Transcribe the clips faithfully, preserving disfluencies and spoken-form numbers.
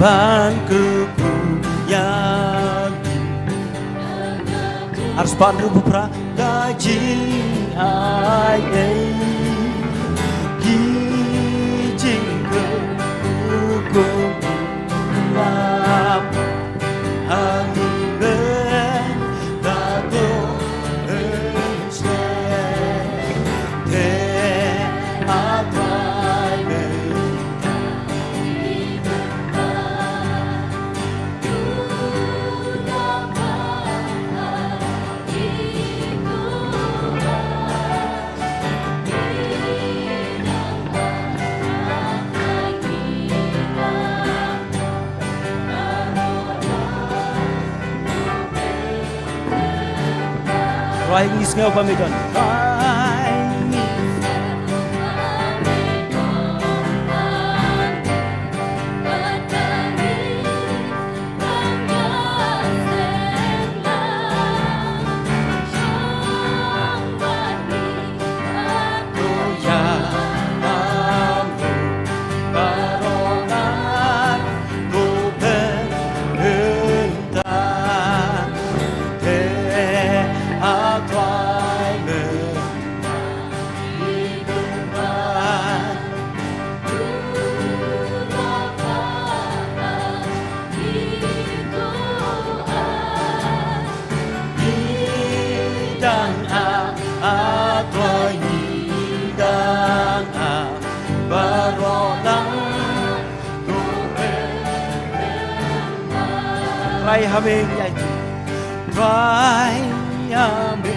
ban kyrkhu ïa ngi. Arspah hynriewphew phra. Ka jingai ei ki jingkyrkhu kum lam ha ngi ben ka to. Trai ngi sngew ba me don. Trai ngi Trai ha me ngi aiti. Trai ha me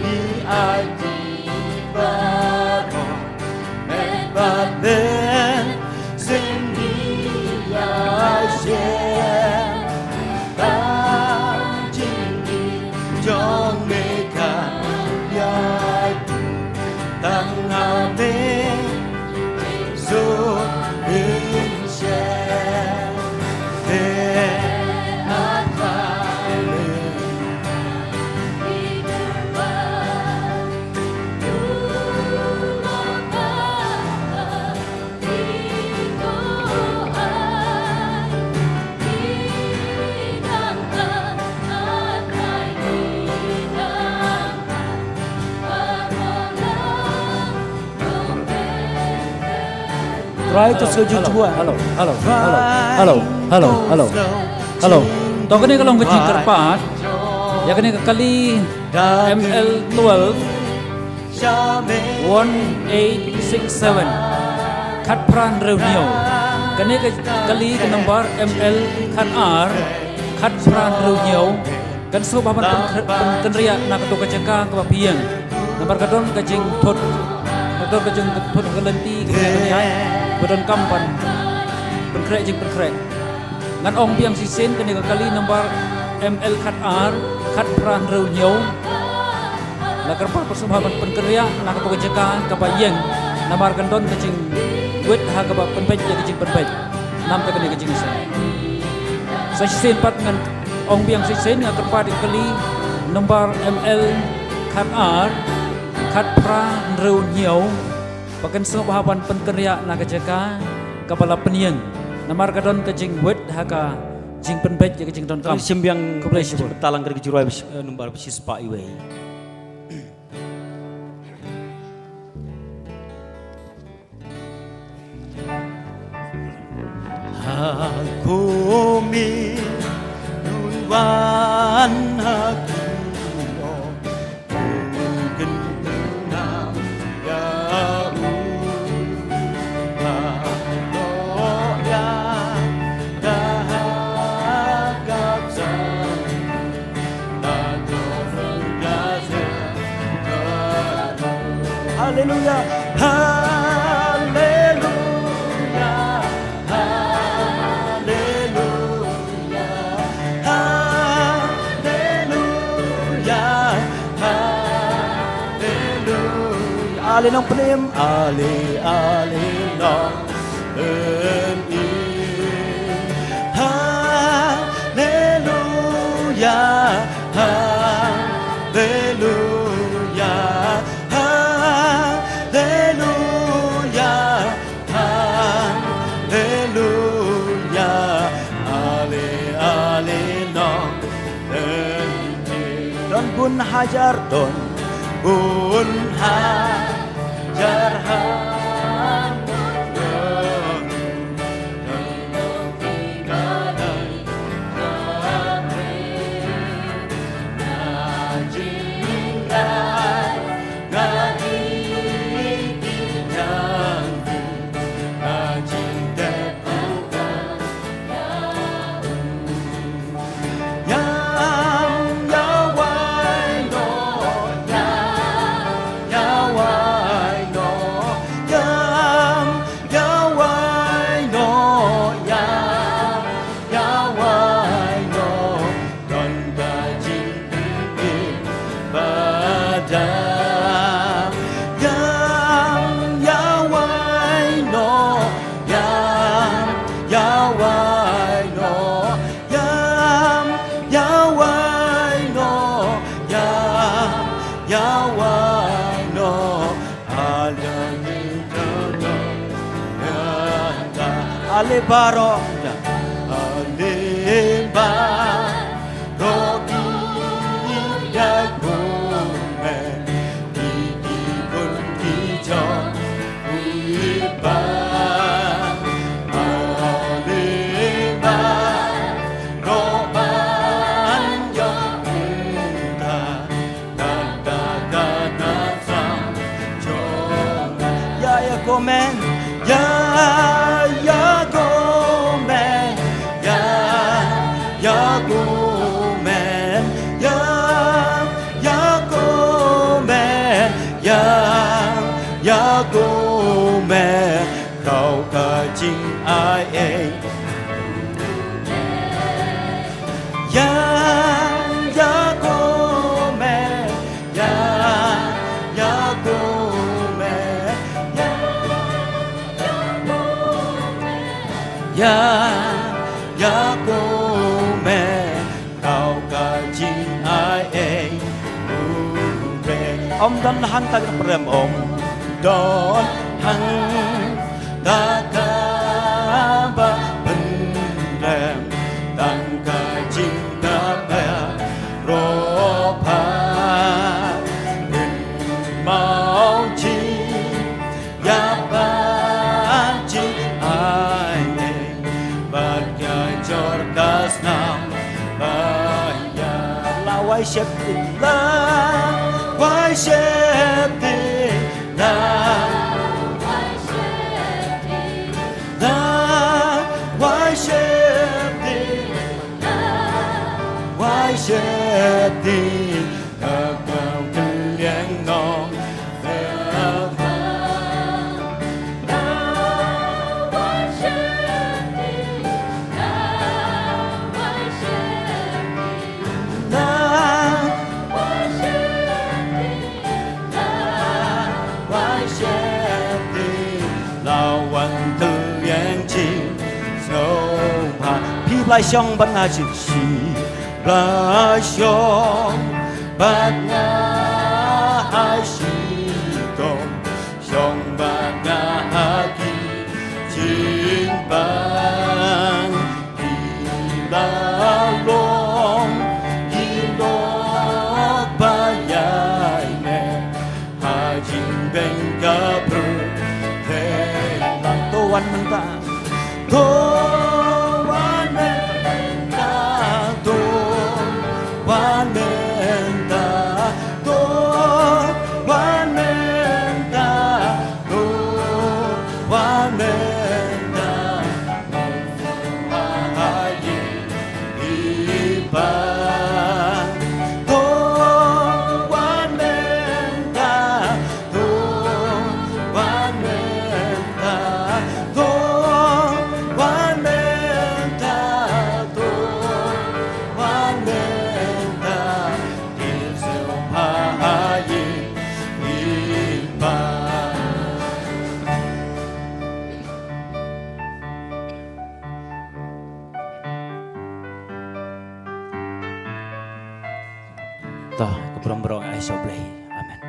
ngi aiti baroh. Bad me sngewbha ïa shem. Ba jingim jong me kan ïai tang ha me. Trai to sngewjylliew. Hello, hello, hello, hello, hello, hello, hello. To kane ka long ka jingkyrpad ïa kane ka kali M L twelve one eight six seven, khatphra hynriew hynñiew. Kane ka kali ka nambar M L khatar khatphra hynriew hynñiew. Kan sngewbha ban pyn-, pynkynriah na kato ka jaka kaba phi ïeng. Namar ka don ka jingthut, ka don ka jingthut ka lynti kaba ïaid, ba donkam ban pynkhreh jingpynkhreh. Ngan ong biang shisien, kane ka kali nambar M L khatar khatphra hynriew hynñiew. La kyrpad, sngewbha ban pynkynriah na kato ka jaka kaba ïeng. Namar kan don ka jingwit ha kaba pynbeit ïa ka jingpynbeit. Namar kane ka jingïaseng. Sa shisien pat ngan ong biang shisien, nga kyrpad ïa ka kali nambar M L khatar khatphra hynriew hynñiew. Ba kan sngewbha ban pynkynriah na ka jaka kaba la pynïeng. Namar ka don ka jingwit ha ka jingpynbeit ïa ka jingdonkam. Shim biang. Khublei shibun. Talang ka jingrwai, eh, nambar shispah iwei. Ha kumne un wan ha ki. Haleluya, haleluya, haleluya. Haleluya, haleluya. Ale nongpynim, ale, ale nongpynim. Haleluya, haleluya, haleluya. Haleluya, Hajar don, bun hajar ha Yam, ya wai no, yam, ya wai no, yam, ya wai no. Ala ni ta ta ya ta. Ale baroh ya. Ale baroh ki ya ku me. Ki ki kun ki jong Ya, ya, komen. Ya, ya, komen. Ya, ya, komen. Ya, ya, komen. Ya, ya, komen. Kau ka jingaiei. Ya, ya, komen. Ya, ya, komen. Ya, ya, komen. Ya, ya, komen. Kau ka jingaiei. Ym don hangta ka prem, ym don hangta kaba pynrem. Tang ka jingkyrkhu pynmong jingïap bad jingaiei bad ka jor ka snam ba ïa. La wai sheptieng, la wai sheptieng, la wai sheptieng, la wai sheptieng, la wai sheptieng. Ka kau kylliang nong. Lawan kylliang jing sngewbha. Phi Blai shong ban ha jing shi. Blai shong bad nga ha shitom, shong bad nga ha ki jingpang, ki la long ki lok ba ïaineh ha jingbeiñ ka pyrthei. To wan mynta. To wan mynta, to wan mynta, to wan mynta, to wan mynta. To, ka burom burom ai sha U Blei. Amen.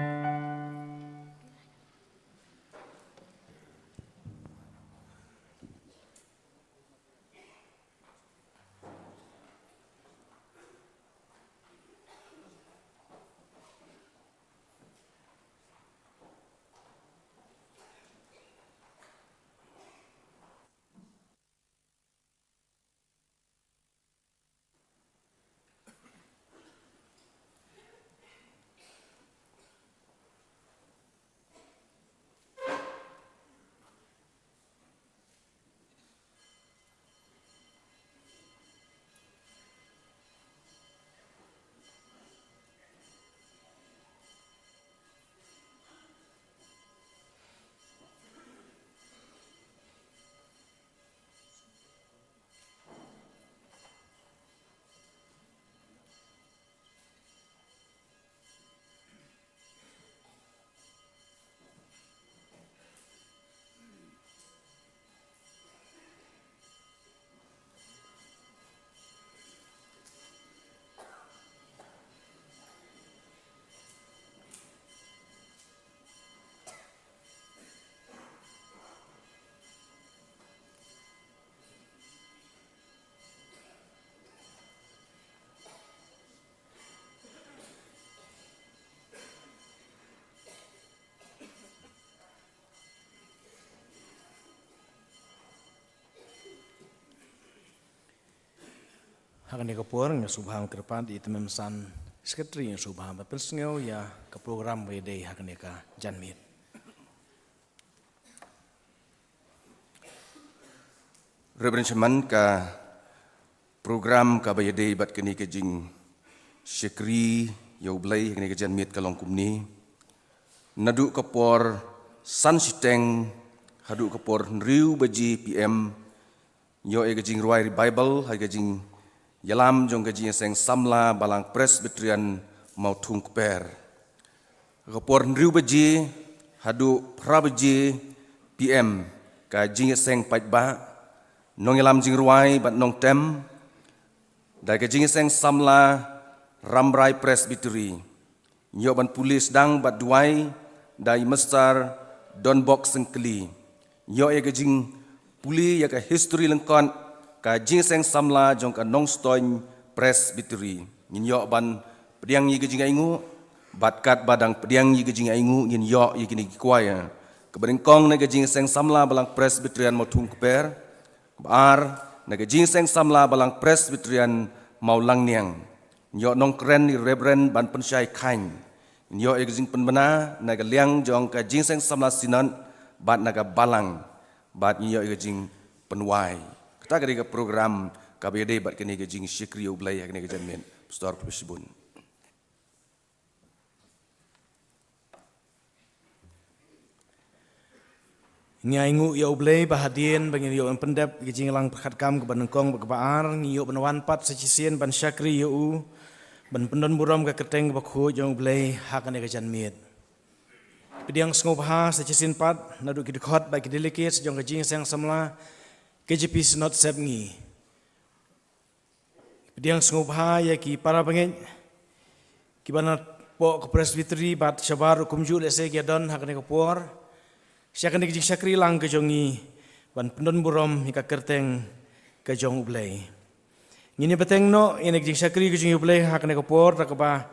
Ha kane ka por nga sngewbha kyrpad ïa i Tymmen San, Secretary, nga sngewbha ban pynsngew ïa ka program ba ïadei ha kane ka janmiet. Reverend Chairman, ka program kaba ïadei bad kane ka jingshakri ïa U Blei ha kane ka janmiet ka long kumne. Naduh ka por san shiteng haduh ka por hynriew baje P M, ïoh ïa ka jingrwai revival ha ka jingïalam jong ka Jingïaseng Samla Balang Presbyterian Mawthung Kper. Ka por hynriew baje haduh phra baje P M, ka jingïaseng paidbah, nongïalam jingrwai bad nongtem da ka Jingïaseng Samla Rambrai Presbytery. Ïoh ban pule sdang bad duwai da i Mister Donbok Syngkli. Ïoh ïa ka jingpule ïa ka history lyngkot ka Jingïaseng Samla jong ka Nongstoiñ Presbytery. Ngin ïoh ban pdiang ïa ka jingainguh, bad katba dang pdiang ïa ka jingainguh ngin ïoh ïa kine ki kwai. Kaba nyngkong na ka Jingïaseng Samla Balang Presbyterian Mawthung Kper, kaba ar na ka Jingïaseng Samla Balang Presbyterian Mawlangniang. Ïoh nongkren i Reverend Banpynshai Khain. Ïoh ïa ka jingpynbna na ka liang jong ka Jingïaseng Samla Synod bad na ka Balang, bad ïoh ïa ka jingpynwai. Kata ka dei ka program kaba ïadei bad kane ka jingshakri ïa U Blei ha kane ka janmiet. Pastor, khublei shibun. Ngi ainguh ïa U Blei ba hadien ba ngi ïoh ban pyndep ïa ka jingïalang pyrkhat kam kaba nyngkong bad kaba ar, ngi ïoh ban wan pat sa shisien ban shakri ïa U, ban pyndon burom ka kyrteng kaba khuid jong U Blei ha kane ka janmiet. Pdiang sngewbha sa shisien pat naduh ki dkhot bad ki delegates jong ka Jingïaseng Samla K J P Synod Sepngi. Pdiang sngewbha ïa ki para bangeit kiba napoh ka Presbytery bad shabar ruh kumjuh lehse ki ïadon ha kane ka por sha kane ka jingshakri lang ka jong ngi ban pyndon burom ïa ka kyrteng ka jong U Blei. Ngin ïa bteng noh ïa kane ka jingshakri ka jong U Blei ha kane ka por da kaba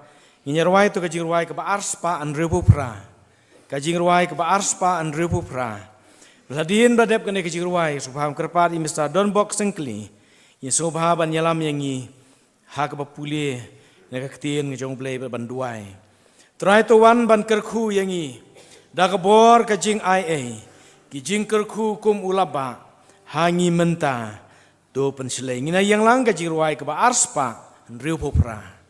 ngin ïa rwai to ka jingrwai kaba arspah hynriewphew phra. Ka jingrwai kaba arspah hynriewphew phra. Ba hadien ba dep kane ka jingrwai, sngewbha kyrpad ïa i Mister Donbok Syngkli, ïa sngewbha ban ïalam ïa ngi ha kaba pule na ka ktien ka jong U Blei ban duwai. Trai to wan ban kyrkhu ïa ngi da ka bor ka jingai ei, ki jingkyrkhu kum u la bah ha ngi mynta. To pynshlei, ngin ïa ïeng lang ka jingrwai kaba arspah hynriewphew phra.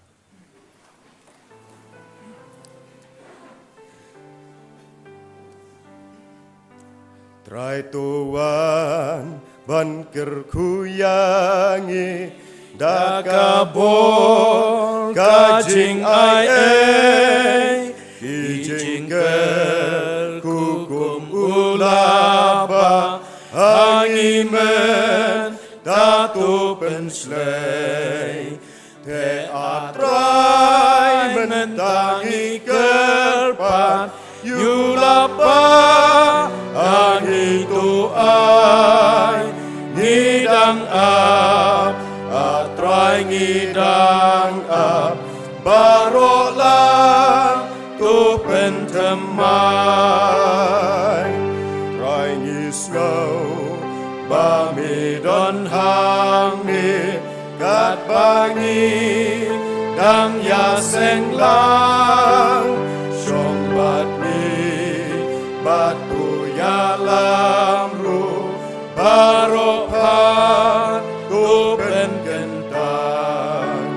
Trai to wan ban kyrkhu ïa ngi da ka bor ka jingai ei, ki jingkyrkhu kum u la bah ha ngi mynta, to pynshlei. Te A Trai mynta ngi kyrpad, ïa u la bah ha ngi, to ai ngi dang ap. A Trai ngi dang ap baroh lang, to pynthymmai. Trai ngi sngew ba me don hangne, katba ngi dang ïaseng lang, shong bad ngi bad to ïalam ruh, baroh pat to pynkyntang.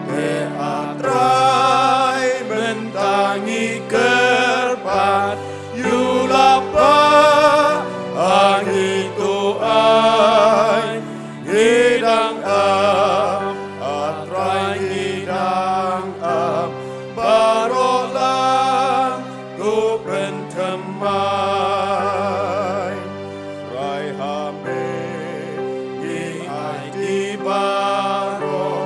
Te A Trai mynta ngi kyrpad, ïa u la bah ha ngi, to ai ngi dang ap. A Trai ngi dang ap baroh lang, to pynthymmai. Trai ha me ngi aiti baroh,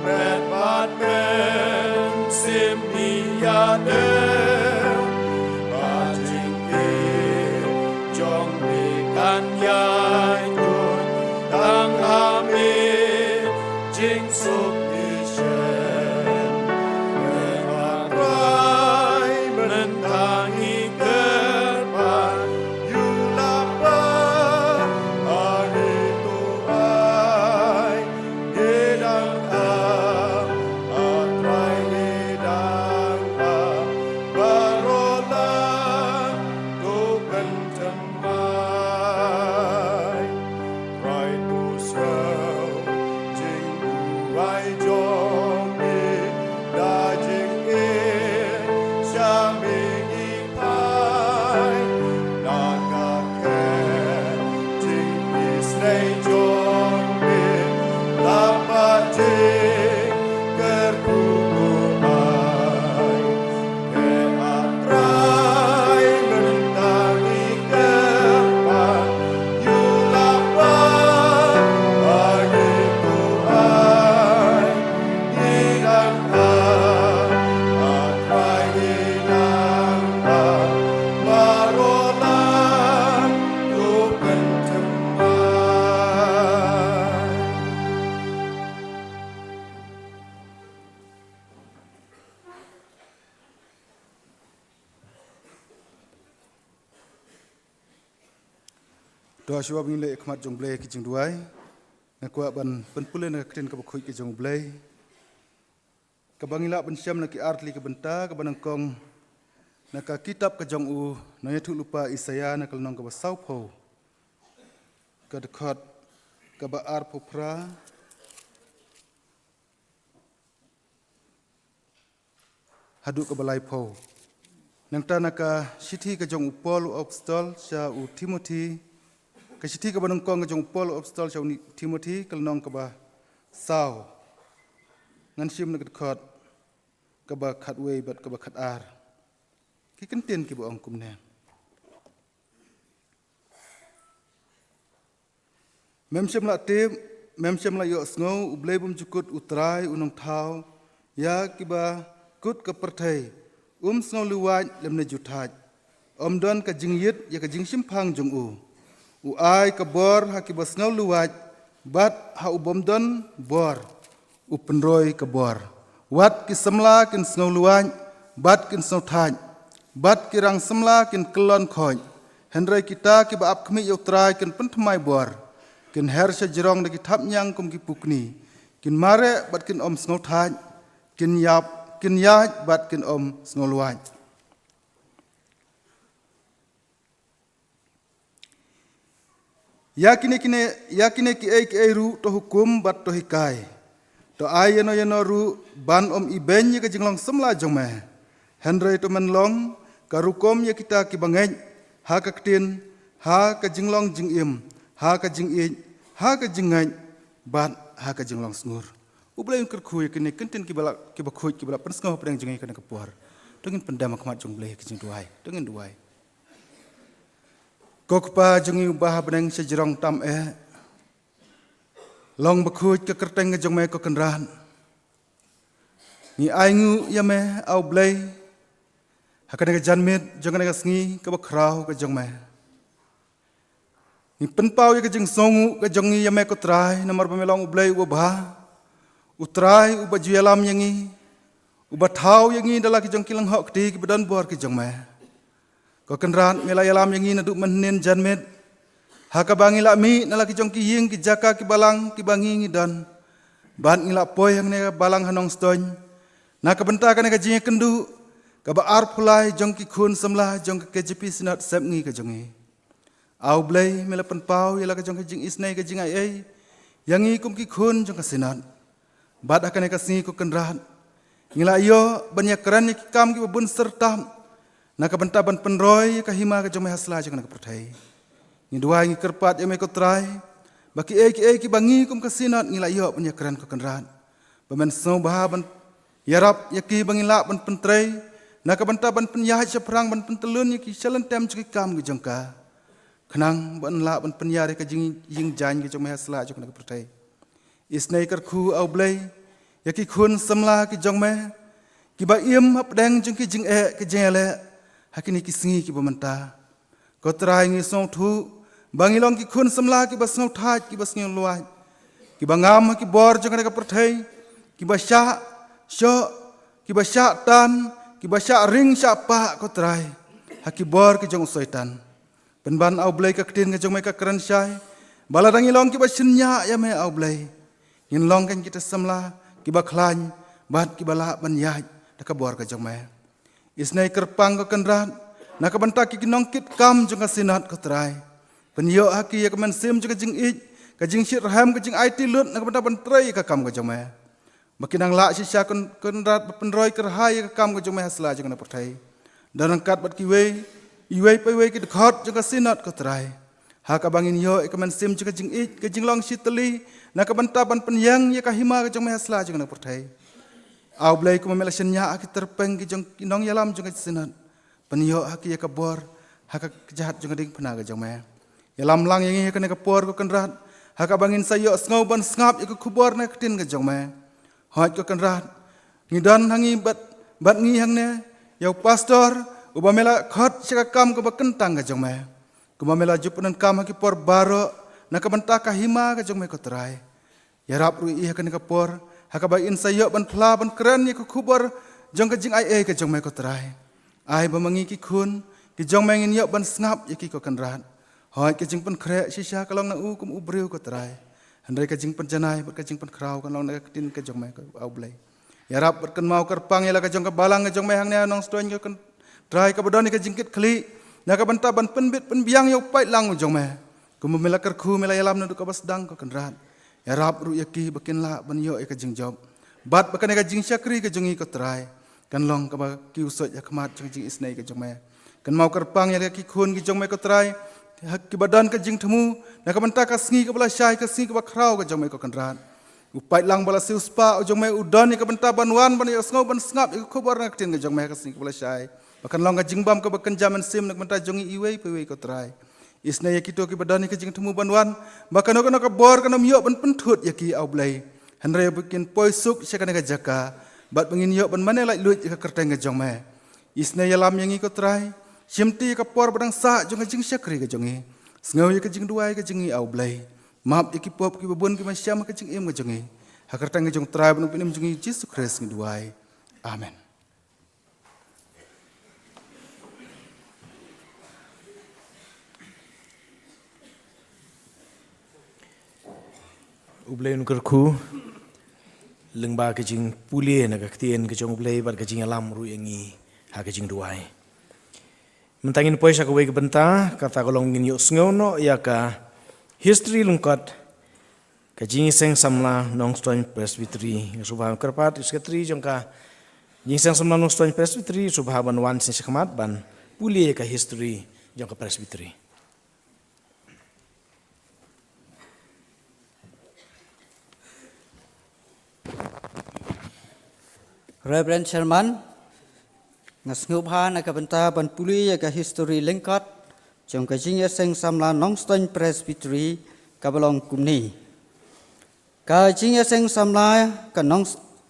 met bad mynsiem ngi ïadem. Ba jingïeit jong me kan ïai tuid tang ha me, jingsuk ngi shem. Te A Trai mynta ngi kyrpad, ïa u la bah ha ngi, to ai ngi dang To, shuwa ba ngin leit khmat jong U Blei ki jingduwai, nga kwah ban pynpule na ka ktien kaba khuid ka jong U Blei, kaba ngi lah ban shem na ki artylli ki bynta, kaba nyngkong na ka kitab ka jong u nongïathuhlypa Isaïah, na ka lynnong kaba sawphew, ka dkhot kaba arphew phra haduh kaba laiphew. Nangta na ka shithi ka jong u Paul u apostol sha u Timothi, ka shithi kaba nyngkong ka jong u Paul u apostol sha u Ni-, Timothi, ka lynnong kaba saw. Ngan shim na ka dkhot kaba khatwei bad kaba khatar. Ki kyntien kiba ong kumne: Mem shym la tip, mem shym la ïohsngew, U Blei bymjukut U Trai u nongthaw ïa kiba kut ka pyrthei, um sngewlywait lymne juthaid. Ym don ka jingïit ïa ka jingshemphang jong u. U ai ka bor ha kiba sngewlywait, bad ha u bym don bor u pynroi ka bor. Wat ki samla kin sngewlywait bad kin sngewthaid, bad ki rang samla kin kyllon khoit. Hynrei kita kiba ap khmih ïa U Trai kin pynthymmai bor, kin her sha jrong da ki thapniang kum ki pukni, kin mareh bad kin ym sngewthaid, kin ïap, kin ïaid bad kin ym sngewlywait. Ïa kine kine, ïa kine kiei kiei ruh to hukum bad to hikai. To ai ïano ïano ruh ban ym ibeiñ ïa ka jinglong samla jong me. Hynrei to men long ka rukom ïa kita kiba ngeit ha ka ktien, ha ka jinglong jingim, ha ka jingïeit, ha ka jingngeit, bad ha ka jinglong sngur. U Blei un kyrkhu ïa kine ki kyntien kiba la, kiba khuid, kiba la pynsngew hapdeng jong ngi ha kane ka por. To ngin pyndem ha khmat jong U Blei ha ka jingduwai. To ngin duwai. Ko Kpa jong ngi uba ha bneng, sha jrong tam eh, long bakhuid ka kyrteng ka jong me ko Kynrad. Ngi ainguh ïa me, A U Blei, ha kane ka janmiet jong kane ka sngi kaba khraw ka jong me. Ngi pynpaw ïa ka jingsngewnguh ka jong ngi ïa me ko Trai, namar ba me long U Blei uba bha, U Trai uba ju ïalam ïa ngi, uba thaw ïa ngi da la ki jong ki lynghoh kti kiba don bor ki jong me. Ko Kynrad, me la ïalam ïa ngi naduh mynhynnin janmiet, ha kaba ngi la mih na la ki jong ki ïing ki jaka ki balang kiba ngi ngi don. Bad ngi la poi hangne ha balang ha Nongstoiñ na ka bynta kane ka jingïakynduh kaba arphew lai jong ki khun samla jong ka K J P Synod Sepngi ka jong ngi. A U Blei, me la pynpaw ïa la ka jong ka jingisynei ka jingaiei ïa ngi kum ki khun jong ka Synod. Bad ha kane ka sngi ko Kynrad, ngi la ïoh ban ïakren ïa ki kam kiba bun syrtap na ka bynta ban pynroi ïa ka hima ka jong me ha sla jong kane ka pyrthei. Ngi duwai, ngi kyrpad ïa me ko Trai, ba kiei kiei kiba ngi kum ka Synod ngi la ïoh ban ïakren ko Kynrad, ba men sngewbha ban ïarap ïa ki ba ngin lah ban pyntrei na ka bynta ban pynïaid shaphrang, ban pyntyllun ïa ki shalynter jong ki kam ki jong ka, khnang ban lah ban pynïar ïa ka jingïing jaiñ ka jong me ha sla jong kane ka pyrthei. Isynei kyrkhu, A U Blei, ïa ki khun samla ki jong me kiba im hapdeng jong ki jingeh ki jingïaleh ha kine ki sngi kiba mynta. Ko Trai, ngi sngewthuh ba ngi long ki khun samla kiba sngewthaid, kiba sngewlywait, kiba ngam ha ki bor jong kane ka pyrthei, kiba shah shoh, kiba shah tan, kiba shah ring shah pah ko Trai, ha ki bor ki jong u Soitan. Pynban, A U Blei, ka ktien ka jong me ka kren shai ba lada ngi long kiba shynñiah ïa me, A U Blei, ngin long kein kita samla kiba khlaiñ bad kiba lah ban ïaid da ka bor ka jong me. Isynei kyrpang ko Kynrad na ka bynta ki nongkitkam jong ka Synod ko Trai. Pynïoh ha ki ïa ka mynsiem jong ka jingïeit, ka jingshitrhem, ka jingaiti lut na ka bynta ban trei ïa ka kam ka jong me, ba kin nang lah shisha ko Kynrad ba pynroi kyrhai ïa ka kam ka jong me ha sla jong kane ka pyrthei. Don ryngkat bad kiwei, iwei pa iwei ki dkhot jong ka Synod ko Trai, ha kaba ngin ïoh ïa ka mynsiem jong ka jingïeit, ka jinglong shitylli na ka bynta ban pynïeng ïa ka hima ka jong me ha sla jong kane ka pyrthei. A U Blei, kumba me la shynñiah ha ki tyrpeng ki jong ki nongïalam jong ka Synod, pynïoh ha ki ïa ka bor ha ka kjat jong ka diengphna ka jong me. Ïalam lang ïa ngi ha kane ka por ko Kynrad, ha kaba ngin sa ïohsngew ban sngap ïa ka khubor na ka ktien ka jong me. Hooid ko Kynrad, ngi don ha ngi bad, bad ngi hangne ïa u pastor uba me la khot sha ka kam kaba kyntang ka jong me, kumba me la ju pyndonkam ha ki por baroh na ka bynta ka hima ka jong me ko Trai. Ïarap ruh ïa ngi ha kane ka por ha kaba ngin sa ïoh ban phla ban kren ïa ka khubor jong ka jingaiei ka jong me ko Trai. Ai ba ma ngi ki khun ki jong me ngin ïoh ban sngap ïa ki ko Kynrad. Hooid, ka jingpynkhreh shisha ka long na u kum u briew, ko Trai. Hynrei ka jingpynjanai bad ka jingpynkhraw kan long na ka ktien ka jong me, ko Blei. Ïarap bad kynmaw kyrpang ïa la ka jong ka balang ka jong me hangne ha Nongstoiñ, ko Trai, kaba don ïa ka jingkitkhlieh na ka bynta ban pynbit pynbiang ïa u paidlang u jong me. Kumba me la kyrkhu, me la ïalam naduh kaba sdang, ko Kynrad. Ïarap ruh ïa ki ba kin lah ban ïoh ïa ka jingjop, bad ba kane ka jingshakri ka jong ngi, ko Trai, kan long kaba kiew soit ha khmat jong ka jingisynei ka jong me. Kynmaw kyrpang ïa ki khun ki jong me, ko Trai, ha kiba don ka jingthmu na ka bynta ka sngi kaba lashai, ka sngi kaba khraw ka jong me, ko Kynrad. U paidlang ba la siewspah u jong me u don ïa ka bynta ban wan ban ïohsngew ban sngap ïa ka khubor na ka ktien ka jong me ha ka sngi kaba lashai, ba kan long ka jingbam kaba kynja mynsiem na ka bynta jong ngi iwei pa iwei, ko Trai. Isynei ïa kito kiba don ïa ka jingthmu ban wan, ba kano kano ka bor kan ym ïoh ban pynthut ïa ki, A Blei, hynrei ba kin poi suk sha kane ka jaka, bad ba ngin ïoh ban mane laitluid ïa ka kyrteng ka jong me. Isynei ïalam ïa ngi, ko Trai, shimti ïa ka por ba dang sah jong ka jingshakri ka jong ngi. Sngew ïa ka jingduwai ka jong ngi, A Blei. Map ïa ki pop kiba bun kiba shem ha ka jingim ka jong ngi. Ha ka kyrteng ka jong u Trai bad u Nongpynim jong ngi, Jisu Khrist, ngi duwai. Amen. U Blei un kyrkhu lyngba ka jingpule na ka ktien ka jong U Blei bad ka jingïalam ruh ïa ngi ha ka jingduwai. Mynta ngin poi sha kawei ka bynta, kata ka long ngin ïohsngew noh ïa ka history lyngkot ka Jingïaseng Samla Nongstoiñ Presbytery. Nga sngewbha kyrpad ïa u Secretary jong ka Jingïaseng Samla Nongstoiñ Presbytery, sngewbha ban wan sha khmat ban pule ïa ka history jong ka Presbytery. Reverend Chairman, nga sngewbha na ka bynta ban pule ïa ka history lyngkot jong ka Jingïaseng Samla Nongstoiñ Presbytery, kaba long kumne. Ka Jingïaseng Samla ka Nong-,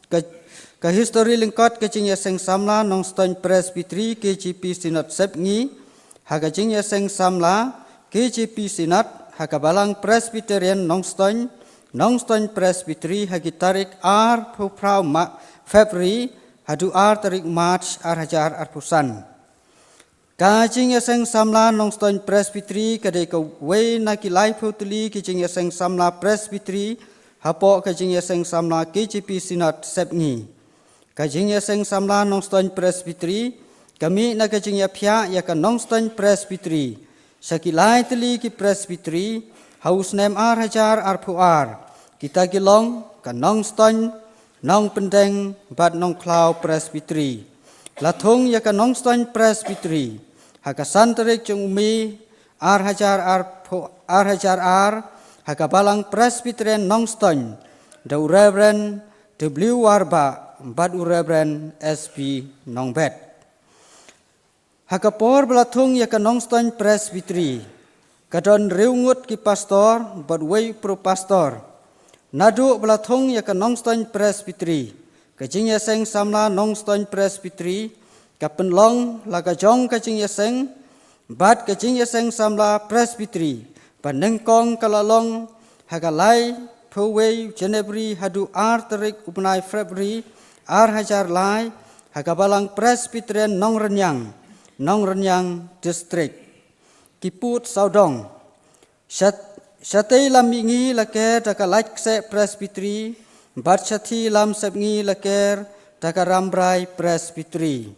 ka, ka history lyngkot ka Jingïaseng Samla Nongstoiñ Presbytery, K J P Synod Sepngi, ha ka Jingïaseng Samla K J P Synod ha ka Balang Presbyterian Nongstoiñ, Nongstoiñ Presbytery, ha ki tarik arphew phra Ma-, February haduh ar tarik March ar hajar arphew san. Ka Jingïaseng Samla Nongstoiñ Presbytery ka dei kawei na ki laiphew tylli ki Jingïaseng Samla Presbytery hapoh ka Jingïaseng Samla K J P Synod Sepngi. Ka Jingïaseng Samla Nongstoiñ Presbytery ka mih na ka jingïaphiah ïa ka Nongstoiñ Presbytery sha ki lai tylli ki Presbytery ha u snem ar hajar arphew ar. Kita ki long ka Nongstoiñ, Nongpyndeng bad Nongkhlaw Presbytery. La thung ïa ka Nongstoiñ Presbytery ha ka san tarik jong u May ar hajar arphew, ar hajar ar, ha ka Balang Presbyterian Nongstoiñ, da u Reverend W Warbah bad u Reverend S B Nongbet. Ha ka por ba la thung ïa ka Nongstoiñ Presbytery, ka don hynriew ngut ki pastor bad wei pro pastor. Naduh ba la thung ïa ka Nongstoiñ Presbytery, ka Jingïaseng Samla Nongstoiñ Presbytery ka pynlong la ka jong ka jingïaseng bad ka Jingïaseng Samla Presbytery ba nyngkong, ka la long ha ka laiphew wei January haduh ar tarik u bnai February ar hajar lai, ha ka Balang Presbyterian Nongrynïang, Nongrynïang District. Ki pud sawdong. Shat-, shatei lam mihngi la ker da ka Laitksheh Presbytery, bad shathie lam sepngi la ker da ka Rambrai Presbytery.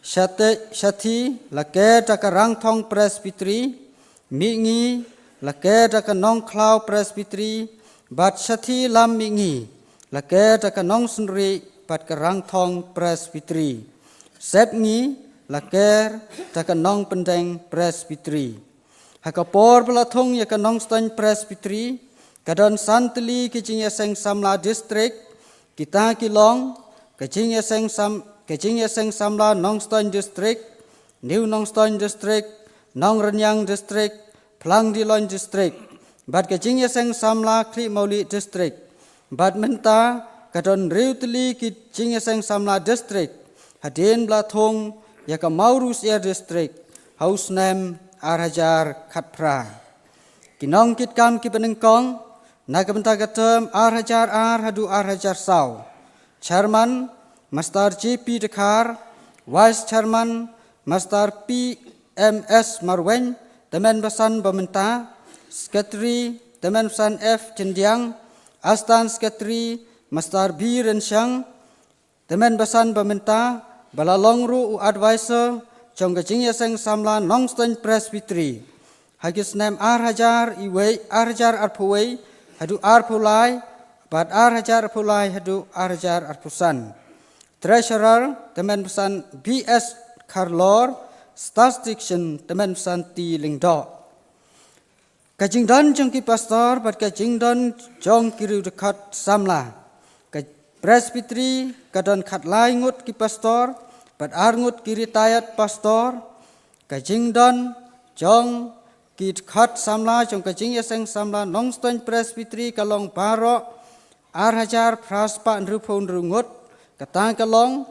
Shatei, shathie la ker da ka Rangthong Presbytery, mihngi la ker da ka Nongkhlaw Presbytery, bad shathie lam mihngi la ker da ka Nongsynrieh bad ka Rangthong Presbytery. Sepngi la ker da ka Nongpyndeng Presbytery. Ha ka por ba la thung ïa ka Nongstoiñ Presbytery, ka don san tylli ki Jingïaseng Samla District, kita ki long ka Jingïaseng Sam-, ka Jingïaseng Samla Nongstoiñ District, New Nongstoiñ District, Nongrynïang District, Phlang Diloin District, bad ka Jingïaseng Samla Khlieh Mawlieh District. Bad mynta ka don hynriew tylli ki Jingïaseng Samla District hadien ba la thung ïa ka Mawryngkneng District ha u snem ar hajar khatphra. Ki nongkitkam kiba nyngkong na ka bynta ka term ar hajar ar haduh ar hajar saw. Chairman, Master J P Dkhar, Vice Chairman, Master P M S Marwein, Tymmen basan ba mynta, Secretary Tymmen Basan F Chyndiang, Assistant Secretary Master B Rynshang. Tymmen basan ba mynta ba la long ruh u advisor jong ka Jingïaseng Samla Nongstoiñ Presbytery ha ki snem ar hajar iwei, ar hajar arphew wei haduh arphew lai, bad ar hajar arphew lai haduh ar hajar arphew san. Treasurer Tymmen Basan B S Kharlor, Statistician Tymmen Basan T Lyngdoh. Ka jingdon jong ki pastor bad ka jingdon jong ki riewdkhot samla. Ka Presbytery ka don khatlai ngut ki pastor bad ar ngut ki retired pastor. Ka jingdon jong ki dkhot samla jong ka Jingïaseng Samla Nongstoiñ Presbytery ka long baroh ar hajar phra spah hynriewphew hynriew ngut, kata ka long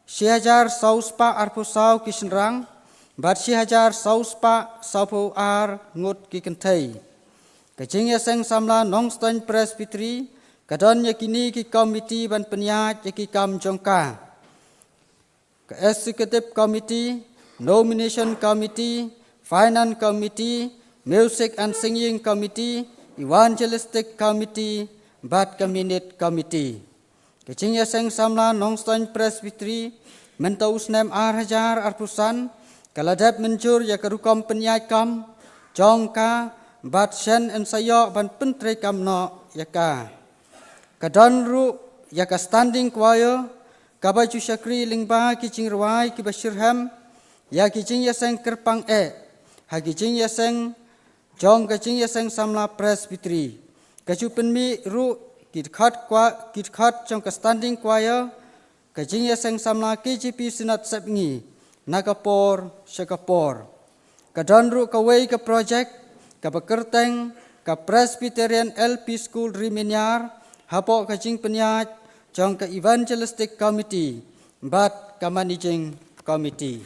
shi hajar saw spah arphew saw ki shynrang bad shi hajar saw spah sawphew ar ngut ki kynthei. Ka Jingïaseng Samla Nongstoiñ Presbytery ka don ïa kine ki komiti ban pynïaid ïa ki kam jong ka: ka Executive Committee, Nomination Committee, Finance Committee, Music and Singing Committee, Evangelistic Committee bad ka Minute Committee. Ka Jingïaseng Samla Nongstoiñ Presbytery mynta u snem ar hajar arphew san ka la dep mynjur ïa ka rukom pynïaid kam jong ka bad shen yn sa ïoh ban pyntreikam noh ïa ka. Ka don ruh ïa ka Standing Choir kaba ju shakri lyngba ki jingrwai kiba shitrhem ïa ki jingïaseng kyrpang eh ha ki jingïaseng jong ka Jingïaseng Samla Presbytery. Ka ju pynmih ruh ki dkhot choir, ki dkhot jong ka Standing Choir ka Jingïaseng Samla K J P Synod Sepngi na ka por sha ka por. Ka don ruh kawei ka project kaba kyrteng ka Presbyterian L P School Ri Mynïar hapoh ka jingpynïaid jong ka Evangelistic Committee bad ka Managing Committee.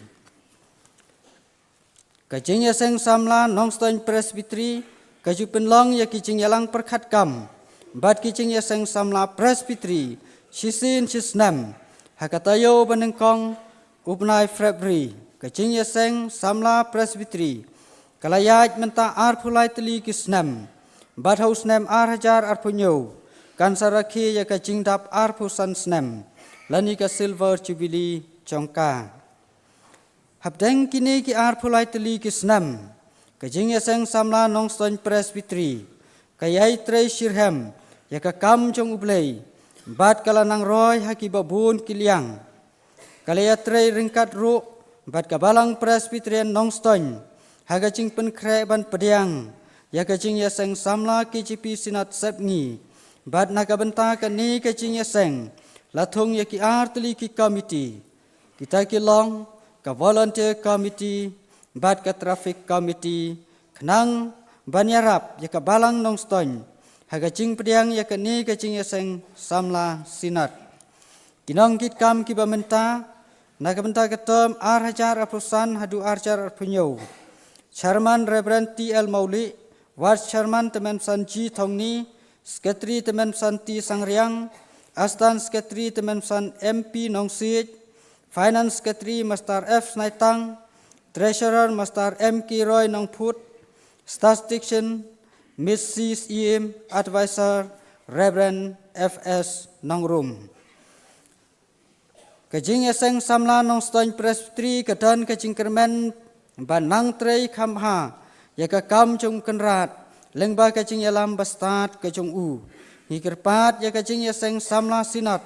Ka Jingïaseng Samla Nongstoiñ Presbytery ka ju pynlong ïa ki jingïalang pyrkhat kam bad ki Jingïaseng Samla Presbytery shisien shisnem. Ha ka taïew ba nyngkong u bnai February, ka Jingïaseng Samla Presbytery ka la ïaid mynta arphew lai tylli ki snem bad ha u snem ar hajar arphew hynñiew kan sa rakhe ïa ka jingdap arphew san snem lane ka Silver Jubilee jong ka. Hapdeng kine ki arphew lai tylli ki snem, ka Jingïaseng Samla Nongstoiñ Presbytery ka ïai trei shitrhem ïa ka kam jong U Blei bad ka la nang roi ha kiba bun ki liang. Ka la ïatrei ryngkat ruh bad ka Balang Presbyterian Nongstoiñ ha ka jingpynkhreh ban pdiang ïa ka Jingïaseng Samla K J P Synod Sepngi. Bad na ka bynta kane ka jingïaseng la thung ïa ki ar tylli ki komiti. Kita ki long ka Volunteer Committee bad ka Traffic Committee khnang ban ïarap ïa ka Balang Nongstoiñ ha ka jingpdiang ïa kane ka Jingïaseng Samla Synod. Ki nongkitkam kiba mynta na ka bynta ka term ar hajar arphew san haduh ar hajar arphew hynñiew: Chairman Reverend T L Mawlieh, Vice Chairman Tymmen Basan G Thongni, Secretary Tymmen Basan T Sangriang, Assistant Secretary Tymmen Basan M P Nongsiej, Finance Secretary Master F Snaitang, Treasurer Master M K Roy Nongphut, Statistician Miss C Syiem, Advisor Reverend F S Nongrum. Ka Jingïaseng Samla Nongstoiñ Presbytery ka don ka jingkyrmen ban nang trei kham bha ïa ka kam jong U Kynrad lyngba ka jingïalam bastad ka jong U. Ngi kyrpad ïa ka Jingïaseng Samla Synod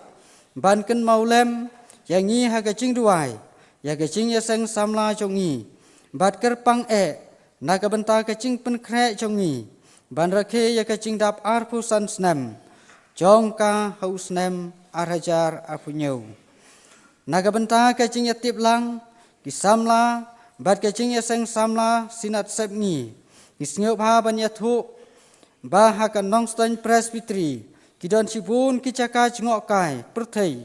ban kynmaw lem ïa ngi ha ka jingduwai ïa ka Jingïaseng Samla jong ngi bad kyrpang eh na ka bynta ka jingpynkhreh jong ngi ban rakhe ïa ka jingdap arphew san snem jong ka ha u snem ar hajar arphew hynñiew. Na ka bynta ka jingïatip lang ki samla bad ka Jingïaseng Samla Synod Sepngi, ngi sngewbha ban ïathuh ba ha ka Nongstoiñ Presbytery ki don shibun ki jaka jngohkai pyrthei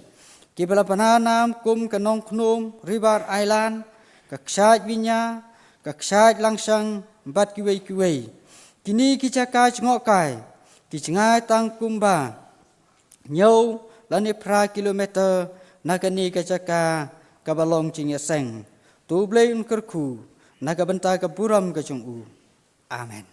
kiba la bna nam kum ka Nongkhnum River Island, ka Kshaid Vinya, ka Kshaid Langshang bad kiwei kiwei. Kine ki jaka jngohkai ki jngai tang kumba hynñiew lane phra kilometer na kane ka jaka kaba long jingïaseng. To U Blei un kyrkhu na ka bynta ka burom ka jong u. Amen.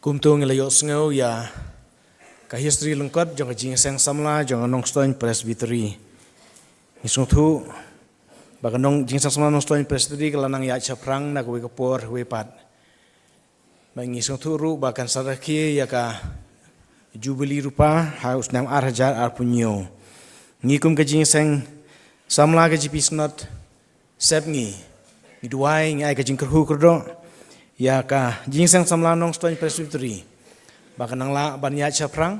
Kumto ngi la ïohsngew ïa ka history lyngkot jong ka jingïaseng samla jong ka Nongstoiñ Presbytery. Ngi sngewthuh ba ka nong jingïaseng samla Nongstoiñ Presbytery ka la nang ïaid shaphrang na kawei ka por kawei pat. Ba ngi sngewthuh ruh ba kan sa rakhe ïa ka Jubili Rupa ha u snem ar hajar arphew hynñiew. Ngi kum ka jingïaseng samla ka G P Synod Sepngi, ngi duwai, ngi ai ka jingkyrhuh kyrdoh ïa ka jingïaseng samla Nongstoiñ Presbytery ba kan nang lah ban ïaid shaphrang,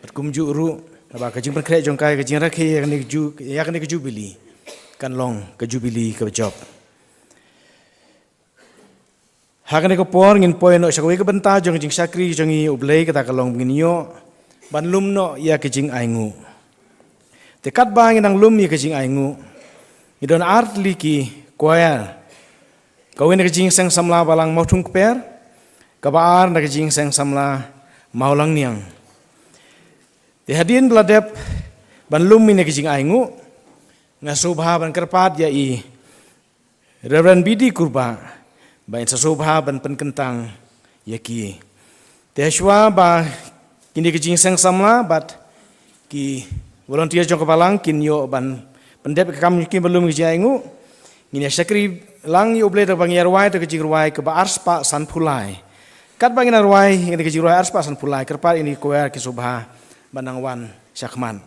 bad kumjuh ruh ba ka jingpynkhreh jong ka ïa ka jingrakhe ïa kane ka ju-, ïa kane ka Jubili kan long ka Jubili kaba jop. Ha kane ka por ngin poi noh sha kawei ka bynta jong ka jingshakri jong ngi ïa U Blei, kata ka long ba ngin ïoh ban lum noh ïa ka jingainguh. Te katba ngin nang lum ïa ka jingainguh, ngi don ar tylli ki choir. Kawei na ka jingïaseng samla Balang Mawthungkper, kaba ar na ka jingïaseng samla Mawlangniang. Te hadien ba la dep ban lum ïa ka jingainguh, nga sngewbha ban kyrpad ïa i Reverend B D Kurbah ba in sa sngewbha ban pynkyntang ïa ki. Te shuwa ba kine ki jingïaseng samla bad ki volunteer jong ka balang kin ïoh ban pyndep ka kam jong ki ban lum ïa ka jingainguh, ngin ïa shakri lang ïa U Blei da kaba ngin ïa rwai da ka jingrwai kaba arspah sanphew lai. Katba ngin ïa rwai ïa ka jingrwai arspah sanphew lai, kyrpad ïa kine ki choir ki sngewbha ban nang wan shakhmat.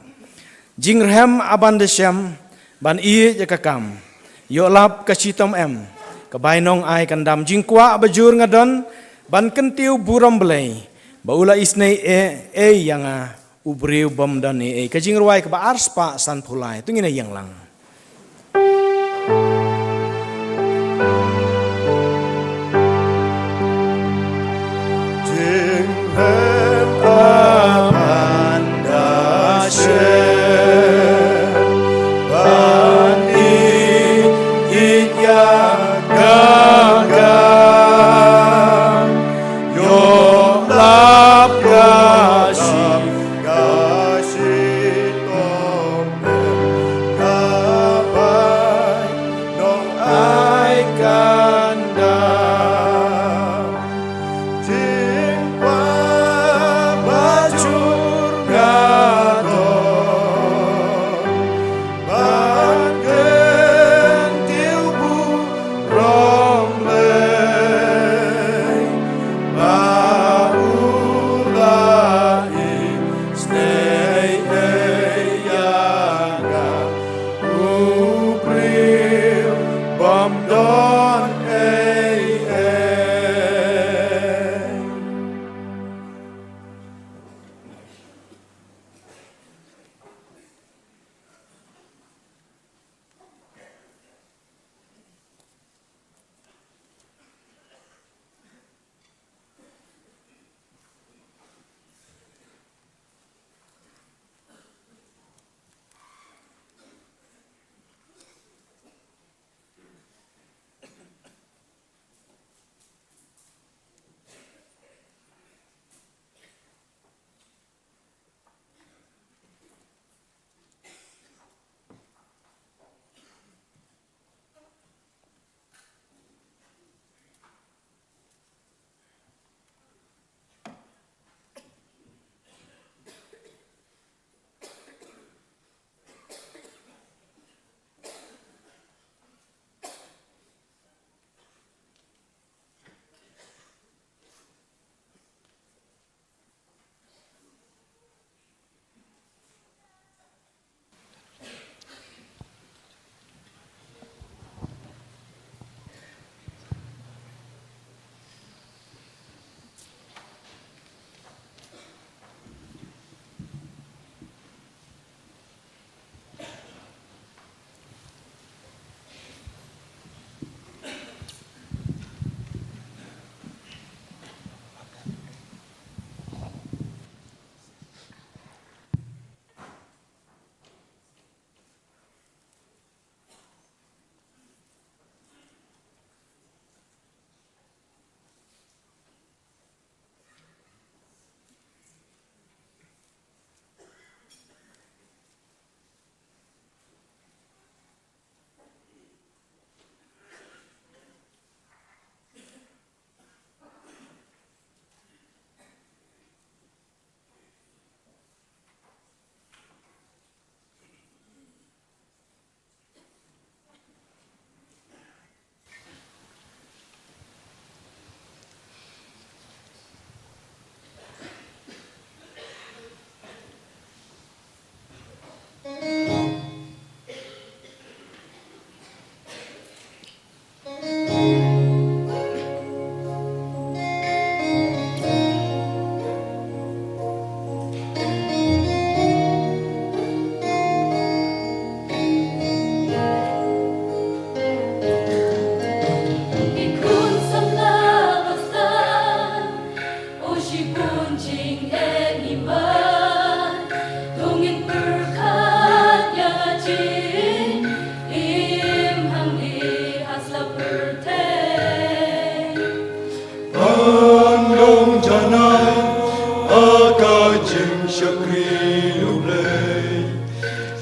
Jingrhem aban da shem ban ïeit ïa ka kam, ïoh lap ka shitom em, ka bainong ai kan dam. Jingkwah bajur nga don ban kyntiew burom Blei ba u la isynei ei ei ïa nga, u briew bym don ei ei. Ka jingrwai kaba arspah sanphew lai. To ngin ïa ïeng lang.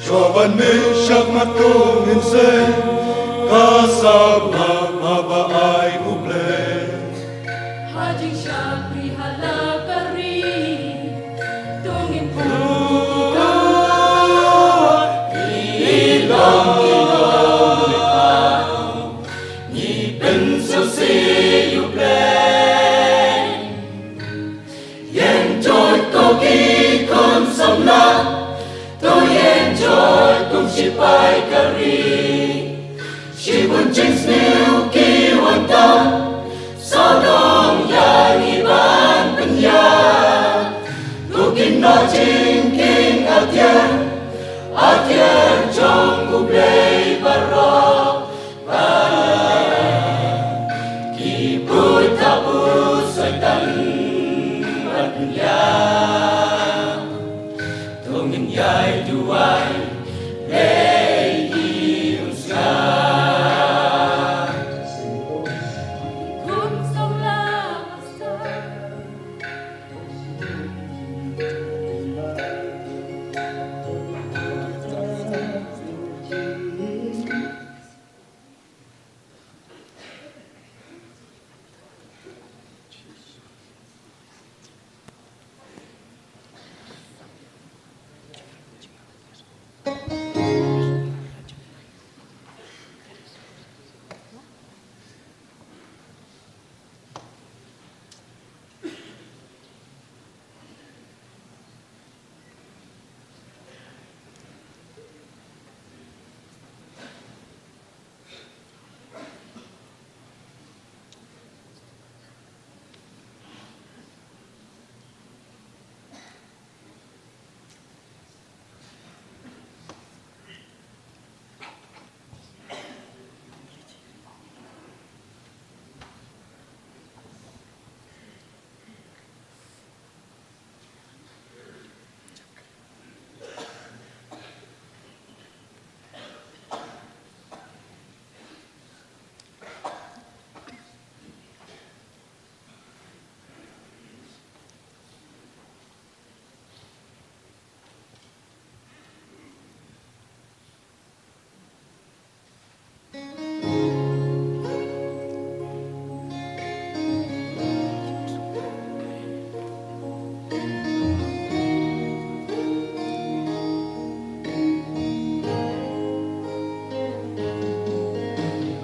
Shuwa ban mih sha khmat to ngin sei, ka sabbath ba ai U Blei. Ha jingshakri ha la ka ri, to ngin pynlong ki long ki long, ngi pynsngewsih ïa U Blei. Ïeng joit ko ki khun samla, to ïeng joit kum shipai ka ri. Shibun jingsniew ki wan tam, sawdong ïa ngi ban pynïap. To ki nongjingkheiñ atiar, atiar jong U Blei baroh. Ki buit ha u Soitan ban pynïap. To ngin ïai duwai, Blei un sngap. Khun samla master.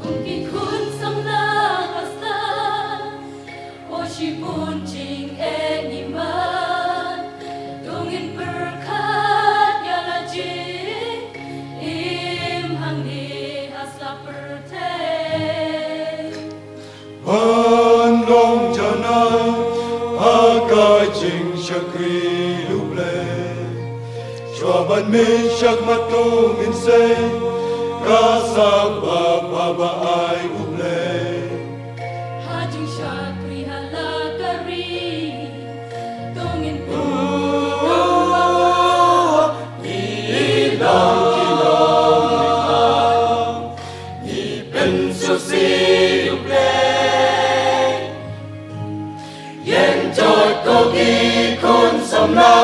Kum ki khun samla master, o shibun jingeh ngi mad, to ngin pyrkhat ïa la jingim hangne ha sla pyrthei. Ban long janai ha ka jingshakri U Blei. Shuwa ban mih sha khmat to ngin sei, ka sabbath ba ai U Blei. Ha jingshakri ha la ka ri, to ngin pynlong ki long ki long, ngi pynsngewsih ïa U Blei. Ïeng joit ko ki khun samla,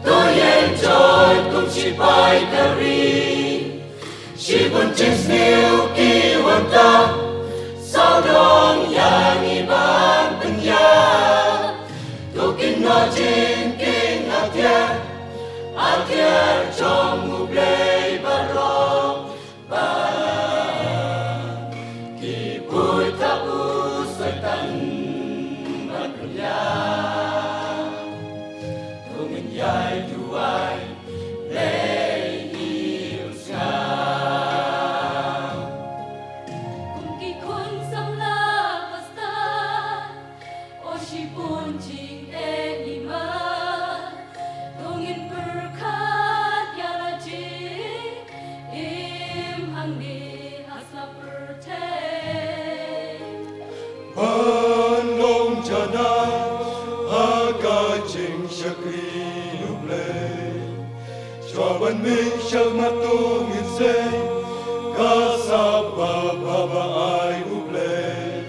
to ïeng joit kum shipai ka ri. Shibun jingsniew ki wan tam, sawdong ïa ngi ban pynïap. To ki nongjingkheiñ atiar, atiar jong U Blei baroh. Ba ki buit ha u Soitan ban pynïap. To ngin ïai duwai, Blei un sngap. Kum ki khun samla ba stad, o shibun jingeh ngi mad, to ngin pyrkhat ïa la jingim hangne ha sla pyrthei. Ban long janai ha ka jingshakri U Blei. Shuwa ban mih sha khmat to ngin sei, ka sabbath ba ai U Blei.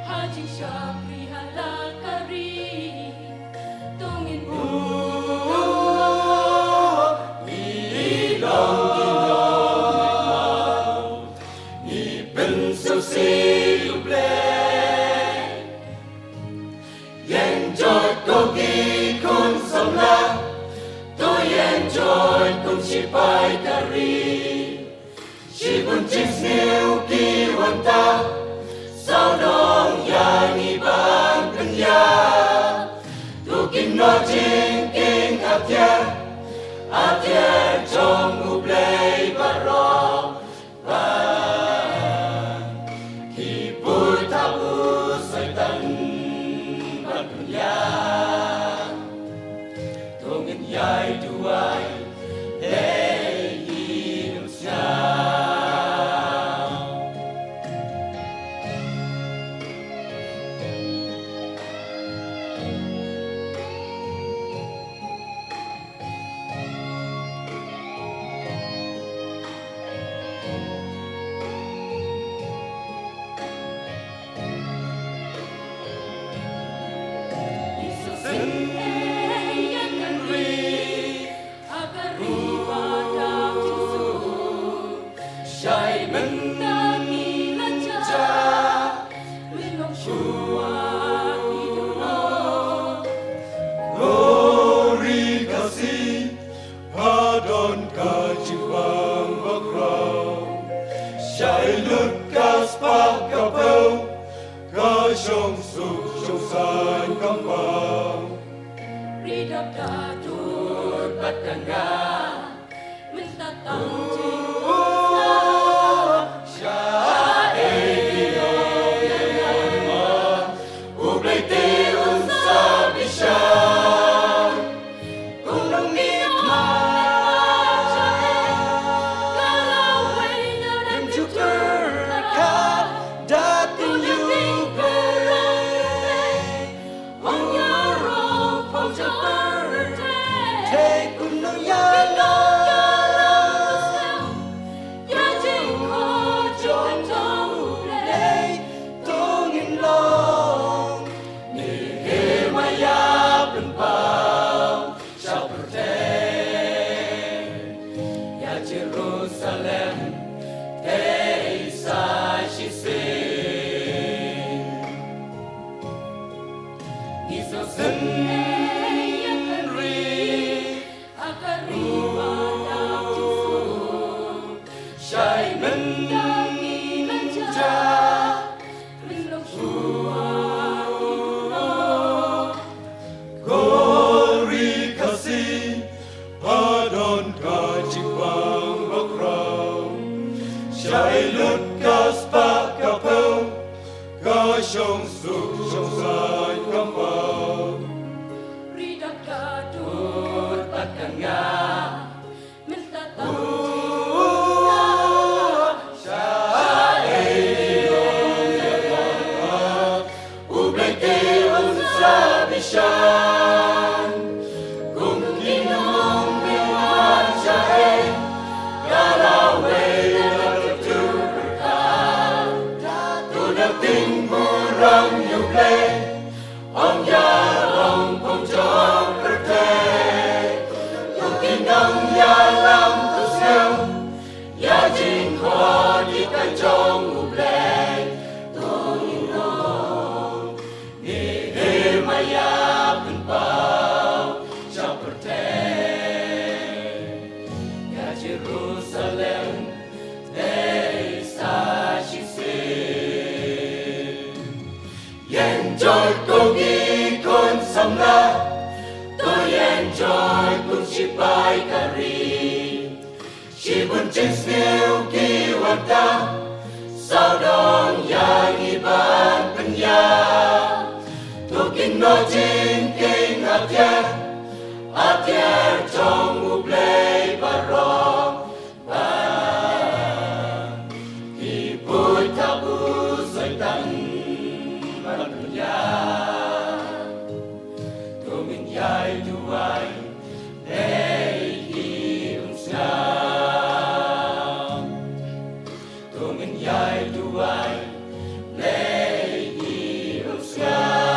Ha jingshakri ha la ka ri, to ngin pynlong ki Join kum sipai ka ri. Shibun jingsniew ki wan ta. Sawdong ïa ngi ban pynïap. To ki nojing king atiar. Atiar jong U Blei baroh. Ban ki put ha u Soitan ban pynïap. To ngin ïai duwai, dei hi ym sngap. Shai mynta ki lanja, mynlong shuwa ki jong u. Glory Khasi, ha don ka jingpang bakhraw. Shai lut ka spah ka phew, ka shong suk shong saiñ kam pang. Ri dap da dud bad ka nga. Mynta tang jingpynsngew. Sha ei ki long ïa nga. U Blei te un sa bishar. Kumno ngi khmih. Ka lawei na dem juktur ka da tin yu Blei. Ong ïa rong phong jong pyrthei. Te kumno ïa long. Ïa jingkhot jong U Blei. To ngin long. Nehemiah pynpaw sha pyrthei. Ïa Jerusalem dei sa shisien. Ngi sngewsih ïa ka ri, ha ka ri ba dap jingsuk. Shai mynta mynta, mynlong shuwa ki duna. Ko ri Khasi, ha don ka jingpang bakhraw. Shai lut ka spah ka phew, ka shong suk shong saiñ kam pang. Ri dap da dud bad ka nga. Mynta tang jingpynsngew. Sha ei ki long ïa nga. U Blei te un sa bishar. Kum ki nongmihmat sha ei. Ka lawei na ka tur pyrkhat. To da ting burom ïa U Blei. Ong ïa rong phong jong pyrthei. Ïa ki nongïalam to sngew. Ïa jingkhot ïa ka jong U Blei. To ngin ong. Nehemiah pynpaw sha pyrthei. Ïa Jerusalem dei sa shisien. Ïeng jot ko ngi khun samla, to ïeng jot kum shipai ka ri. Shibun jingsniew ki wan ta, sawdong ïa ngi ban pynïap. To ki nojingkieng atiar, atiar jong U Blei baroh. Ba ki put ha u Soitan ban pynïap. To ngin ïai duwai, Blei hi ym sngap. To ngin ïai duwai, Blei hi ym sngap.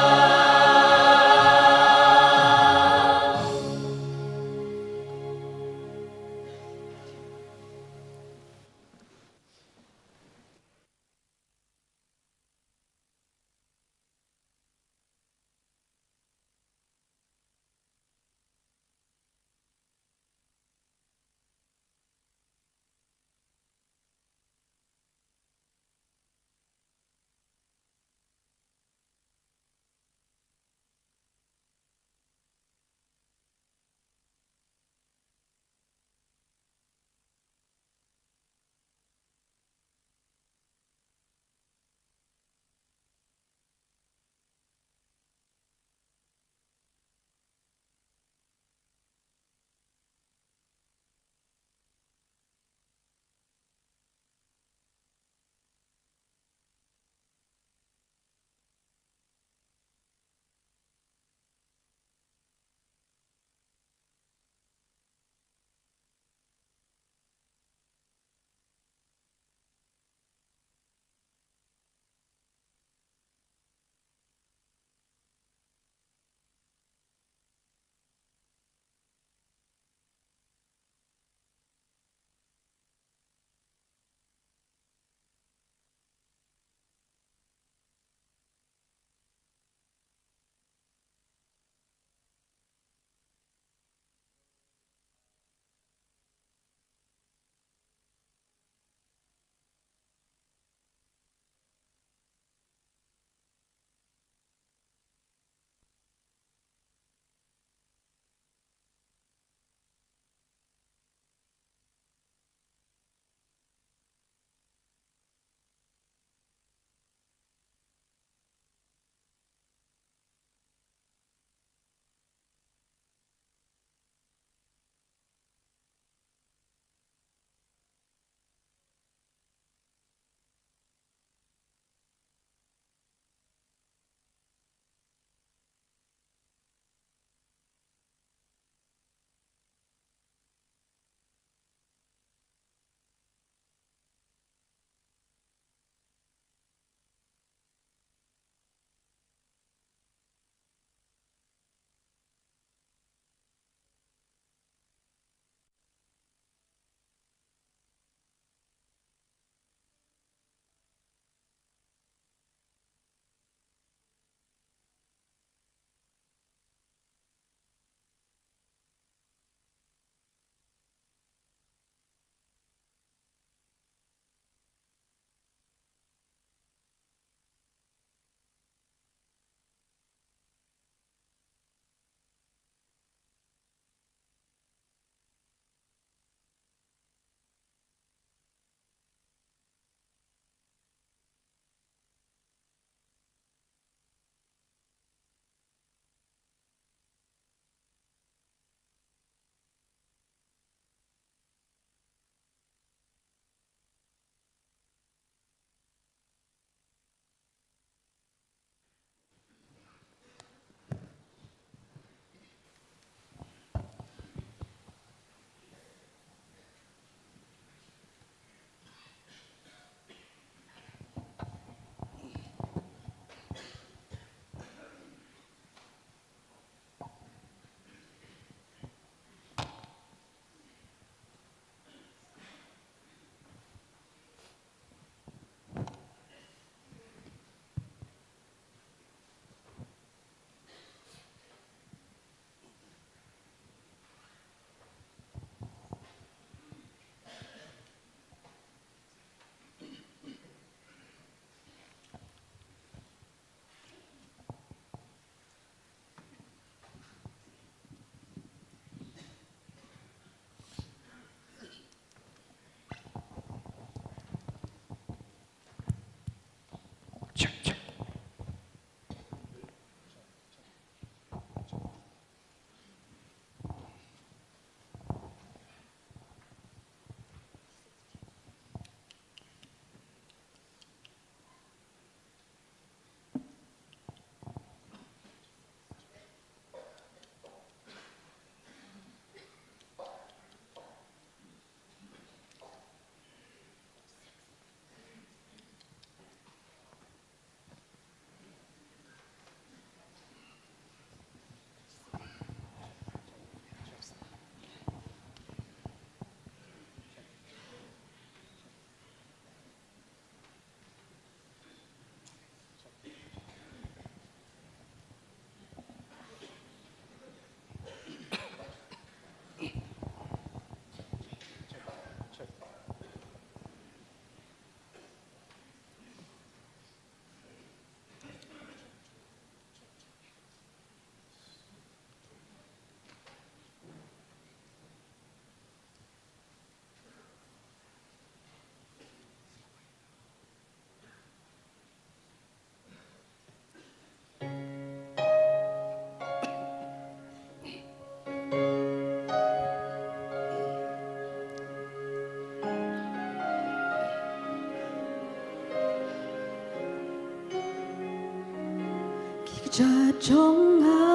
Jong nga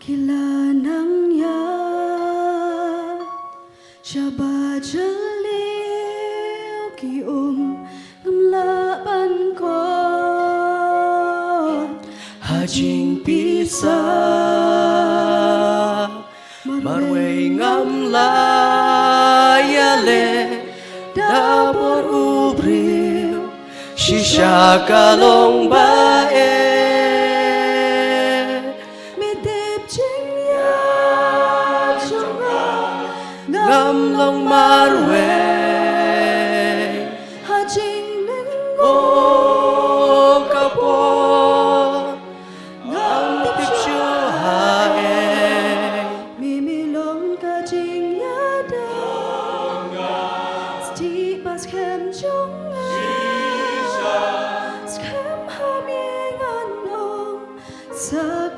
ki la nang ïa shaba jylliew ki um ngam lah ban kot ha jingpisa. Marwei ngam lah ïaleh da bor u briew shisha ka long ba eh. Me tip jingïa jong nga ngam long marwei ha jinglyngngoh ka por. Ngam tip shuh ha eh. Me me long ka jingïada. Still ba skhem jong nga. Skhem ha me ngan ong sakma.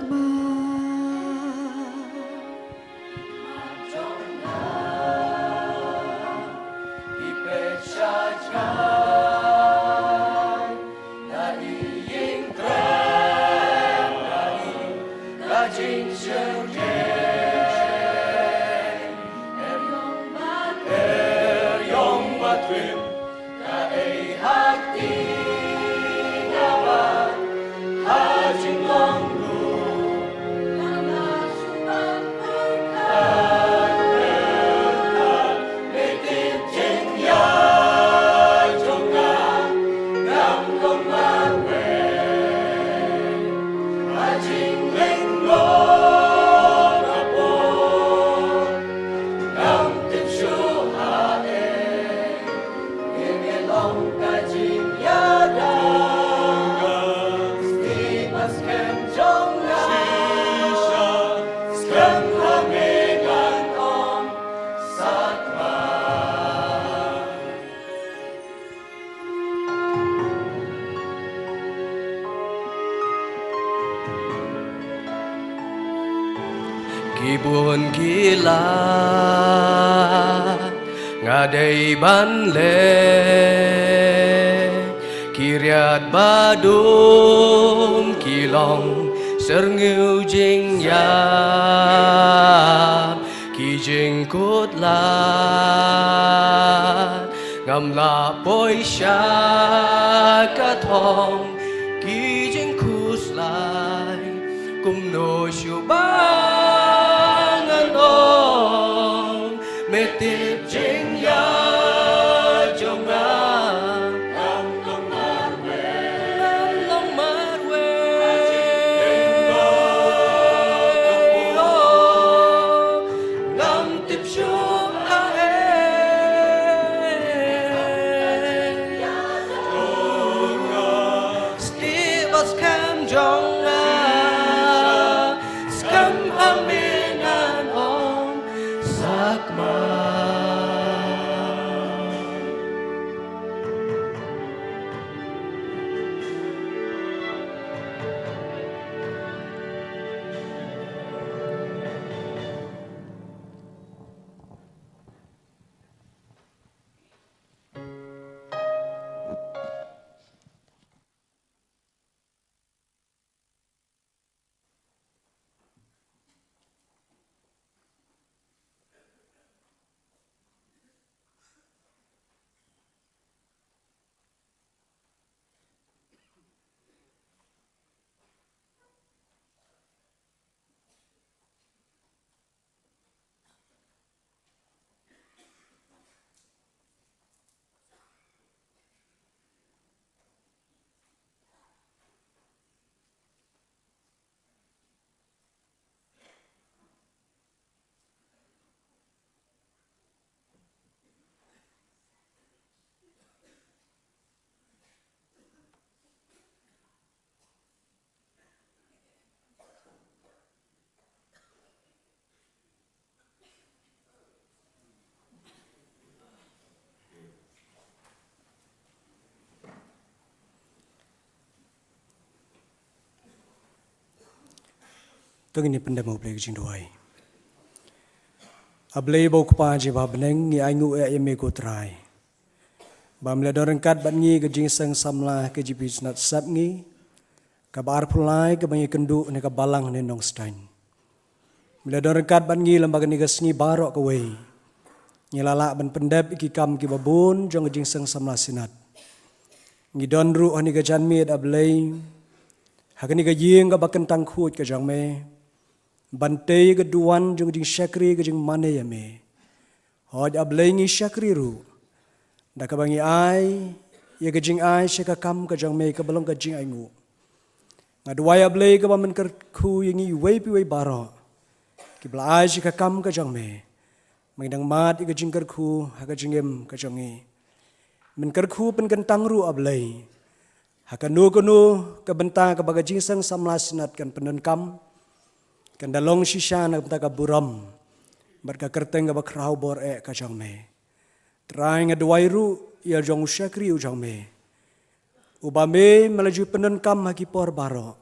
Ki bun ki lad nga dei ban leh, ki riat ba dum ki long syrngiew jingïap, ki jingkut lad ngam lah poi sha ka thong, ki jingkhuslai kumno shuh ba ngan ong. Me tip jingïa jong nga ngam long marwei, ngam long marwei. Ngam tip shuh ha eh. Still ba skhem jong nga, skhem ha me ngan ong sakma. To ngin ïa pyndem ha U Blei ka jingduwai. A Blei ba u Kpa jong ngi ba ha bneng, ngi ainguh ïa me ko Trai, ba me la don ryngkat bad ngi ha ka jingseng samla ka jingpynsngew sap ngi. kaba arphew lai kaba ngi kynduh na ka Balang ne Nongstoiñ. Me la don ryngkat bad ngi lem bad kane ka sngi baroh kawei. Ngi la lah ban pyndep ïa ki kam kiba bun jong ka Jingseng Samla Synod. Ngi don ruh ha kane ka janmiet, A Blei, ha kane ka ïing kaba kyntang khuid ka jong me, ban tei ka duwan jong ka jingshakri ka jingmane ïa me. Hooid A Blei, ngi shakri ruh da kaba ngi ai ïa ka jingai sha ka kam ka jong me kaba long ka jingainguh. Nga duwai A Blei kaba men kyrkhu ïa ngi iwei pa iwei baroh kiba la ai sha ka kam ka jong me. Ba ngin nang mad ïa ka jingkyrkhu ha ka jingim ka jong ngi. Men kyrkhu pynkyntang ruh A Blei ha kano kano ka bynta kaba ka Jingseng Samla Synod kan pyndonkam, kan da long shisha na ka bynta ka burom bad ka kyrteng kaba khraw bor eh ka jong me. Trai, nga duwai ruh ïa jong u shakri u jong me, uba me me la ju pyndonkam ha ki por baroh.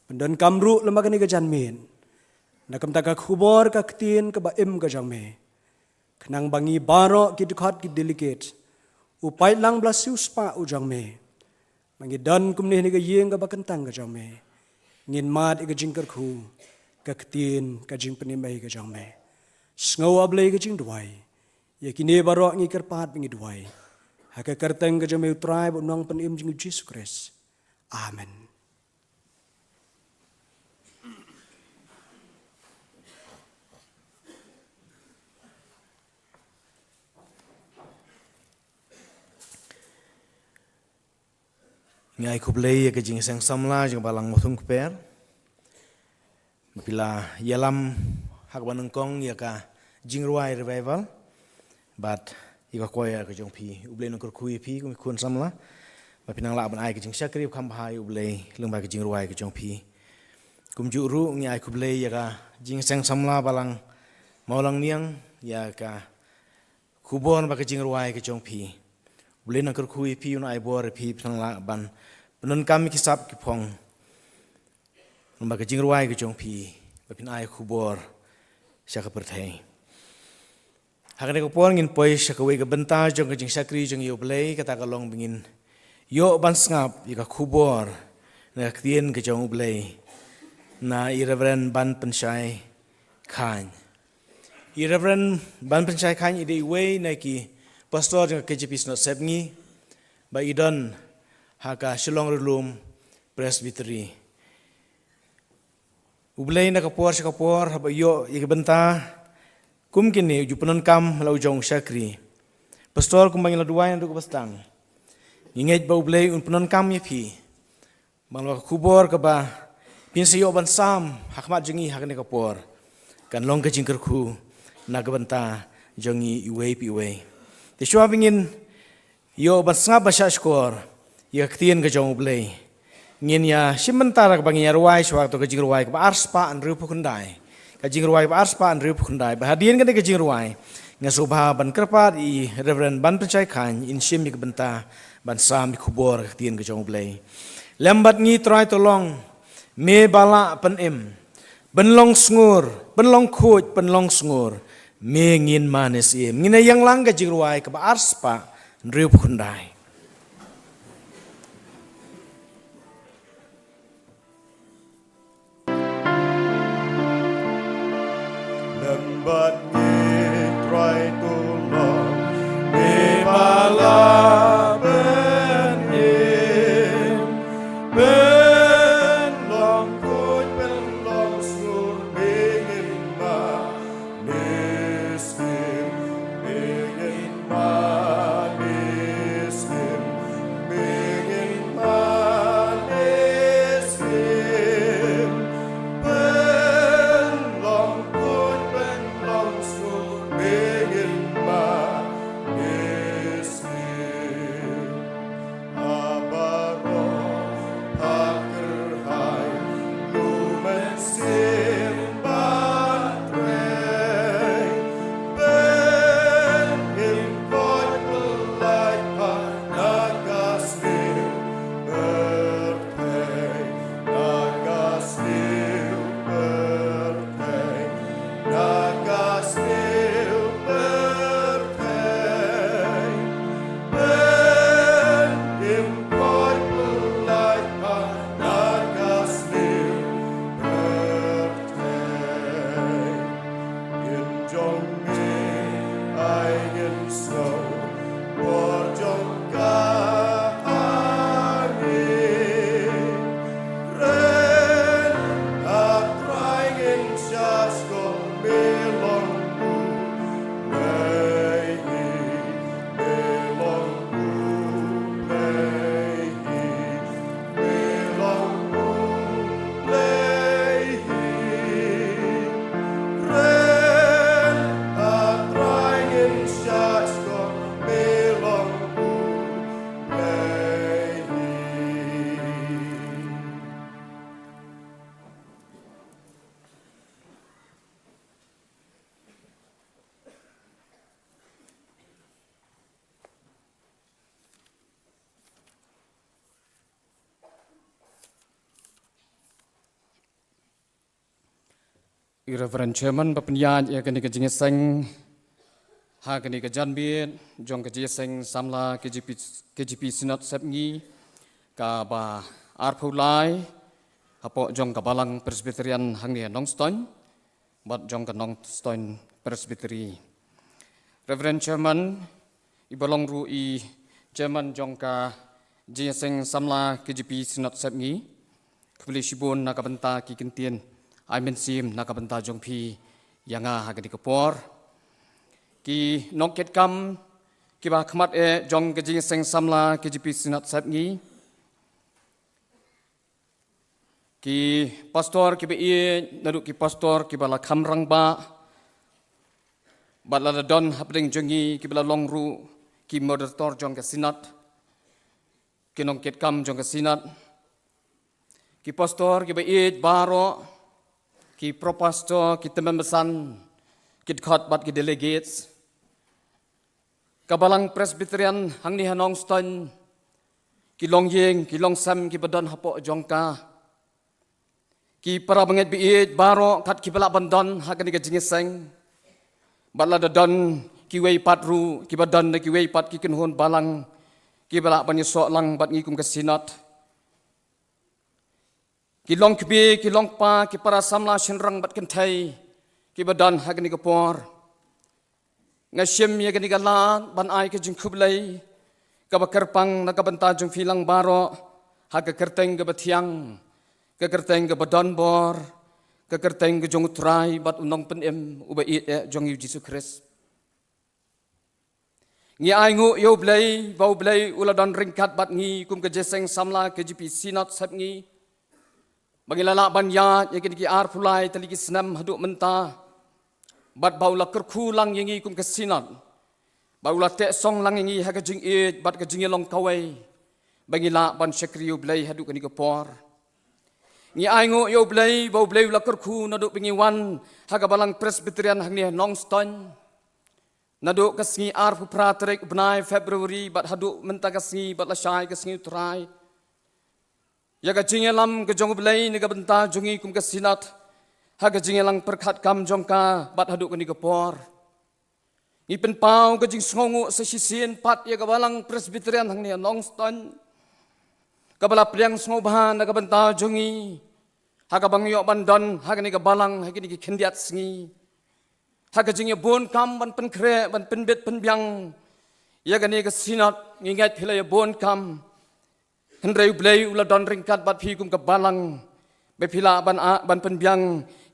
Pyndonkam ruh lem bad kane ka janmiet na ka bynta ka khubor ka ktien kaba im ka jong me, khnang ba ngi baroh ki dkhot ki delegate, u paidlang ba la siewspah u jong me, ba ngi don kumne ha kane ka ïing kaba kyntang ka jong me, ngin mad ïa ka jingkyrkhu ka ktien ka jingpynim ei ka jong me. Sngew A Blei ka jingduwai. Ïa kine baroh ngi kyrpad ba ngi duwai ha ka kyrteng ka jong me u Trai bad u Nongpynim jong ngi u Jisu Khrist. Amen. Ngi ai khublei ïa ka Jingseng Samla jong ka Balang Mawthungkper ba phi la ïalam ha kaba nyngkong ïa ka jingrwai revival bad ïa ka choir ka jong phi. U Blei un kyrkhu ïa phi kum ki khun samla ba phin nang lah ban ai ka jingshakri ba kham bha ïa U Blei lyngba ka jingrwai ka jong phi. Kumjuh ruh ngi ai khublei ïa ka Jingseng Samla Balang Mawlangniang ïa ka khubor bad ka jingrwai ka jong phi. U Blei un kyrkhu ïa phi, un ai bor ïa phi, phin nang lah ban pyndonkam ïa ki sap ki phong lyngba ka jingrwai ka jong phi ba phin ai khubor sha ka pyrthei. Ha kane ka por ngin poi sha kawei ka bynta jong ka jingshakri jong ïa U Blei, kata ka long ba ngin ïoh ban sngap ïa ka khubor na ka ktien ka jong U Blei na i Reverend Ban Pynshai Khan. I Reverend Ban Pynshai Khan i dei iwei na ki pastor jong ka K J P Synod Sepngi ba i don ha ka Shillong Rilum Presbytery. U Blei na ka por sha ka por haba ïoh ïa ka bynta kum kine u ju pyndonkam la u jong u shakri. Pastor, kumba ngi la duwai naduh kaba sdang, ngi ngeit ba U Blei un pyndonkam ïa phi. Bang la ka khubor kaba phin sa ïoh ban sam ha khmat jong ngi ha kane ka por kan long ka jingkyrkhu na ka bynta jong ngi iwei pa iwei. Te shuwa ba ngin ïoh ban sngap ba shah shkor ïa ka ktien ka jong U Blei, ngin ïa shim bynta da kaba ngin ïa rwai shuwa kato ka jingrwai kaba arspah hynriewphew khyndai. Ka jingrwai kaba arspah hynriewphew khyndai. Bad hadien kane ka jingrwai nga sngewbha ban kyrpad ïa i Reverend Ban Pynshai Khan in shim ïa ka bynta ban sam ïa ka khubor ka ktien ka jong U Blei. Lem bad ngi Trai, to long me ba lah pynim, pynlong sngur, pynlong khuid, pynlong sngur, me ngin mane syiem. Ngin ïa ïeng lang ka jingrwai kaba arspah hynriewphew khyndai. Lem bad ngi Trai, to long me ba lah pynim, pynlong khuid, pynlong sngur, me ngin mane syiem, me ngin mane syiem, me ngin mane syiem, pynlong khuid, pynlong I Reverend Chairman ba pynïaid ïa kane ka jingïaseng ha kane ka janmiet jong ka jingïaseng samla K J P, K J P Synod Sepngi kaba arphew lai hapoh jong ka Balang Presbyterian hangne ha Nongstoiñ bad jong ka Nongstoiñ Presbytery. Reverend Chairman, i ba long ruh i Chairman jong ka jingïaseng samla K J P Synod Sepngi, khublei shibun na ka bynta ki kyntien ai mynsiem na ka bynta jong phi ïa nga ha kane ka por. Ki nongkitkam kiba khmat eh jong ka jingïaseng samla K J P Synod Sepngi, ki pastor kiba ïeit, naduh ki pastor kiba la kham rangbah bad la don hapdeng jong ngi kiba la long ruh ki moderator jong ka Synod, ki nongkitkam jong ka Synod, ki pastor kiba ïeit baroh, ki pro pastor, ki tymmen basan, ki dkhot bad ki delegates, ka Balang Presbyterian hangne ha Nongstoiñ, ki longïing ki longsem kiba don hapoh jong ka, ki para bangeit ba ïeit baroh kat kiba lah ban don ha kane ka jingïaseng, bad la da don kiwei pat ruh kiba don da kiwei pat ki kynhun balang kiba lah ban ïasoh lang bad ngi kum ka Synod, ki longkmie ki longkpa, ki para samla shynrang bad kynthei kiba don ha kane ka por. Nga shim ïa kane ka lad ban ai ka jingkhublei kaba kyrpang na ka bynta jong phi lang baroh ha ka kyrteng kaba thiang, ka kyrteng kaba don bor, ka kyrteng ka jong U Trai bad U Nongpynim uba ïeit eh jong ngi U Jisu Khrist. Ngi ainguh ïa U Blei ba U Blei u la don ryngkat bad ngi kum ka jingïaseng samla K J P Synod Sepngi, ba ngi la lah ban ïaid ïa kine ki arphew lai tylli ki snem haduh mynta, bad ba u la kyrkhu lang ïa ngi kum ka Synod, ba u la teh song lang ïa ngi ha ka jingïeit bad ka jingïalong kawei, ba ngi lah ban shakri ïa U Blei haduh kane ka por. Ngi ainguh ïa U Blei ba U Blei u la kyrkhu naduh ba ngi wan ha ka Balang Presbyterian hangne ha Nongstoiñ, naduh ka sngi arphew phra tarik u bnai February bad haduh mynta ka sngi bad lashai ka sngi U Trai, ïa ka jingïalam ka jong U Blei na ka bynta jong ngi kum ka Synod ha ka jingïalang pyrkhat kam jong ka bad haduh kane ka por. Ngi pynpaw ka jingsngewnguh sa shisien pat ïa ka Balang Presbyterian hangne ha Nongstoiñ, kaba la pdiang sngewbha na ka bynta jong ngi ha kaba ngi ïoh ban don ha kane ka balang ha kine ki khyndiat sngi, ha ka jingïabun kam ban pynkhreh ban pynbit pynbiang ïa kane ka Synod. Ngi ngeit phi la ïabun kam, hynrei U Blei u la don ryngkat bad phi kum ka balang, ba phi lah ban a, ban pynbiang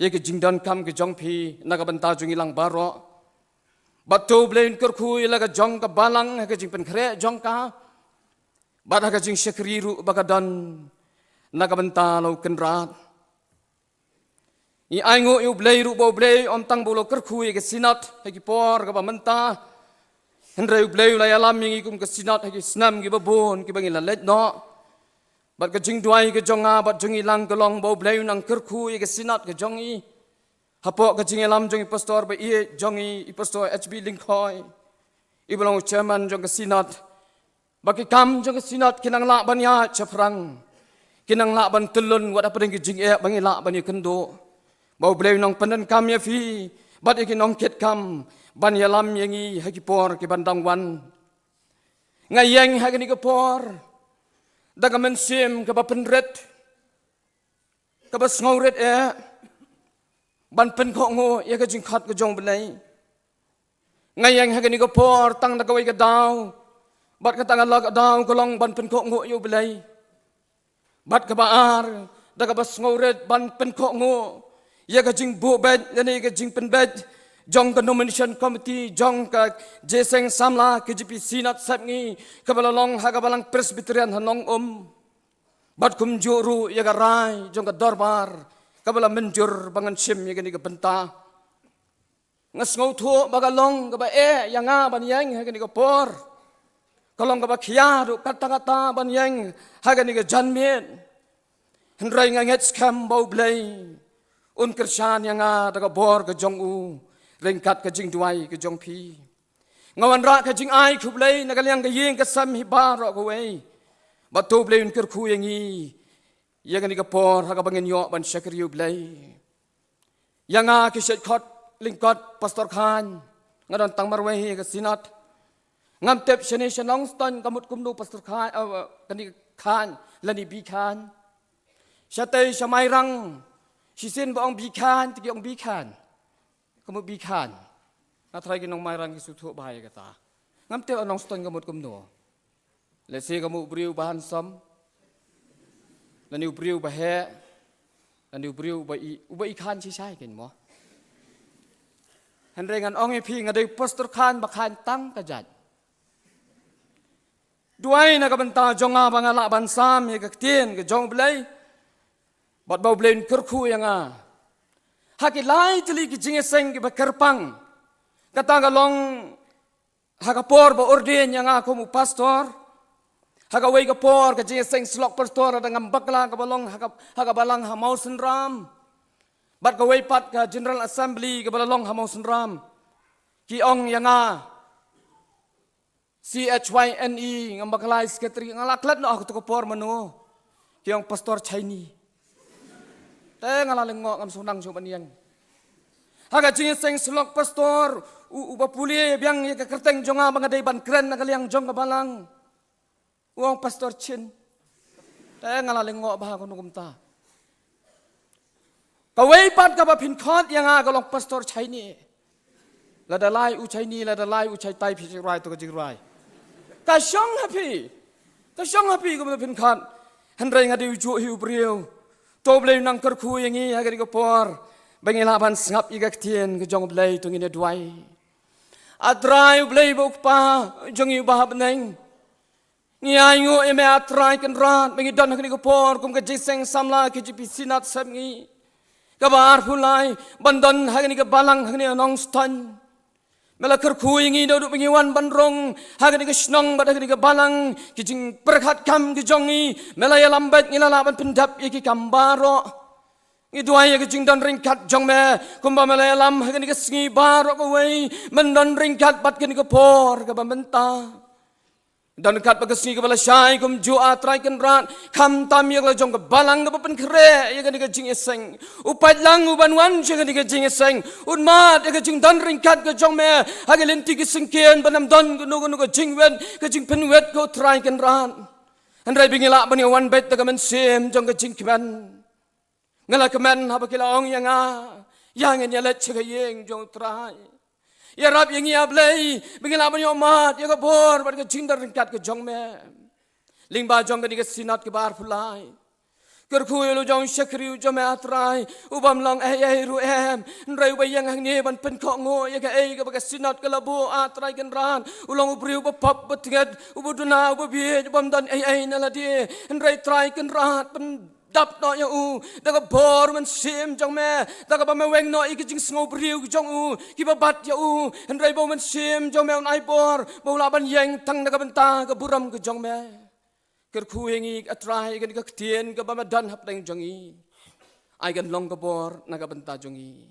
ïa ka jingdonkam ka jong phi na ka bynta jong ngi lang baroh. Bad to U Blei un kyrkhu ïa la ka jong ka balang ha ka jingpynkhreh jong ka, bad ha ka jingshakri ruh ba ka don na ka bynta la U Kynrad. Ngi ainguh ïa U Blei ruh ba U Blei ym tang ba u la kyrkhu ïa ka Synod ha ki por kaba mynta, hynrei U Blei u la ïalam ïa ngi kum ka Synod ha ki snem kiba bun kiba ngi la leit noh. Bad ka jingduwai ka jong nga bad jong ngi lang ka long ba U Blei un nang kyrkhu ïa ka Synod ka jong ngi, hapoh ka jingïalam jong i pastor ba ïeit jong ngi, i Pastor H B Lyngkhoi, iba long u chairman jong ka Synod, ba ki kam jong ka Synod kin nang lah ban ïaid shaphrang, kin nang lah ban tyllun wat hapdeng ki jingeh ba ngi lah ban ïakynduh. Ba U Blei un nang pyndonkam ïa phi bad ïa ki nongkitkam ban ïalam ïa ngi ha ki por ki ban dang wan. Nga ïeng ha kane ka por da ka mynsiem kaba pynrit, kaba sngewrit eh ban pynkhuid nguh ïa ka jingkhot ka jong U Blei. Nga ïeng ha kane ka por tang da kawei ka daw, bad kata ka la ka daw ka long ban pynkohnguh ïa U Blei. Bad kaba ar, da kaba sngewrit ban pynkohnguh ïa ka jingbuh beit lane ka jingpynbeit jong ka nomination committee jong ka Jingïaseng Samla K J P Synod Sepngi, kaba la long ha ka Balang Presbyterian ha Nongum. Bad kumjuh ruh ïa ka rai jong ka dorbar kaba la mynjur ba ngan shim ïa kane ka bynta. Nga sngewthuh ba ka long kaba eh ïa nga ban ïeng ha kane ka por. Ka long kaba khia ruh katta katta ban ïeng ha kane ka janmiet. Hynrei nga ngeit skhem ba U Blei un kyrshan ïa nga da ka bor ka jong u ryngkat ka jingduwai ka jong phi. Nga wanrah ka jingai khublei na ka liang ka ïing ka sem hi baroh kawei. Bad to U Blei un kyrkhu ïa ngi ïa kane ka por ha kaba ngin ïoh ban shakri U Blei. Ïa nga ki shait khot lyngkot Pastor Khan, nga don tang marwei ha ka Synod. Ngam tip shane sha Nongstoiñ ka mut kumno Pastor Khan, eh, kane Khan lane Bi Khan. Shatei sha Mairang, shisien ba ong Bi Khan, te ki ong Bi Khan. Ka mut Bi Khan. Nga tharai ki nong Mairang ki sngewthuh bha ïa kata. Ngam tip ha Nongstoiñ ka mut kumno. Lehse ka mut u briew uba handsome, lane u briew uba heh, lane u briew uba i, uba i khan shai shai kein mo. Hynrei ngan ong ïa phi, nga dei Pastor Khan ba khan tang ka jait. Duwai na ka bynta jong nga ba nga lah ban sam ïa ka ktien ka jong U Blei, bad ba U Blei un kyrkhu ïa nga ha ki lai tylli ki jingïaseng kiba kyrpang. Kata ka long ha ka por ba ordain ïa nga kum u pastor, ha kawei ka por ka jingïaseng syllok pastor lada ngam bakla kaba long ha ka, ha ka balang ha Mawsynram, bad kawei pat ka General Assembly kaba la long ha Mawsynram. Ki ong ïa nga, C H Y N E, ngam bakla, secretary, nga la klet noh ha kato ka por mano. Ki ong Pastor Shane. Te nga la lyngngoh, ngam sngewdang shuh ban ïeng. Ha ka jingïaseng syllok pastor, u, uba pule biang ïa ka kyrteng jong nga ba nga dei ban kren na ka liang jong ka balang, u ong Pastor Chin. Te nga la lyngngoh bha kumno kumta. Kawei pat kaba pynkhot ïa nga ka long Pastor Shane. Lada lai u Shane, lada lai u Shaitai, phi jingrwai to ka jingrwai. Ka shong ha phi. Ka shong ha phi kumno pynkhot. Hynrei nga dei u juh hi u briew. To U Blei un nang kyrkhu ïa ngi ha kane ka por ba ngi lah ban sngap ïa ka ktien ka jong U Blei, to ngin ïa duwai. A Trai U Blei ba u Kpa jong ngi uba ha bneng, ngi ainguh ïa me A Trai Kynrad ba ngi don ha kane ka por kum ka Jingïaseng Samla K J P Synod Sepngi kaba arphew lai ban don ha kane ka balang, ha kane ka Nongstoiñ. Me la kyrkhu ïa ngi naduh ba ngi wan ban rung ha kane ka shnong bad ha kane ka balang, ki jingpyrkhat kam ki jong ngi me la ïalam beit, ngi la lah ban pyndep ïa ki kam baroh. Ngi duwai ïa ka jingdon ryngkat jong me, kumba me la ïalam ha kane ka sngi baroh kawei, men don ryngkat bad kane ka por kaba mynta. Don ryngkat bad ka sngi kaba lashai kumjuh A Trai Kynrad, khamtam ïa ka la jong ka balang kaba pynkhreh ïa kane ka jingïaseng. U pait lang u ban wan sha kane ka jingïaseng, un mad ïa ka jingdon ryngkat ka jong me ha ki lynti ki syngkien, ban ym don kano kano ka jingwit, ka jingpynwit ko Trai Kynrad. Hynrei ba ngi lah ban ïa wan beit da ka mynsiem jong ka jingkmen. Nga la kmen haba ki la ong ïa nga, ïa ngin ïaleit sha ka ïing jong U Trai. Ïarap ïa ngi A Blei ba ngi lah ban ïoh mad ïa ka bor bad ka jingdon ryngkat ka jong me. Lyngba jong kane ka Synod kaba arphew lai, kyrkhu ïa u la jong u shakri u jong me A Trai, u bym long ei ei ruh em, hynrei uba ïeng hangne ban pynkohnguh ïa kaei kaba ka Synod ka la buh A Trai Kynrad. U long u briew uba pop, uba tnget, uba duna, uba bieit, u bym don ei ei na lade, hynrei Trai Kynrad, pyn dap noh ïa u da ka bor mynsiem jong me, da kaba me weng noh ïa ki jingsngew briew ki jong u kiba bat ïa u, hynrei ba u mynsiem jong me un ai bor ba u lah ban ïeng tang na ka bynta ka burom ka jong me. Kyrkhu ïa ngi A Trai, ïa kane ka ktien kaba me don hapdeng jong ngi, ai kan long ka bor na ka bynta jong ngi.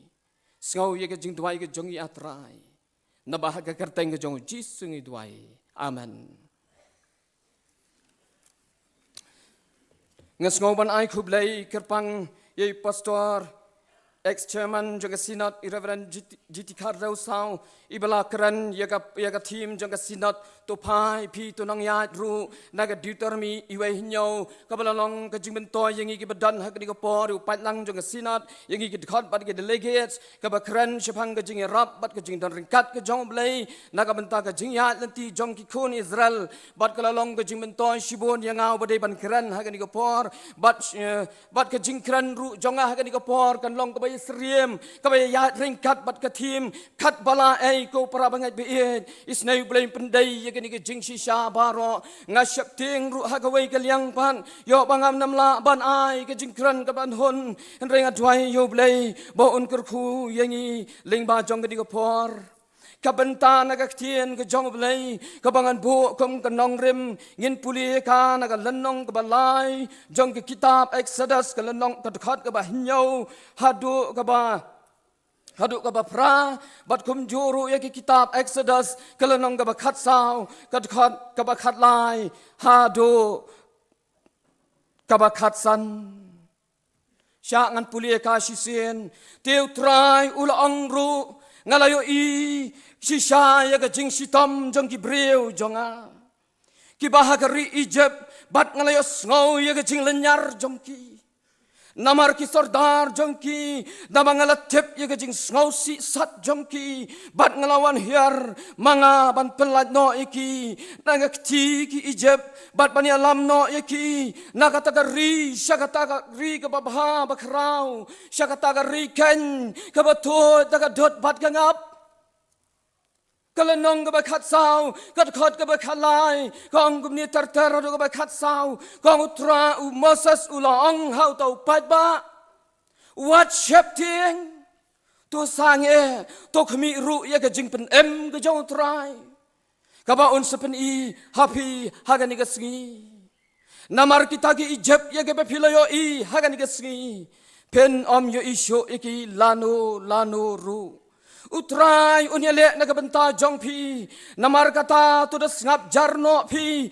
Sngew ïa ka jingduwai ka jong ngi A Trai. Naba ha ka kyrteng ka jong U Jisu ngi duwai. Amen. Nga sngew ban ai khublei kyrpang ïa i Pastor ex-chairman jong ka Synod, i Reverend G T, G T Khardew Saw, i ba la kren ïa ka, ïa ka theme jong ka Synod, to phai phi to nang ïaid ruh, na ka Deuteronomi iwei hynñiew, kaba la long ka jingmyntoi ïa ngi kiba don ha kane ka por, u paidlang jong ka Synod, ïa ngi ki dkhot bad ki delegates, kaba kren shaphang ka jingïarap bad ka jingdon ryngkat ka jong U Blei, na ka bynta ka jingïaid lynti jong ki khun Israel, bad ka la long ka jingmyntoi shibun ïa nga uba dei ban kren ha kane ka por, bad, eh, bad ka jingkren ruh jong nga ha kane ka por kan long kaba ïasyriem, kaba ïaid ryngkat bad ka theme, khat ba la ei ko para bangeit ba ïeit, isynei U Blei pyndei ïa kane ka jingshisha baroh, nga sheptieng ruh ha kawei ka liang pat, ïoh ba ngam nang lah ban ai ka jingkren kaba hun, hynrei nga duwai ïa U Blei, ba un kyrkhu ïa ngi, lyngba jong kane ka por. Ka bynta na ka ktien ka jong U Blei, kaba ngan buh kum ka nongrim, ngin pule ka na ka lynnong kaba lai, jong ka kitab Exodus ka lynnong ka dkhot kaba hynñiew, haduh kaba, haduh kaba phra, bad kumjuh ruh ïa ka kitab Exodus ka lynnong kaba khatsaw, ka dkhot kaba khatlai, haduh kaba khatsan. Shah ngan pule ka shisien, te U Trai u la ong ruh, nga la ïohi shisha ïa ka jingshitom jong ki briew jong nga, kiba ha ka ri Egypt, bad nga la ïohsngew ïa ka jinglynñiar jong ki. Namar ki sordar jong ki, namar nga la tip ïa ka jingsngewsih sat jong ki, bad nga la wan hiar, ma nga ban pyllait noh ïa ki, na ka kti ki Egypt, bad ban ïalam noh ïa ki, na kata ka ri, sha kata ka ri kaba bha bakhraw, sha kata ka ri khein, kaba tuid da ka dud bad ka ngap. Ka lynnong kaba khatsaw, ka dkhot kaba khatlai, ka ong kumne ter ter haduh kaba khatsaw, ka ong U Trai, u Moses u la ong ha uta u paidbah, wat sheptieng, to sangeh, to khmih ruh ïa ka jingpynim ka jong U Trai, kaba un sa pyni ha phi ha kane ka sngi. Namar kita ki Egypt ïa kiba phi la ïohi ha kane ka sngi, phin ym ïohi shuh ïa ki lano lano ruh. U Trai un ïaleh na ka bynta jong phi, namar kata to da sngap jar noh phi.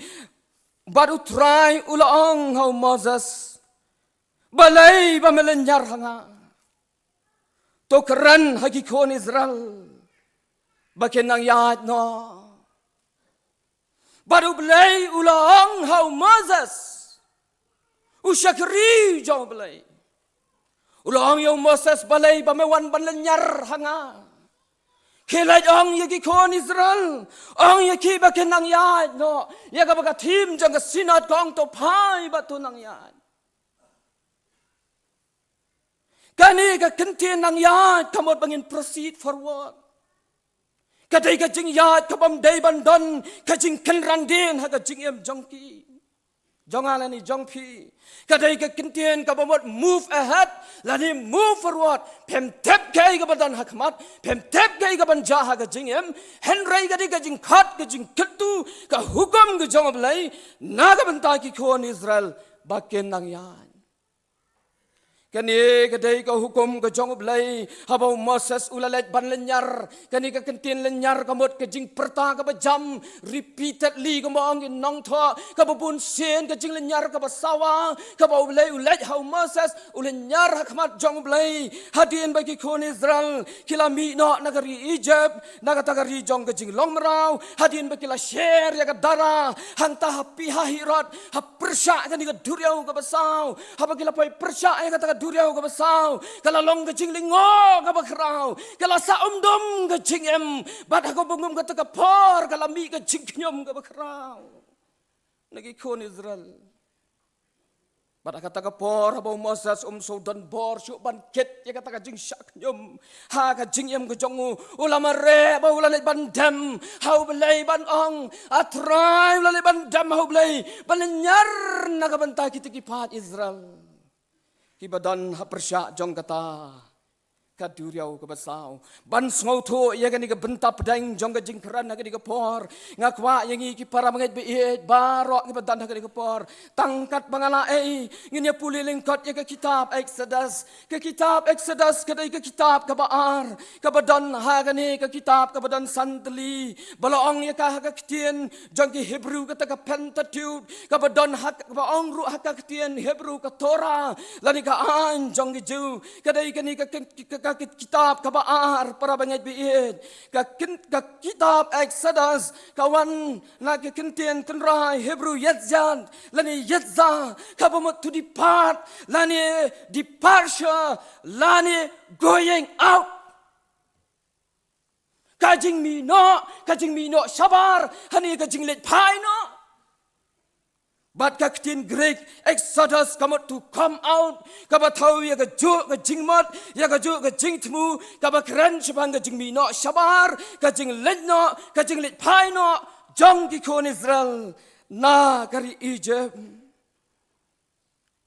Bad U Trai u la ong ha u Moses, balei ba me lynñiar ha nga? To kren ha ki khun Israel ba kin nang ïaid noh. Bad U Blei u la ong ha u Moses, u shakri jong U Blei, u la ong ïa u Moses, balei ba me wan ban lynñiar ha nga? Khie leit ong ïa ki khun Israel, ong ïa ki ba kin nang ïaid noh. Ïa kaba ka theme jong ka Synod ka ong to phai bad to nang ïaid. Kane ka kyntien nang ïaid ka mut ba ngin proceed forward. Ka dei ka jingïaid kabym dei ban don ka jingkynran dien ha ka jingim jong ki, jong nga lane jong phi. Ka dei ka kyntien kaba mut move ahead lane move forward. Phim tip kaei kaba don ha khmat, phim tip kaei kaban jia ha ka jingim. Hynrei ka dei ka jingkhot, ka jingkyntu, ka hukum ka jong U Blei na ka bynta ki khun Israel ba kin nang ïaid. Kane ka dei ka hukum ka jong U Blei, haba u Moses u la leit ban lynñiar. Kane ka kyntien lynñiar ka mut ka jingpyrta kaba jam, repeatedly, kumba ong ki nongthoh, kaba bun sien ka jinglynñiar kaba sawa, kaba U Blei u leit ha u Moses, u lynñiar ha khmat jong U Blei, hadien ba ki khun Israel ki la mih noh na ka ri Egypt, na kata ka ri jong ka jinglong mraw, hadien ba ki la sher ïa ka dara, hangta ha Pi-hahiroth, ha pyrshah kane ka duriaw kaba saw, haba ki la poi pyrshah ïa kata ka duriaw kaba saw, ka la long ka jinglyngngoh kaba khraw, ka la sah umdum ka jingim, bad ha kaba ngum kata ka por, ka la mih ka jingkhñium kaba khraw na ki khun Israel. Bad ha kata ka por, haba u Moses um shu don bor shuh ban kit ïa kata ka jingshah khñium ha ka jingim ka jong u, u la mareh ba u la leit ban dem ha U Blei ban ong, A Trai, u la leit ban dem ha U Blei ban lynñiar na ka bynta kita ki paid Israel kiba don ha pyrshah jong kata Ka duriaw kaba saw. Ban sngewthuh ïa kane ka bynta pdeng jong ka jingkren ha kane ka por, nga kwah ïa ngi ki para bangeit baieit baroh kiba don ha kane ka por, tang katba nga la ai, ngin ïa pule lyngkot ïa ka kitab Exodus. Ka kitab Exodus ka dei ka kitab kaba ar kaba don ha kane ka kitab kaba don san tylli, ba la ong ïa ka ha ka ktien jong ki Hebru kata ka Pentateuch, kaba don ha, kaba ong ruh ha ka ktien Hebru ka Torah, lane ka aiñ jong ki Jiw. Ka dei kane ka, ka, ka, ka kitab kaba ar, para bangeit baieit. Ka kin-, ka kitab Exodus ka wan na ka ktien tynrai Hebru yetzat lane yetza, kaba mut to depart lane departure lane going out. Ka jingmih noh, ka jingmih noh shabar, lane ka jingleit phai noh. Bad ka ktien Greek Exodus ka mut to come out, kaba thew ïa kajuh ka jingmut, ïa kajuh ka jingthmu, kaba kren shaphang ka jingmih noh shabar, ka jingleit noh, ka jingleit phai noh jong ki khun Israel na ka ri Egypt.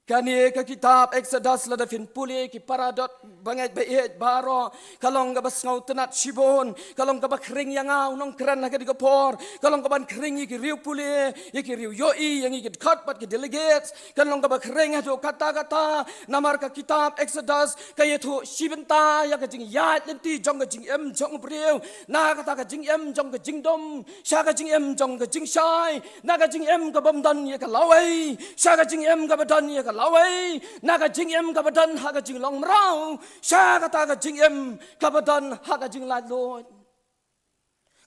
Kane ka kitab Exodus, lada phin pule, ki para dot bangeit baieit baroh, ka long kaba sngewtynnad shibun, ka long kaba khring ïa nga u nongkren ha kane ka por, ka long kaban khring ïa ki riew pule, ïa ki riew ïohi, ïa ngi ki dkhot bad ki delegates, ka long kaba khring haduh katta katta, namar ka kitab Exodus ka ïathuh shi bynta ïa ka jingïaid lynti jong ka jingim jong u briew, na kata ka jingim jong ka jingdum sha ka jingim jong ka jingshai, na ka jingim kabym don ïa ka lawei sha ka jingim kaba don ïa ka lawei, na ka jingim kaba don ha ka jinglong mraw sha kata ka jingim kaba don ha ka jinglaitluid.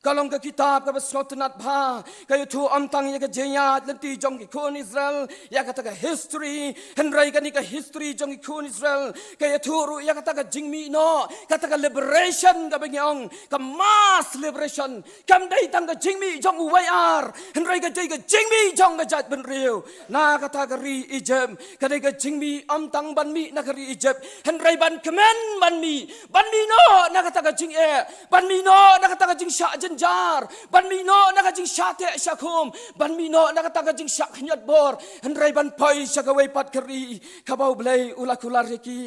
Ka long ka kitab kaba sngewtynnad bha, ka ïathuh ym tang ïa ka jingïaid lynti jong ki khun Israel, ïa kata ka history, hynrei kane ka history jong ki khun Israel ka ïathuh ruh ïa kata ka jingmih noh, kata ka liberation kaba ngi ong, ka mass liberation. Kam dei tang ka jingmih jong uwei ar, hynrei ka dei ka jingmih jong ka jaitbynriew na kata ka ri Egypt. Ka dei ka jingmih ym tang ban mih na ka ri Egypt, hynrei ban kmen ban mih, ban mih noh na kata ka jingeh, ban mih noh na kata ka jingshah jynjar, ban mih noh na ka jingshah teh shah khum, ban mih noh na kata ka jingshah khñiot bor, hynrei ban poi sha kawei pat ka ri kaba U Blei u la kular ïa ki.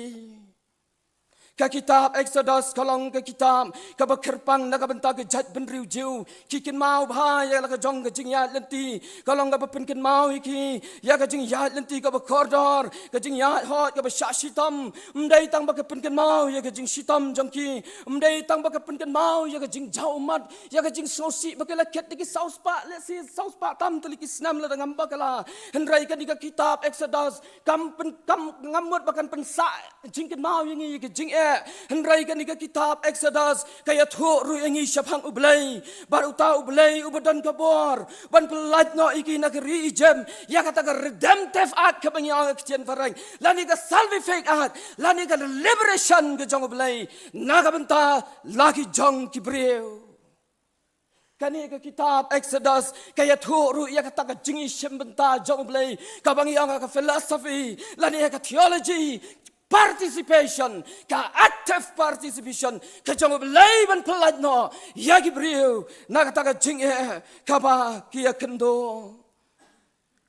Ka kitab Exodus ka long ka kitab kaba kyrpang na ka bynta ka jaitbynriew Jiw. Ki kynmaw bha ïa la ka jong ka jingïaid lynti, ka long kaba pynkynmaw ïa ki ïa ka jingïaid lynti kaba kordor, ka jingïaid hok kaba shah shitom. Ym dei tang ba ka pynkynmaw ïa ka jingshitom jong ki, ym dei tang ba ka pynkynmaw ïa ka jingjaw ummat, ïa ka jingsngewsih ba ki la khet da ki saw spah, lehse saw spah tam tylli ki snem lada ngam bakla. Hynrei kane ka kitab Exodus kam pyn-, kam, ngam mut ba kan pynsah jingkynmaw ïa ngi ïa ka jingeh, hynrei kane ka kitab Exodus ka ïathuh ruh ïa ngi shaphang U Blei, bad uta U Blei uba don ka bor ban pyllait noh ïa ki na ka ri Egypt, ïa kata ka redemptive act kaba ngi ong ha ka ktien phareng, lane ka salvific act, lane ka liberation ka jong U Blei na ka bynta la ki jong ki briew. Kane ka kitab Exodus ka ïathuh ruh ïa kata ka jingïashim bynta jong U Blei, kaba ngi ong ha ka philosophy lane ha ka theology, participation, ka active participation ka jong U Blei ban pyllait noh ïa ki briew na kata ka jingeh kaba ki ïakynduh.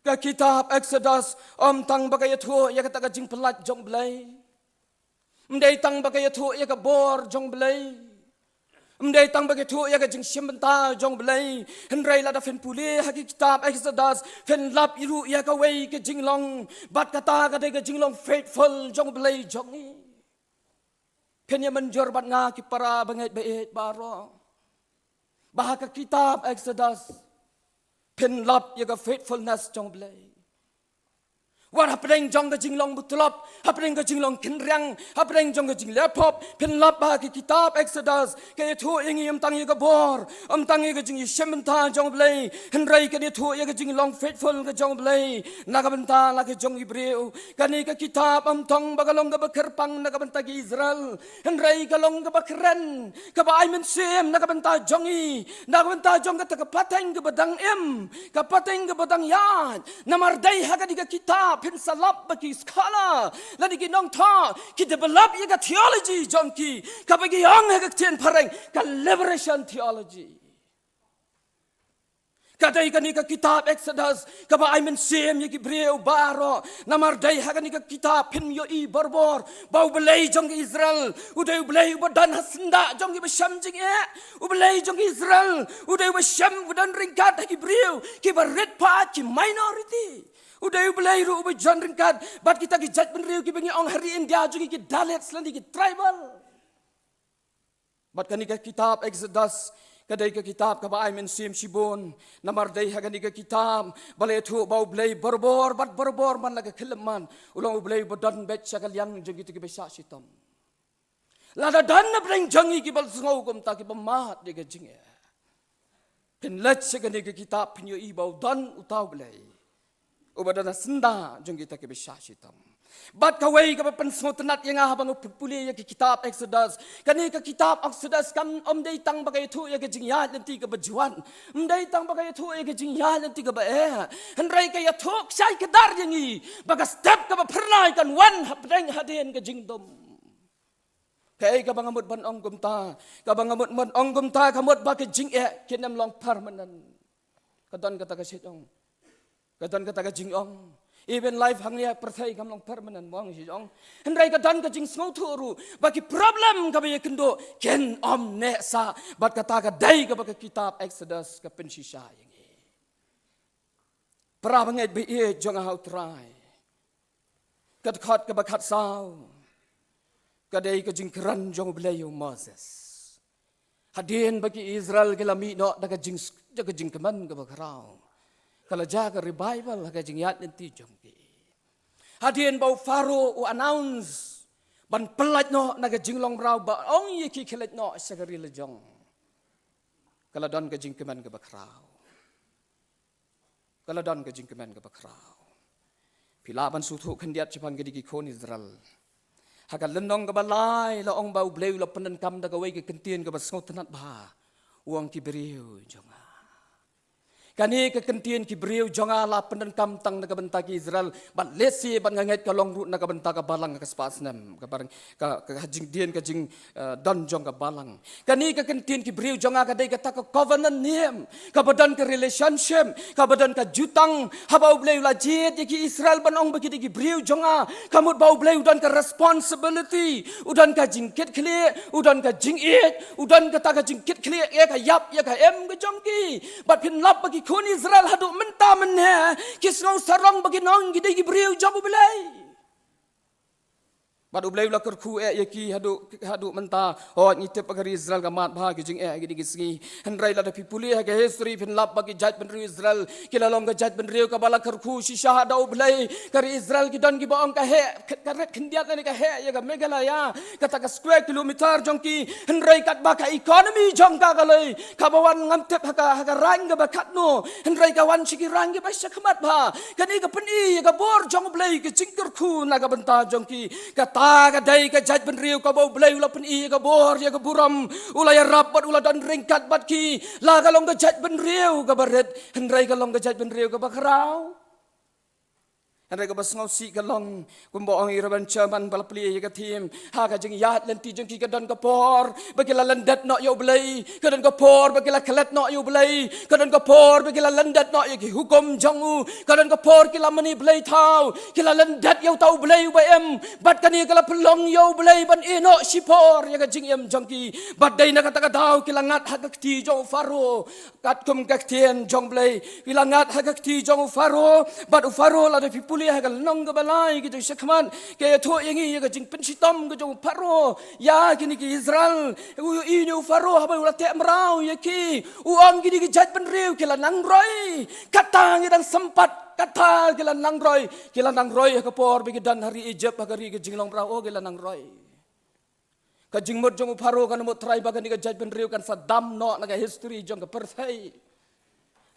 Ka kitab Exodus ym tang ba ka ïathuh ïa kata ka jingpyllait jong U Blei, ym dei tang ba ka ïathuh ïa ka bor jong U Blei, ym dei tang ba ka ïathuh ïa ka jingshim bynta jong U Blei. Hynrei lada phin pule ha ki kitab Exodus, phin lap ruh ïa kawei ka jinglong, bad kata ka dei ka jinglong faithful jong U Blei jong ngi. Phin ïa mynjur bad nga, ki para bangeit baieit baroh, ba ha ka kitab Exodus phin lap ïa ka faithfulness jong U Blei. Wat hapdeng jong ka jinglong butlop, hapdeng ka jinglong kynriang, hapdeng jong ka jingleh pop, phin lap ba ha ka kitab Exodus ka ïathuh ïa ngi ym tang ïa ka bor, ym tang ïa ka jingïashim bynta jong U Blei, hynrei ka ïathuh ïa ka jinglong faithful ka jong U Blei na ka bynta la ka jong ki briew. Kane ka kitab ym tang ba ka long kaba kyrpang na ka bynta ki Israel, hynrei ka long kaba kren, kaba ai mynsiem na ka bynta jong ngi, na ka bynta jong kata ka pateng kaba dang im, ka pateng kaba dang ïaid. Namar dei ha kane ka kitab phin sa lap ba ki scholar lane ki nongthoh ki develop ïa ka theology jong ki, kaba ki ong ha ka ktien phareng ka liberation theology. Ka dei kane ka kitab Exodus kaba ai mynsiem ïa ki briew baroh. Namar dei ha kane ka kitab phin ïohi barabor ba U Blei jong ki Israel u dei U Blei uba don ha syndah jong kiba shem jingeh. U Blei jong ki Israel u dei uba shem, uba don ryngkat ha ki briew kiba rit paid, ki minority. U dei U Blei ruh uba don ryngkat bad kita ki jaitbynriew kiba ngi ong ha ri India jong ngi ki Dalits lane ki tribal. Bad kane ka kitab Exodus ka dei ka kitab kaba ai mynsiem shibun. Namar dei ha kane ka kitab ba la ïathuh ba U Blei barabor bad barabor man la ka khyllipmat u long U Blei uba don beit sha ka liang jong kita kiba shah shitom. Lada don na pdeng jong ngi kiba la sngew kumta, kiba mad ïa ka jingeh, phin leit sha kane ka kitab phin ïohi ba u don uta U Blei uba don ha syndah jong kita kiba shah shitom. Bad kawei kaba pynsngewtynnat ïa nga haba nga pule ïa ka kitab Exodus, kane ka kitab Exodus kam, ym dei tang ba ka ïathuh ïa ka jingïaid lynti kaba jwat, ym dei tang ba ka ïathuh ïa ka jingïaid lynti kaba eh, hynrei ka ïathuh kshai kdar ïa ngi ba ka step kaba phyrnai kan wan hapdeng hadien ka jingdum. Kaei kaba nga mut ban ong kumta? Kaba nga mut ban ong kumta ka mut ba ka jingeh kin ym long permanent. Ka don kata ka shit ong, ka don kata ka jingong, even life hangne ha pyrthei kam long permanent, mo, ngi shit ong. Hynrei ka don ka jingsngewthuh ruh ba ki problem kaba ïakynduh kin ym neh sah. Bad kata ka dei kaba ka kitab Exodus ka pynshisha ïa ngi. Para bangeit ba ïeit jong nga ha U Trai, ka dkhot kaba khatsaw ka dei ka jingkren jong U Blei ïa u Moses. Hadien ba ki Israel ki la mih noh da ka jing, da ka jingkmen kaba khraw, ka la jia ka revival ha ka jingïaid lynti jong ki. Hadien ba u Pharaoh u announce ban pyllait noh na ka jinglong mraw, ba ong ïa ki khie leit noh sha ka ri la jong, ka la don ka jingkmen kaba khraw. Ka la don ka jingkmen kaba khraw. Phi lah ban sngewthuh khyndiat shaphang kine ki khun Israel. Ha ka lynnong kaba lai la ong ba U Blei u la pyndonkam da kawei ka kyntien kaba sngewtynnat bha. U ong, ki briew jong nga. Kane ka kyntien ki briew jong nga la pyndonkam tang na ka bynta ki Israel. Bad lehse bad nga ngeit ka long ruh na ka bynta ka balang ka spah snem. Ka balang ka, ka jingdien, ka jing, eh, don jong ka balang. Kane ka kyntien ki briew jong nga ka dei kata ka covenant name kaba don ka relationship, kaba don ka jutang. Haba U Blei u la jied ïa ki Israel ban ong ba ki dei ki briew jong nga, ka mut ba U Blei u don ka responsibility, u don ka jingkitkhlieh, u don ka jingïeit, u don kata ka jingkitkhlieh ïa ka ïap ïa ka im ka jong ki. Bad phin lap ba ki khun Israel haduh mynta mynne ki sngew sarong ba ki nong ki dei ki briew jong U Blei. Bad U Blei u la kyrkhu eh ïa ki haduh, haduh mynta. Hooid, ngi tip ba ka ri Israel ka mad bha ki jingeh ha kine ki sngi. Hynrei lada phi pule ha ka history phin lap ba ki jaitbynriew Israel ki la long ka jaitbynriew kaba la kyrkhu shisha da U Blei. Ka ri Israel ki don kiba ong ka heh, ka, ka rit khyndiat lane ka heh ïa ka Meghalaya, kata ka square kilometer jong ki. Hynrei katba ka economy jong ka ka lei, kaba wan ngam tip ha ka, ha ka rank kaba katno, hynrei ka wan sha ki rank kiba shakhmat bha. Kane ka pyni ïa ka bor jong U Blei, ka jingkyrkhu na ka bynta jong ki. Kata ka dei ka jaitbynriew kaba U Blei u la pyni ïa ka bor, ïa ka burom, u la ïarap bad u la don ryngkat bad ki. La ka long ka jaitbynriew kaba rit, hynrei ka long ka jaitbynriew kaba khraw. Hynrei kaba sngewsih ka long, kumba ong i Reverend Chairman ba la plie ïa ka theme, ha ka jingïaid lynti jong ki ka don ka por ba ki la lyndet noh ïa U Blei, ka don ka por ba ki la klet noh ïa U Blei, ka don ka por ba ki la lyndet noh ïa ki hukum jong u, ka don ka por ki la mane blei thaw, ki la lyndet ïa uta U Blei uba im. Bad kane ka la pynlong ïa U Blei ban ïeh noh shipor ïa ka jingim jong ki. Bad dei na kata ka daw ki la ngat ha ka kti jong u Pharaoh. Katkum ka ktien jong U Blei, ki la ngat ha ka kti jong u Pharaoh. Bad u Pharaoh, lada phi pule ha ka lynnong kaba lai ka jong shakhmat, ka ïathuh ïa ngi ïa ka jingpynshitom ka jong u Pharaoh ïa kine ki Israel. U ïohi ne u Pharaoh haba u la teh mraw ïa ki, u ong, kine ki jaitbynriew ki la nang roi. Kata ngi dang sympat, kata ki la nang roi. Ki la nang roi ha ka por ba ki don ha ri Egypt, ha ka ri ka jinglong mraw, oh, ki la nang roi. Ka jingmut jong u Pharaoh kan mut trai ba kane ka jaitbynriew kan sa dam noh na ka history jong ka pyrthei.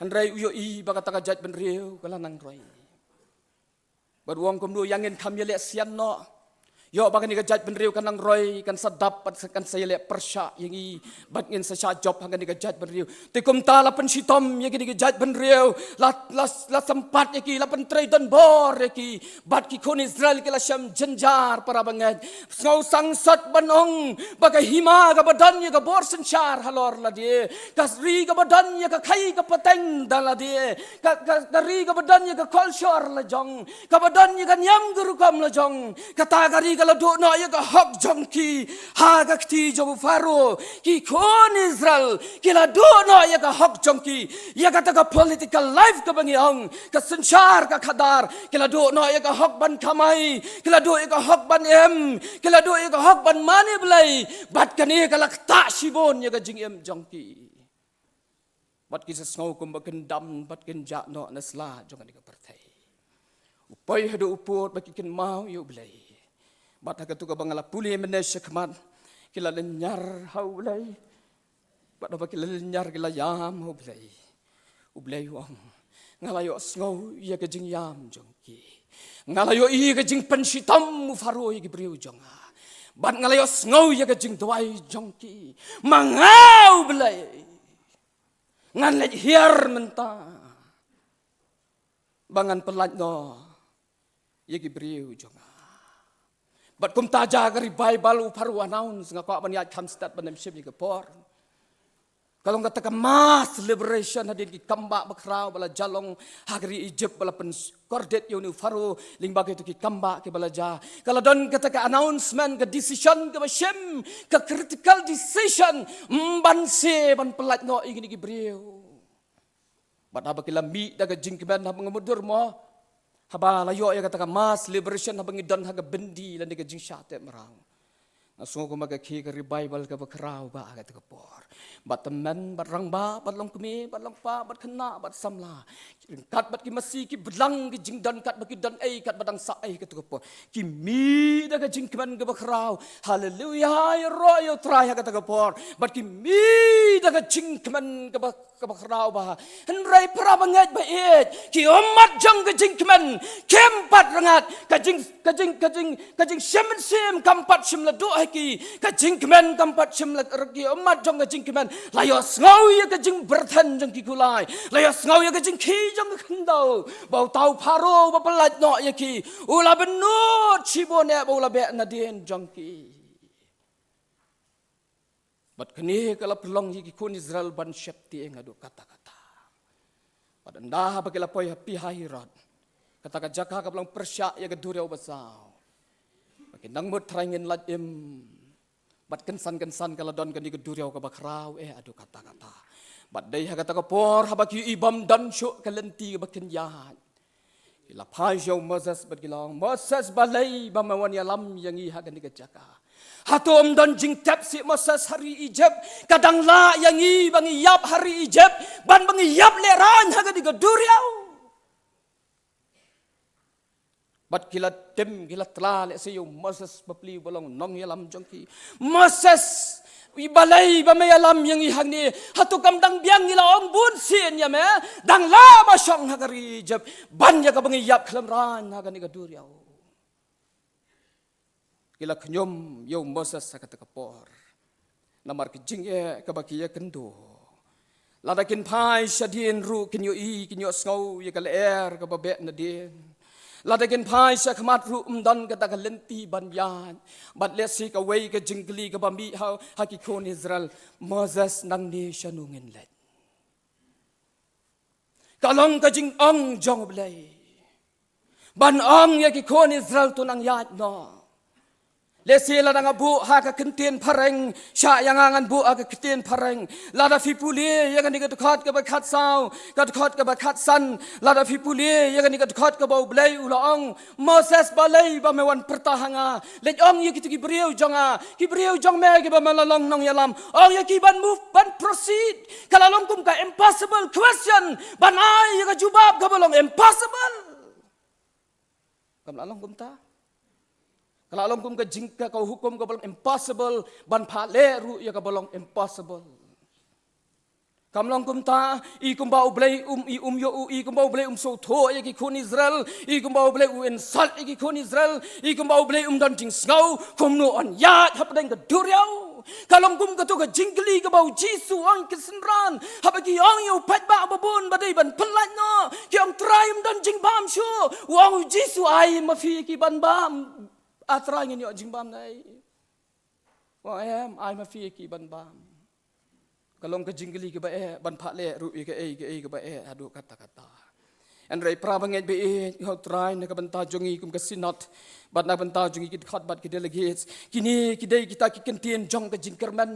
Hynrei u ïohi ba kata ka jaitbynriew ka la nang roi. Bad u ong kumno, ïa ngin kham ïaleh sian noh. Ïoh ba kane ka jaitbynriew kan nang roi, kan sa dap, bad kan sa ïaleh pyrshah ïa ngi, bad ngin sa shah jop ha kane ka jaitbynriew. Te kumta la pynshitom ïa kane ka jaitbynriew, la, la, la sympat ïa ki, la pyntrei donbor ïa ki, bad ki khun Israel ki la shem jynjar, para bangeit. Sngewsih sat ban ong ba ka hima kaba don ïa ka bor synshar halor lade, ka ri kaba don ïa ka khaïi ka pateng da lade, ka, ka, ka ri kaba don ïa ka kolshor la jong, kaba don ïa ka niam ka rukom la jong, kata ka ri ka la duh noh ïa ka hok jong ki. Ha ka kti jong u Pharaoh, ki khun Israel ki la duh noh ïa ka hok jong ki. Ïa kata ka political life kaba ngi ong ka synshar ka khadar, ki la duh noh ïa ka hok ban kamai, ki la duh ïa ka hok ban im, ki la duh ïa ka hok ban mane Blei. Bad kane ka la ktah shibun ïa ka jingim jong ki. Bad ki sa sngew kumba kin dam, bad kin jah noh na sla jong kane ka pyrthei. U poi haduh u pud ba ki kynmaw ïa u Blei. Bad ha katu kaba nga la pule mynne shakhmat, ki la lynñiar ha u Blei. Bad haba ki la lynñiar ki la ïam ha u Blei. U Blei u ong, nga la ïohsngew ïa ka jingïam jong ki. Nga la ïohi ka jingpynshitom u Pharaoh ïa ki briew jong nga. Bad nga la ïohsngew ïa ka jingduwai jong ki. Ma nga u Blei, ngan leit hiar mynta ba ngan pyllait noh ïa ki briew jong nga. Bad kumta jia ka revival, u Pharaoh u announce, nga kwah ban ïaid kham step ban ym shim ïa ka por. Ka long kata ka mass liberation hadien ki kambah bakhraw ba la jia long ha ka ri Egypt, ba la pynkordit ïa une u Pharaoh lyngba kito ki kambah kiba la jia. Ka la don kata ka announcement, ka decision kaba shim, ka critical decision, mm, ban siew ban pyllait noh ïa kine ki briew. Bad haba ki la mih da ka jingkmen, haba nga mutdur mo, haba la ïoh ïa kata ka mass liberation, haba ngi don ha ka byndi lane ka jingshah teh mraw, nga sngew kumba ka khie ka revival kaba khraw bha ha kata ka por. Bad tymmen, bad rangbah, bad longkmie, bad longkpa, bad khynnah, bad samla, ryngkat bad ki masi, ki blang ki jingdon katba ki don ei, katba dang sah ei ha kata ka por, ki mih da ka jingkmen kaba khraw. Haleluia, ïaroh ïa u Trai ha kata ka por. Bad ki mih da ka jingkmen kaba, kaba khraw bha. Hynrei para bangeit ba ïeit, ki ummat jong ka jingkmen kim pat rngat. Ka jing, ka jing, ka jing, ka jingshim mynsiem kam pat shym la duh ha ki. Ka jingkmen kam pat shym la, ki ummat jong ka jingkmen la ïohsngew ïa ka jingbyrthen jong ki kulai, la ïohsngew ïa ka jingkhie jong ka khyndew, ba uta u Pharaoh uba pyllait noh ïa ki u la bynnud shibun eh, ba u la beh nadien jong ki. Bad kane ka la pynlong ïa ki khun Israel ban sheptieng haduh katta katta. Bad ynda ba ki la poi ha Pi-hahiroth, kata ka jaka kaba long pyrshah ïa ka duriaw basaw, ba ki nang mut trai ngin lait im. Bad kynsan kynsan ka la don kane ka duriaw kaba khraw eh haduh katta katta. Bad dei ha kata ka por, haba ki ïohi bym don shuh ka lynti kaba kin ïaid, ki la phai sha u Moses bad ki la ong, Moses, balei ba me wan ïalam ïa ngi ha kane ka jaka? Hato ym don jingtep seh Moses ha ri Egypt? Ka dang lah ïa ngi ba ngi ïap ha ri Egypt, ban ba ngi ïap lehraiñ ha kane ka duriaw. Bad ki la tim, ki la tla lehse ïa u Moses bapli uba long nongïalam jong ki. Moses, balei ba me ïalam ïa ngi hangne? Hato kam dang biang ngi la ong bun sien ïa me? Dang lah ba shong ha ka ri Egypt ban ïa kaba ngi ïap khlem raiñ ha kane ka duriaw. Ki la khñium ïa u Moses ha kata ka por. Namar ka jingeh kaba ki ïakynduh. Lada kin phai shadien ruh kin ïohi, kin ïohsngew ïa ka lyer kaba beh nadien. Lada kin phai shakhmat ruh ym don kata ka lynti ban ïaid. Bad lehse kawei ka jingkylli kaba mih ha, ha ki khun Israel, Moses, nangne shano ngin leit? Ka long ka jingong jong U Blei ban ong ïa ki khun Israel, to nang ïaid noh. Lehse lada nga buh ha ka ktien phareng, shah ïa nga ngan buh ha ka ktien phareng. Lada phi pule ïa kane ka dkhot kaba khatsaw, ka dkhot kaba khatsan, lada phi pule ïa kane ka dkhot kaba U Blei u la ong, Moses, balei ba me wan pyrta ha nga? Leit ong ïa kito ki briew jong nga, ki briew jong me kiba me la long nongïalam. Ong ïa ki ban move, ban proceed. Ka la long kum ka impossible question ban ai ïa ka jubab kaba long impossible. Kam la long kumta? Ka la long kum ka jingkha, ka hukum kaba long impossible ban phah leh ruh ïa kaba long impossible. Kam long kumta, i kumba U Blei um, i um ïoh, i kumba U Blei um sngewthuh ïa ki khun Israel, i kumba U Blei u insult ïa ki khun Israel, i kumba U Blei um don jingsngew, kumno yn ïaid hapdeng ka duriaw. Ka long kum kato ka jingkylli kaba U Jisu u ong ïa ki synran, haba ki ong ïa u paidbah ba bun ba dei ban pyllait noh, ki ong, Trai, ym don jingbam shuh. U ong U Jisu, ai ma phi ïa ki ban bam. A Trai, ngin ïoh jingbam ne em? Em, ai ma phi ïa ki ban bam. Ka long ka jingkylli kaba eh, ban phah leh ruh ïa kaei kaei kaba eh haduh katta katta. Hynrei para bangeit ba ïeit, ïa U Trai, na ka bynta jong ngi kum ka synod, bad na ka bynta jong ngi ki dkhot bad ki delegates, kine ki dei kita ki kyntien jong ka jingkyrmen.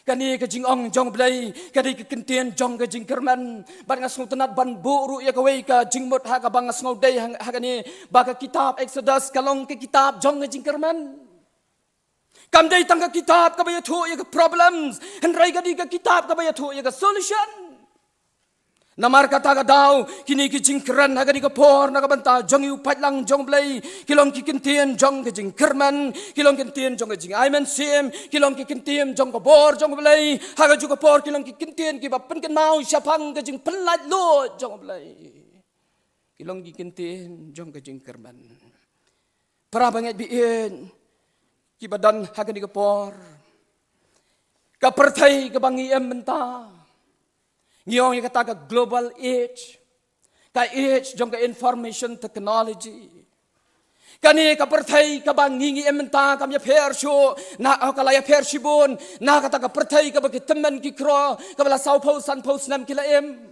Kane ka jingong jong U Blei ka dei ka kyntien jong ka jingkyrmen. Bad nga sngewtynnat ban buh ruh ïa kawei ka jingmut ha kaba nga sngew dei ha, ha kane, ba ka kitab Exodus ka long ka kitab jong ka jingkyrmen. Kam dei tang ka kitab kaba ïathuh ïa ka problems, hynrei ka dei ka kitab kaba ïathuh ïa ka solution. Namar kata ka daw, kine ki jingkren ha kane ka por na ka bynta jong ngi, u paidlang jong U Blei, ki long ki kyntien jong ka jingkyrmen, ki long ki kyntien jong ka jingai mynsiem, ki long ki kyntien jong ka bor jong U Blei, ha kajuh ka por ki long ki kyntien kiba pynkynmaw shaphang ka jingpynlait luid jong U Blei. Ki long ki kyntien jong ka jingkyrmen. Para bangeit ba ïeit, kiba don ha kane ka por, ka pyrthei kaba ngi im mynta, ngi ong ïa kata ka global age, ka age jong ka information technology. Kane ka pyrthei kaba ngi, ngi im mynta kam ïapher shuh na, oh, ka la ïapher shibun na kata ka pyrthei kaba ki tymmen ki kro, kaba la sawphew sanphew snem ki la im.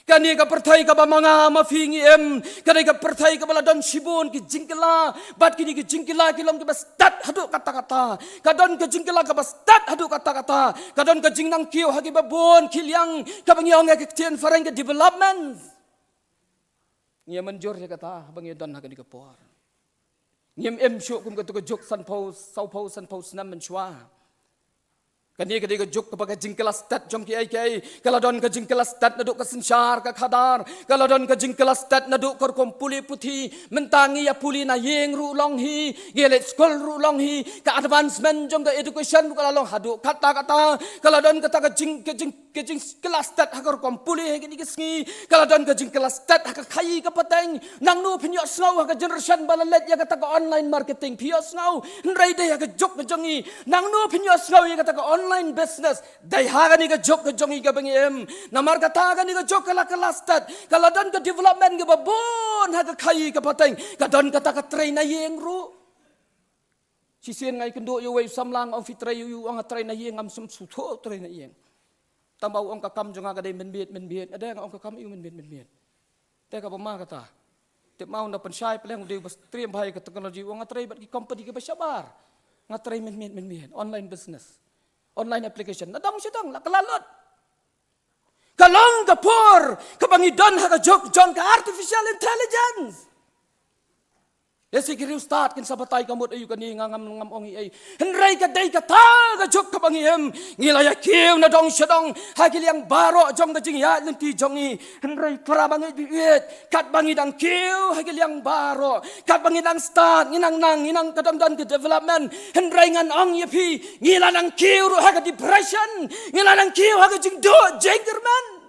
Kane ka pyrthei kaba ma nga ma phi ngi im, ka dei ka pyrthei kaba la don shibun ki jingkylla, bad kine ki jingkylla ki long kiba stet haduh katta katta. Ka don ka jingkylla kaba stet haduh katta katta. Ka don ka jingnang kiew ha kiba bun ki liang, kaba ngi ong ha ka ktien phareng ka development. Ngi ïa mynjur ïa kata ba ngi don ha kane ka por. Ngim im shuh kum kato ka juk sanphew, sawphew sanphew snem mynshuwa. Kane ka dei ka juk kaba ka jingkylla stet jong kiei kiei. Ka la don ka jingkylla stet naduh ka synshar ka khadar. Ka la don ka jingkylla stet naduh ka rukom pule puthi. Mynta ngi ïa pule na ïing ruh long hi, ngi ïa leit skul ruh long hi. Ka advancement jong ka education ruh ka la long haduh katta katta. Ka la don kata ka jing, ka jing, ka jingkylla stet ha ka rukom pule ha kine ki sngi. Ka la don ka jingkylla stet ha ka khaïi ka pateng. Nangno phin ïohsngew ha ka generation ba la leit ïa kata ka online marketing, phi ïohsngew? Hynrei dei ha ka juk ka jong ngi. Nangno phin ïohsngew ïa kata ka online business? Dei ha kane ka juk ka jong ngi kaba ngi im. Namar kata kane ka juk ka la kylla stet, ka la don ka development kaba bun ha ka khaïi ka pateng. Ka don kata ka trei na ïing ruh. Shisien nga ïakynduh ïa uwei u samla, nga ong, phi trei ïa u? U ong, nga trei na ïing. Ngam sngewthuh trei na ïing. Tangba u ong ka kam jong nga ka dei mynmiet mynmiet. Ade, nga ong, ka kam aïu mynmiet mynmiet? Te kaba ma kata, tip ma u na pynshai pleng, u dei uba triem bha ïa ka technology. U ong, nga trei bad ki company kiba shabar. Nga trei mynmiet mynmiet, online business, online application. Na dang sha dang la kylla lut. Ka long ka por kaba ngi don ha ka juk jong ka artificial intelligence. Ïa shi ki riewstad kin sa batai ka mut aïu kane, nga ngam, ngam ong ei ei. Hynrei ka dei kata ka juk kaba ngi im. Ngi la ïa kiew na dong sha dong ha ki liang baroh jong ka jingïaid lynti jong ngi. Hynrei para bangeit ba ïeit, katba ngi dang kiew ha ki liang baroh, katba ngi dang stad, ngi nang nang, ngi nang, ka dang don ka development. Hynrei ngan ong ïa phi, ngi la nang kiew ruh ha ka depression, ngi la nang kiew ha ka jingduh jingkyrmen.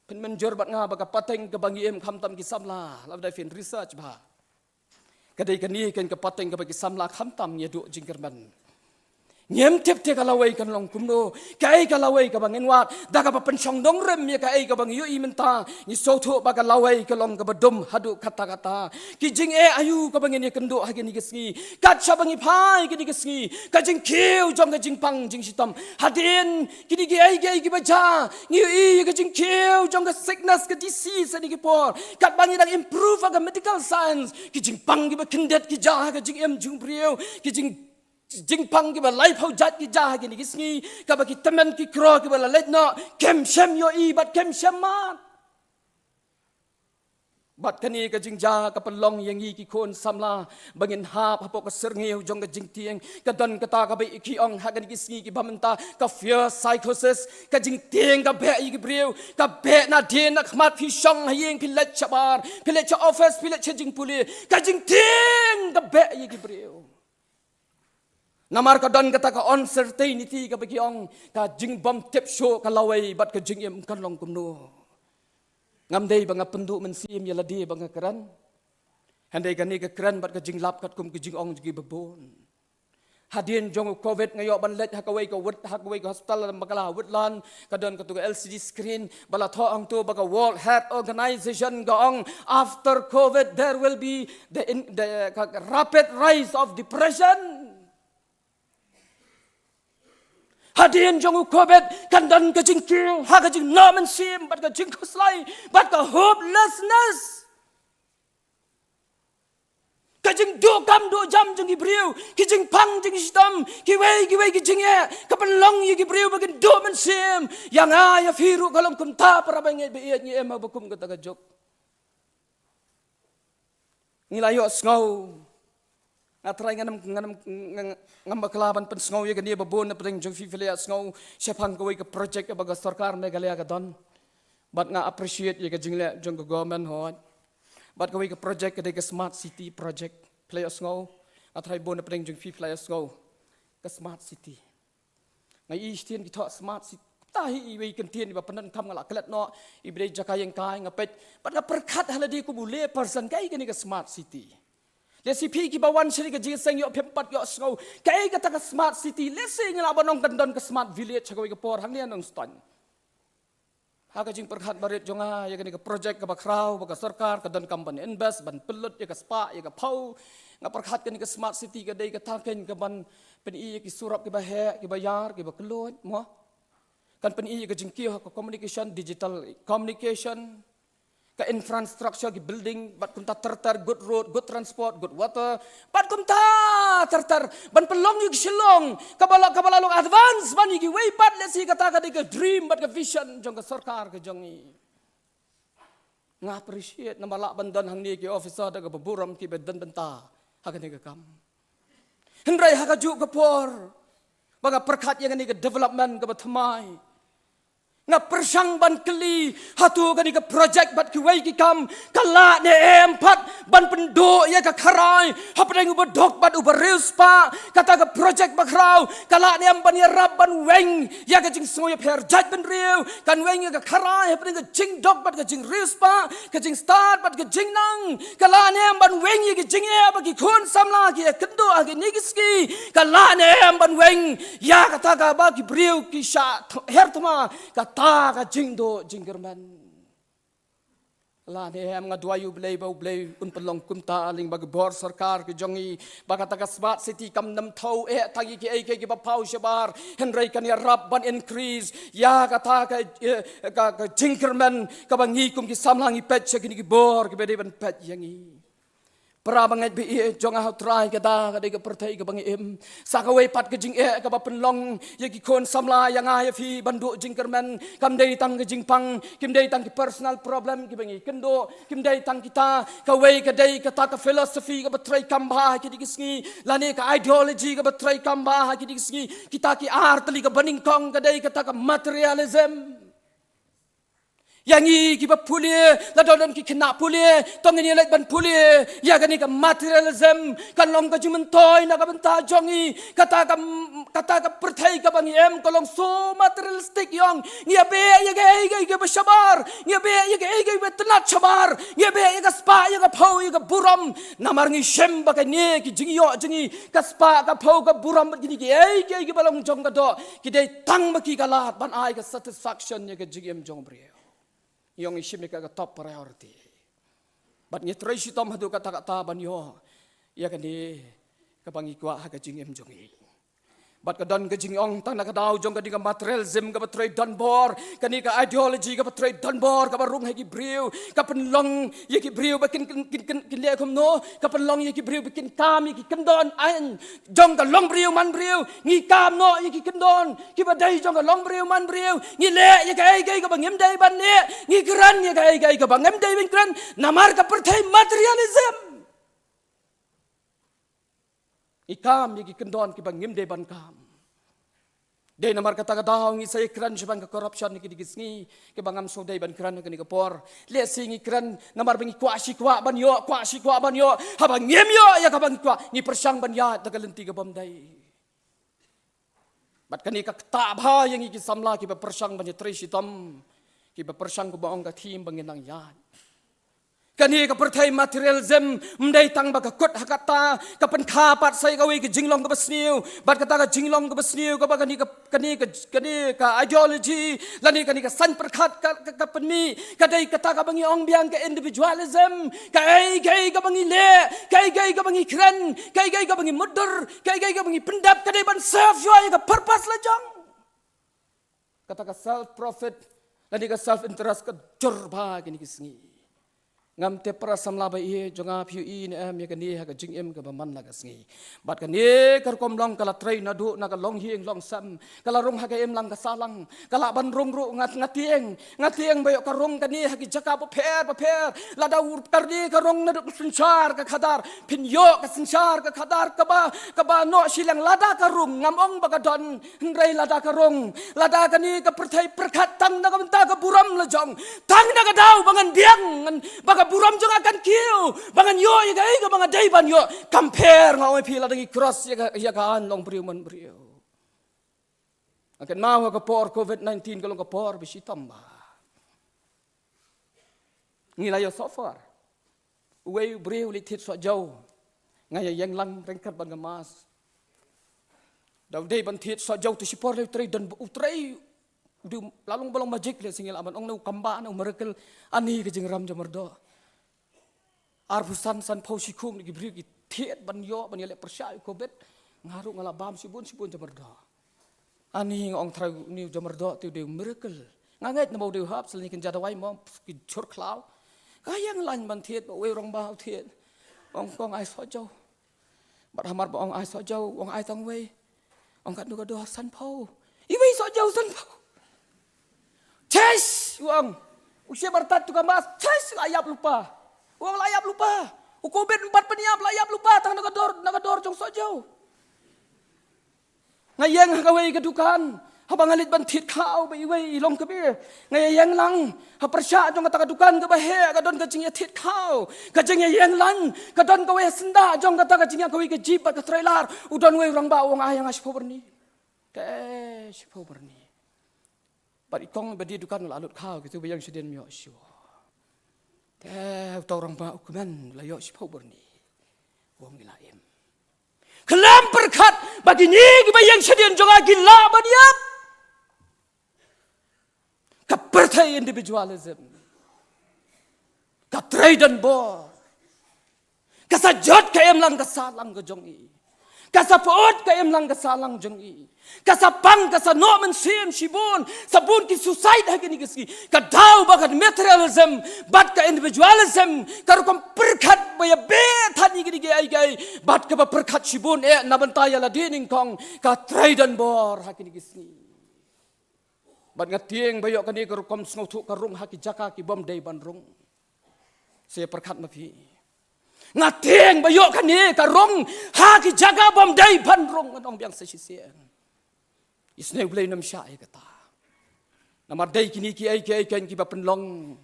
Pynmynjur bad nga ba ka pateng kaba ngi im, khamtam ki samla, lada phin research bha, ka dei kane ka pateng kaba ki samla khamtam ngi ïa duh jingkyrmen. Ngim tip te ka lawei kan long kumno, kaei ka lawei kaba ngin wad, da kaba pynshong nongrim ïa kaei kaba ngi ïohi mynta, ngi sngewthuh ba ka lawei ka long kaba dum haduh katta katta. Ki jingeh aïu kaba ngin ïakynduh ha kine ki sngi? Kat shaba ngi phai kine ki sngi, ka jingkiew jong ka jingpang jingshitom. Hadien kine kiei kiei kiba jia, ngi ïohi ïa ka jingkiew jong ka sickness, ka disease ha kine ki por. Katba ngi dang improve ha ka medical science, ki jingpang kiba kyndit ki jia ha ka jingim jong u briew. Ki jing, jingpang kiba laiphew jait ki jia ha kine ki sngi, kaba ki tymmen ki kro kiba la leit noh kim shym ïohi bad kim shym mad. Bad kane ka jingjia ka pynlong ïa ngi ki khun samla ba ngin hap hapoh ka syrngiew jong ka jingtieng. Ka don kata kaba ki ong ha kine ki sngi kiba mynta, ka fear psychosis. Ka jingtieng ka beh ïa ki briew, ka beh. Nadien na khmat phi shong ha ïing, phi leit shabar, phi leit sha office, phi leit sha jingpule, ka jingtieng ka beh ïa ki briew. Namar ka don kata ka uncertainty kaba ki ong, ka jingbym tip shuh ka lawei bad ka jingim kan long kumno. Ngam dei ba nga pynduh mynsiem ïa lade ba nga kren. Hynrei kane ka kren bad ka jinglap katkum ka jingong jong kiba bun. Hadien jong u covid nga ïoh ban leit ha kawei ka wut, ha kawei ka hospital ha Bakla, Woodland, ka don katu ka L C D screen ba la thoh hangtu ba ka World Health Organization ka ong, after covid there will be the, in, the ka rapid rise of depression. Hadien jong u covid kan don ka jingkiew ha ka jingnoh mynsiem bad ka jingkhuslai bad ka hopelessness. Ka jingduh kam duh jam jong ki briew, ki jingpang jingshitom, kiwei kiwei ki jingeh, ka pynlong ïa ki briew ba kin duh mynsiem. Ïa nga ïa phi ruh ka long kumta, para bangeit ba ïeit, ngi em ha ba kum kata ka juk. Ngi la ïohsngew. Nga trai ngam, ngam, ngam, ngam bakla ban pynsngew ïa kane ba bun na pdeng jong phi, phi la ïohsngew shaphang kawei ka project kaba ka sorkar Meghalaya ka don. Bad nga appreciate ïa ka jingleh jong ka government, hooid. Bad kawei ka project ka dei ka Smart City project. Phi la ïohsngew. Nga trai bun na pdeng jong phi, phi la ïohsngew. Ka Smart City. Nga ïohi shisien ki thoh Smart City. Te hi iwei i kyntien iba pyndonkam nga la klet noh, iba dei jaka ïeng kai, nga peit. Bad nga pyrkhat ha lade kum u lay person, kaei kane ka Smart City. Lehse phi kiba wan sha kane ka jingïaseng ïoh phim pat ïohsngew kaei kata ka Smart City. Lehse ngi lah ban ong kan don ka Smart Village ha kawei ka por hangne ha Nongstoiñ. Ha ka jingpyrkhat barit jong nga ïa kane ka project kaba khraw ba ka sorkar ka donkam ban invest, ban pynlut ïa ka spah ïa ka phew. Nga pyrkhat kane ka Smart City ka dei kata keiñ kaban pyni ïa ki surok kiba heh, kiba ïar, kiba kylluid, mo. Kan pyni ïa ka jingkiew ha ka communication, digital communication, ka infrastructure, ki building, bad kumta ter ter, good road, good transport, good water, bad kumta ter ter, ban pynlong ïa ka Shillong kaba la, kaba la long advance ban ïa kiwei pat. Lehse kata ka dei ka dream bad ka vision jong ka sorkar ka jong ngi. Nga appreciate namar lah ban don hangne ki officer da kaba burom kiba don bynta ha kane ka kam. Hynrei ha kajuh ka por ba nga pyrkhat ïa kane ka development kaba thymmai, nga pyrshang ban kylli, hato kane ka project bad kiwei ki kam ka lah ne em pat ban pynduh ïa ka kharai hapdeng uba duk bad uba riewspah? Kata ka project ba khraw ka lah ne em ban ïarap ban weng ïa ka jingsngew ïapher jaitbynriew, kan weng ïa ka kharai hapdeng ka jingduk bad ka jingriewspah, ka jingstad bad ka jingnang? Ka lah ne em ban weng ïa ki jingeh ba ki khun samla ki ïakynduh ha kine ki sngi? Ka lah ne em ban weng ïa kata kaba ki briew ki shah th-, her thma, kata ka jingduh jingkyrmen? Lah ne em? Nga duwai ïa U Blei ba U Blei un pynlong kumta lyngba ki bor sorkar ki jong ngi, ba kata ka Smart City kam nym thew eh tang ïa kiei kiei kiba paw shabar, hynrei kan ïarap ban increase ïa kata ka, eh, ka, ka jingkyrmen kaba ngi kum ki samla ngi peit sha kine ki bor kiba dei ban peit ïa ngi. Para bangeit ba ïeit jong nga ha U Trai, ka da ka dei ka pyrthei kaba ngi im. Sa kawei pat ka jingeh kaba pynlong ïa ki khun samla, ïa nga ïa phi ban duh jingkyrmen, kam dei tang ka jingpang, kim dei tang ki personal problem kiba ngi kynduh, kim dei tang kita. Kawei ka dei kata ka philosophy kaba trei kam bha ha kine ki sngi, lane ka ideology kaba trei kam bha ha kine ki sngi. Kita ki ar tylli kaba nyngkong ka dei kata ka materialism. Ïa ngi kiba pule, la don don ki khynnah pule, to ngin ïa leit ban pule ïa kane ka materialism, kan long ka jingmyntoi na ka bynta jong ngi. Kata ka, kata ka pyrthei kaba ngi em ka long so materialistic, ïong. Ngi ïa beh ïa kaei kaei kaba shabar, ngi ïa beh ïa kaei kaei kaba tynnat shabar, ngi ïa beh ïa ka spah, ïa ka phew, ïa ka burom. Namar ngi shem ba kane ki jingïoh jong ngi, ka spah, ka phew, ka burom bad kine kiei kiei kiba long jong ka doh, ki dei tang ba ki ka lad ban ai ka satisfaction ïa ka jingim jong u briew. Ïong, ngi shim ïa ka ka top priority. Bad ngi trei shitom haduh katta katta ban ïoh ïa kane kaba ngi kwah ha ka jingim jong ngi. Bad ka don ka jingong tang na ka daw jong kane ka materialism kaba trei donbor, kane ka ideology kaba trei donbor, kaba rung ha ki briew, ka pynlong ïa ki briew ba kin, kin, kin, kin, kin leh kumno, ka pynlong ïa ki briew ba kin kam ïa ki kyndon aiñ jong ka longbriew manbriew. Ngi kam noh ïa ki kyndon kiba dei jong ka longbriew manbriew. Ngi leh ïa kaei kaei kaba ngim dei ban leh, ngi kren ïa kaei kaei kaba ngim dei ban kren, namar ka pyrthei materialism. Ngi kam ïa ki kyndon kiba ngim dei ban kam. Dei namar kata ka daw ngi sa ïa kren shaphang ka corruption ha kine ki sngi, kiba ngam shu dei ban kren ha kane ka por. Lehse ngi kren namar ba ngi kwah shi kwah ban ïoh, kwah shi kwah ban ïoh. Haba ngim ïoh ïa kaba ngi kwah, ngi pyrshang ban ïaid da ka lynti kabym dei. Bad kane ka ktah bha ïa ngi ki samla kiba pyrshang ban ïatrei shitom, kiba pyrshang kumba ong ka theme ba ngin nang ïaid. Kane ka pyrthei materialism ym dei tang ba ka kut ha kata, ka pynkha pat sa ïa kawei ka jinglong kaba sniew, bad kata ka jinglong kaba sniew kaba kane ka, kane ka, kane ka ideology lane kane ka saiñ pyrkhat ka, ka, ka pynmih, ka dei kata kaba ngi ong biang ka individualism. Kaei kaei kaba ngi leh, kaei kaei kaba ngi kren, kaei kaei kaba ngi mutdur, kaei kaei kaba ngi pyndep, ka dei ban serve ïa ka purpose la jong. Kata ka self profit lane ka self interest ka jur bha kine ki sngi. Ngam tip para samla ba ïeit jong nga phi ïohi ne em ïa kane ha ka jingim kaba man la ka sngi. Bad kane ka rukom long ka la trei naduh na ka longïing longsem, ka la rung ha ka imlang ka sahlang, ka la ban rung ruh. Nga, nga tieng, nga tieng ba ïoh ka rung kane ha ki jaka bapher bapher. Lada u kane ka rung naduh ka synshar ka khadar, phin ïoh ka synshar ka khadar kaba, kaba noh shiliang. Lada ka rung, ngam ong ba ka don, hynrei lada ka rung, lada kane ka pyrthei pyrkhat tang na ka bynta ka burom la jong, tang na ka daw ba ngan biang, ngan, ba ka burom jong nga kan kiew, ba ngan ïoh ïa kaei kaba nga dei ban ïoh. Kam pher, nga ong ïa phi, lada ngi cross ïa ka, ïa ka aiñ long briew man briew. Nga kynmaw ha ka por covid nineteen ka long ka por ba shitom bha. Ngi la ïoh suffer. Uwei u briew u leit thied sohjew. Nga ïa ïeng lang ryngkat bad ka mask. Da u dei ban thied sohjew te shipor lei u trei don, u trei. U dei la long ba long magic lei, sngi la ban ong na u kamba na u miracle. Ani ka jingrem jong myrdoh. Arphew san, sanphew, shikhum ki briew ki thied ban ïoh, ban ïaleh pyrshah ïa u covid. Nga ruh nga la bam shibun shibun jong myrdoh. Ani nga ong, Trai, une u jong myrdoh te u dei u miracle. Nga ngeit namar u dei u herbs lane kynja dawai mo, ki jhur khlaw. Nga ïeng lain ban thied, ba uwei u rangbah u thied. Ong, kong ai sohjew. Bad hamar ba ong ai sohjew, ong ai tang uwei. Ong katno ka dor? Sanphew. Iwei sohjew? Sanphew. Chais, u ong. U shim artat tu ka mask, chais, la ïap lypa. U ong la ïap lypa. U covid ym pat pynïap, la ïap lypa tang na ka dor, na ka dor jong sohjew. Nga ïeng ha kawei ka dukan, haba nga leit ban thied khaw ba iwei i long kaba, nga ïeng lang, ha pyrshah jong kata ka dukan kaba heh ka don ka jingïathied khaw. Ka jingïeng lang, ka don kawei ha syndah jong kata ka jingïa, kawei ka jeep bad ka trailer. U don uwei u rangbah u ong ai ïa nga shiphew byrni. Te shiphew byrni. Bad i kong ba die dukan la lut khaw, kito ba ïeng shadien ym ïoh shuh. Te uta u rangbah u kmen, la ïoh shiphew byrni. U ong, ngi la im. Khlem pyrkhat ba kine kiba ïeng shadien jong nga ki lah ban ïap. Ka pyrthei individualism. Ka trei donbor. Ka sa jot ka imlang ka sahlang ka jong i. Ka sa pyut ka imlang ka sahlang jong i. Ka sa pang, ka sa noh mynsiem shibun. Sa bun ki suicide ha kine ki sngi. Ka daw ba ka materialism bad ka individualism, ka rukom pyrkhat ba ïa beh than ïa kine kiei kiei, bad kaba pyrkhat shibun eh na bynta ïa lade nyngkong, ka trei donbor ha kine ki sngi. Bad nga tieng ba ïoh kane ka rukom sngewthuh ka rung ha ki jaka ki bym dei ban rung. Sa pyrkhat ma phi. Nga tieng ba ïoh kane ka rung ha ki jaka bym dei ban rung, ngan ong biang sa shisien. Isynei U Blei un ym shah ïa kata. Namar dei kine kiei kiei kein kiba pynlong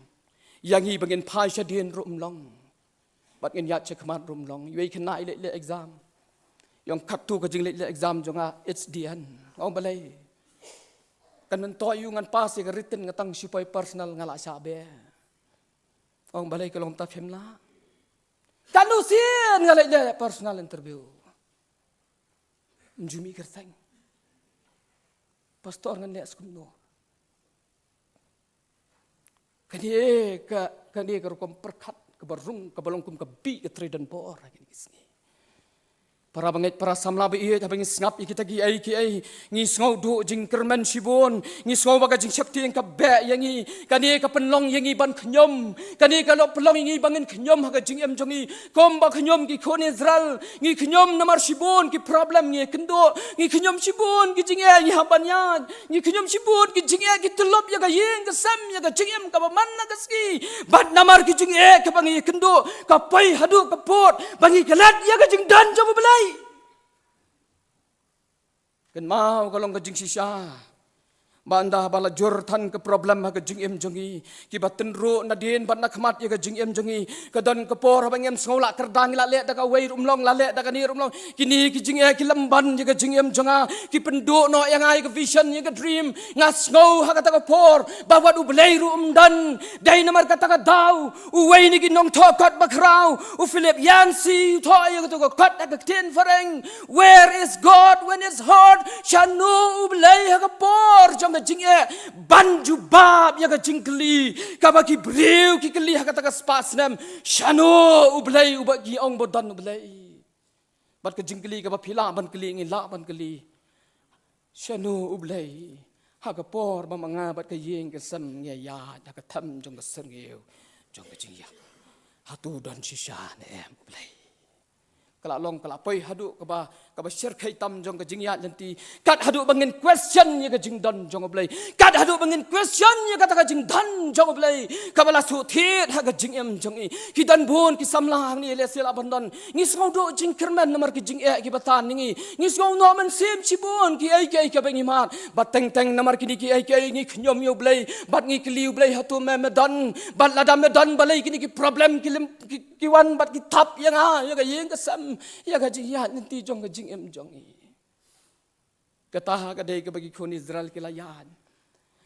ïa ngi ba ngin phai shadien ruh ym long. Bad ngin ïaid shakhmat ruh ym long. Iwei i khynnah i leit leh exam. I ong, katto ka jingleit leh exam jong nga, it's the end. Nga ong, balei? Kan myntoi ïa u ngan pass ïa ka written, nga tang shu poi personal, nga la shah beh. Nga ong, balei ka long kumta, phim lah? Katno sien nga leit leh personal interview. Ym ju mih kyrteng. Pastor, ngan leh kumno? Kane ka, kane ka rukom pyrkhat kaba rung, kaba long kum ka bih ka trei donbor ha kine ki sngi. Para bangeit, para samla ba ïeit, haba ngi sngap ïa kita kiei kiei, ngi sngew duh jingkyrmen shibun, ngi sngew ba ka jingsheptieng ka beh ïa ngi. Kane ka pynlong ïa ngi ban khñium, kane ka long pynlong ïa ngi ba ngin khñium ha ka jingim jong ngi. Kumba khñium ki khun Israel, ngi khñium namar shibun ki problem ngi ïakynduh, ngi khñium shibun ki jingeh ngi hap ban ïaid, ngi khñium shibun ki jingeh ki tyllup ïa ka ïing ka sem, ïa ka jingim kaba man la ka sngi. Bad namar ki jingeh kaba ngi ïakynduh, ka poi haduh ka pud ba ngi klet ïa ka jingdon jong U Blei. Kynmaw, ka long ka jingshisha Ba ynda ba la jur than ka problem ha ka jingim jong ngi, kiba tynruh nadien bad nakhmat ïa ka jingim jong ngi, ka don ka por haba ngim sngew lah kyrdan, ngi lah leh da kawei ruh ym long, lah leh da kane ruh ym long. Kine ki jingeh ki lymban ïa ka jingim jong nga, ki pynduh noh ïa nga ïa ka vision, ïa ka dream. Nga sngew ha kata ka por ba wat U Blei ruh um don. Dei namar kata ka daw uwei na ki nongthoh kot bakhraw, u Philip Yancey, u thoh ïa kata ka kot ha ka ktien phareng: "Where is God when it's hard?" Shano U Blei ha ka por jong ka jingeh? Ban jubab ïa ka jingkylli kaba ki briew ki kylli ha kata ka spah snem: "Shano U Blei uba ngi ong ba don U Blei?" Bad ka jingkylli kaba phi lah ban kylli, ngi lah ban kylli: "Shano U Blei ha ka por ba ma nga bad ka ïing ka sem ngi ïaid ha ka them jong ka syrngiew jong ka jingïap? Hato don shisha ne em U Blei?" Ka la long, ka la poi haduh kaba, kaba shyrkhei tam jong ka jingïaid lynti. Kat haduh ba ngin question ïa ka jingdon jong U Blei, kat haduh ba ngin question ïa kata ka jingdon jong U Blei kaba la shu thied ha ka jingim jong ngi. Ki don bun ki samla hangne, lehse lah ban don, ngi sngew duh jingkyrmen namar ki jingeh kiba tan ïa ngi. Ngi sngew noh mynsiem shibun kiei kiei kiba ngi mad. Bad teng teng namar kine kiei kiei ngi khñium ïa U Blei bad ngi kylli U Blei: "Hato me, me don? Bad lada me don, balei kine ki problem ki lem, ki, ki wan bad ki thap ïa nga, ïa ka ïing ka sem, ïa ka jingïaid lynti jong ka jingim jong ngi?" Kata ka dei kaba ki khun Israel ki la ïaid.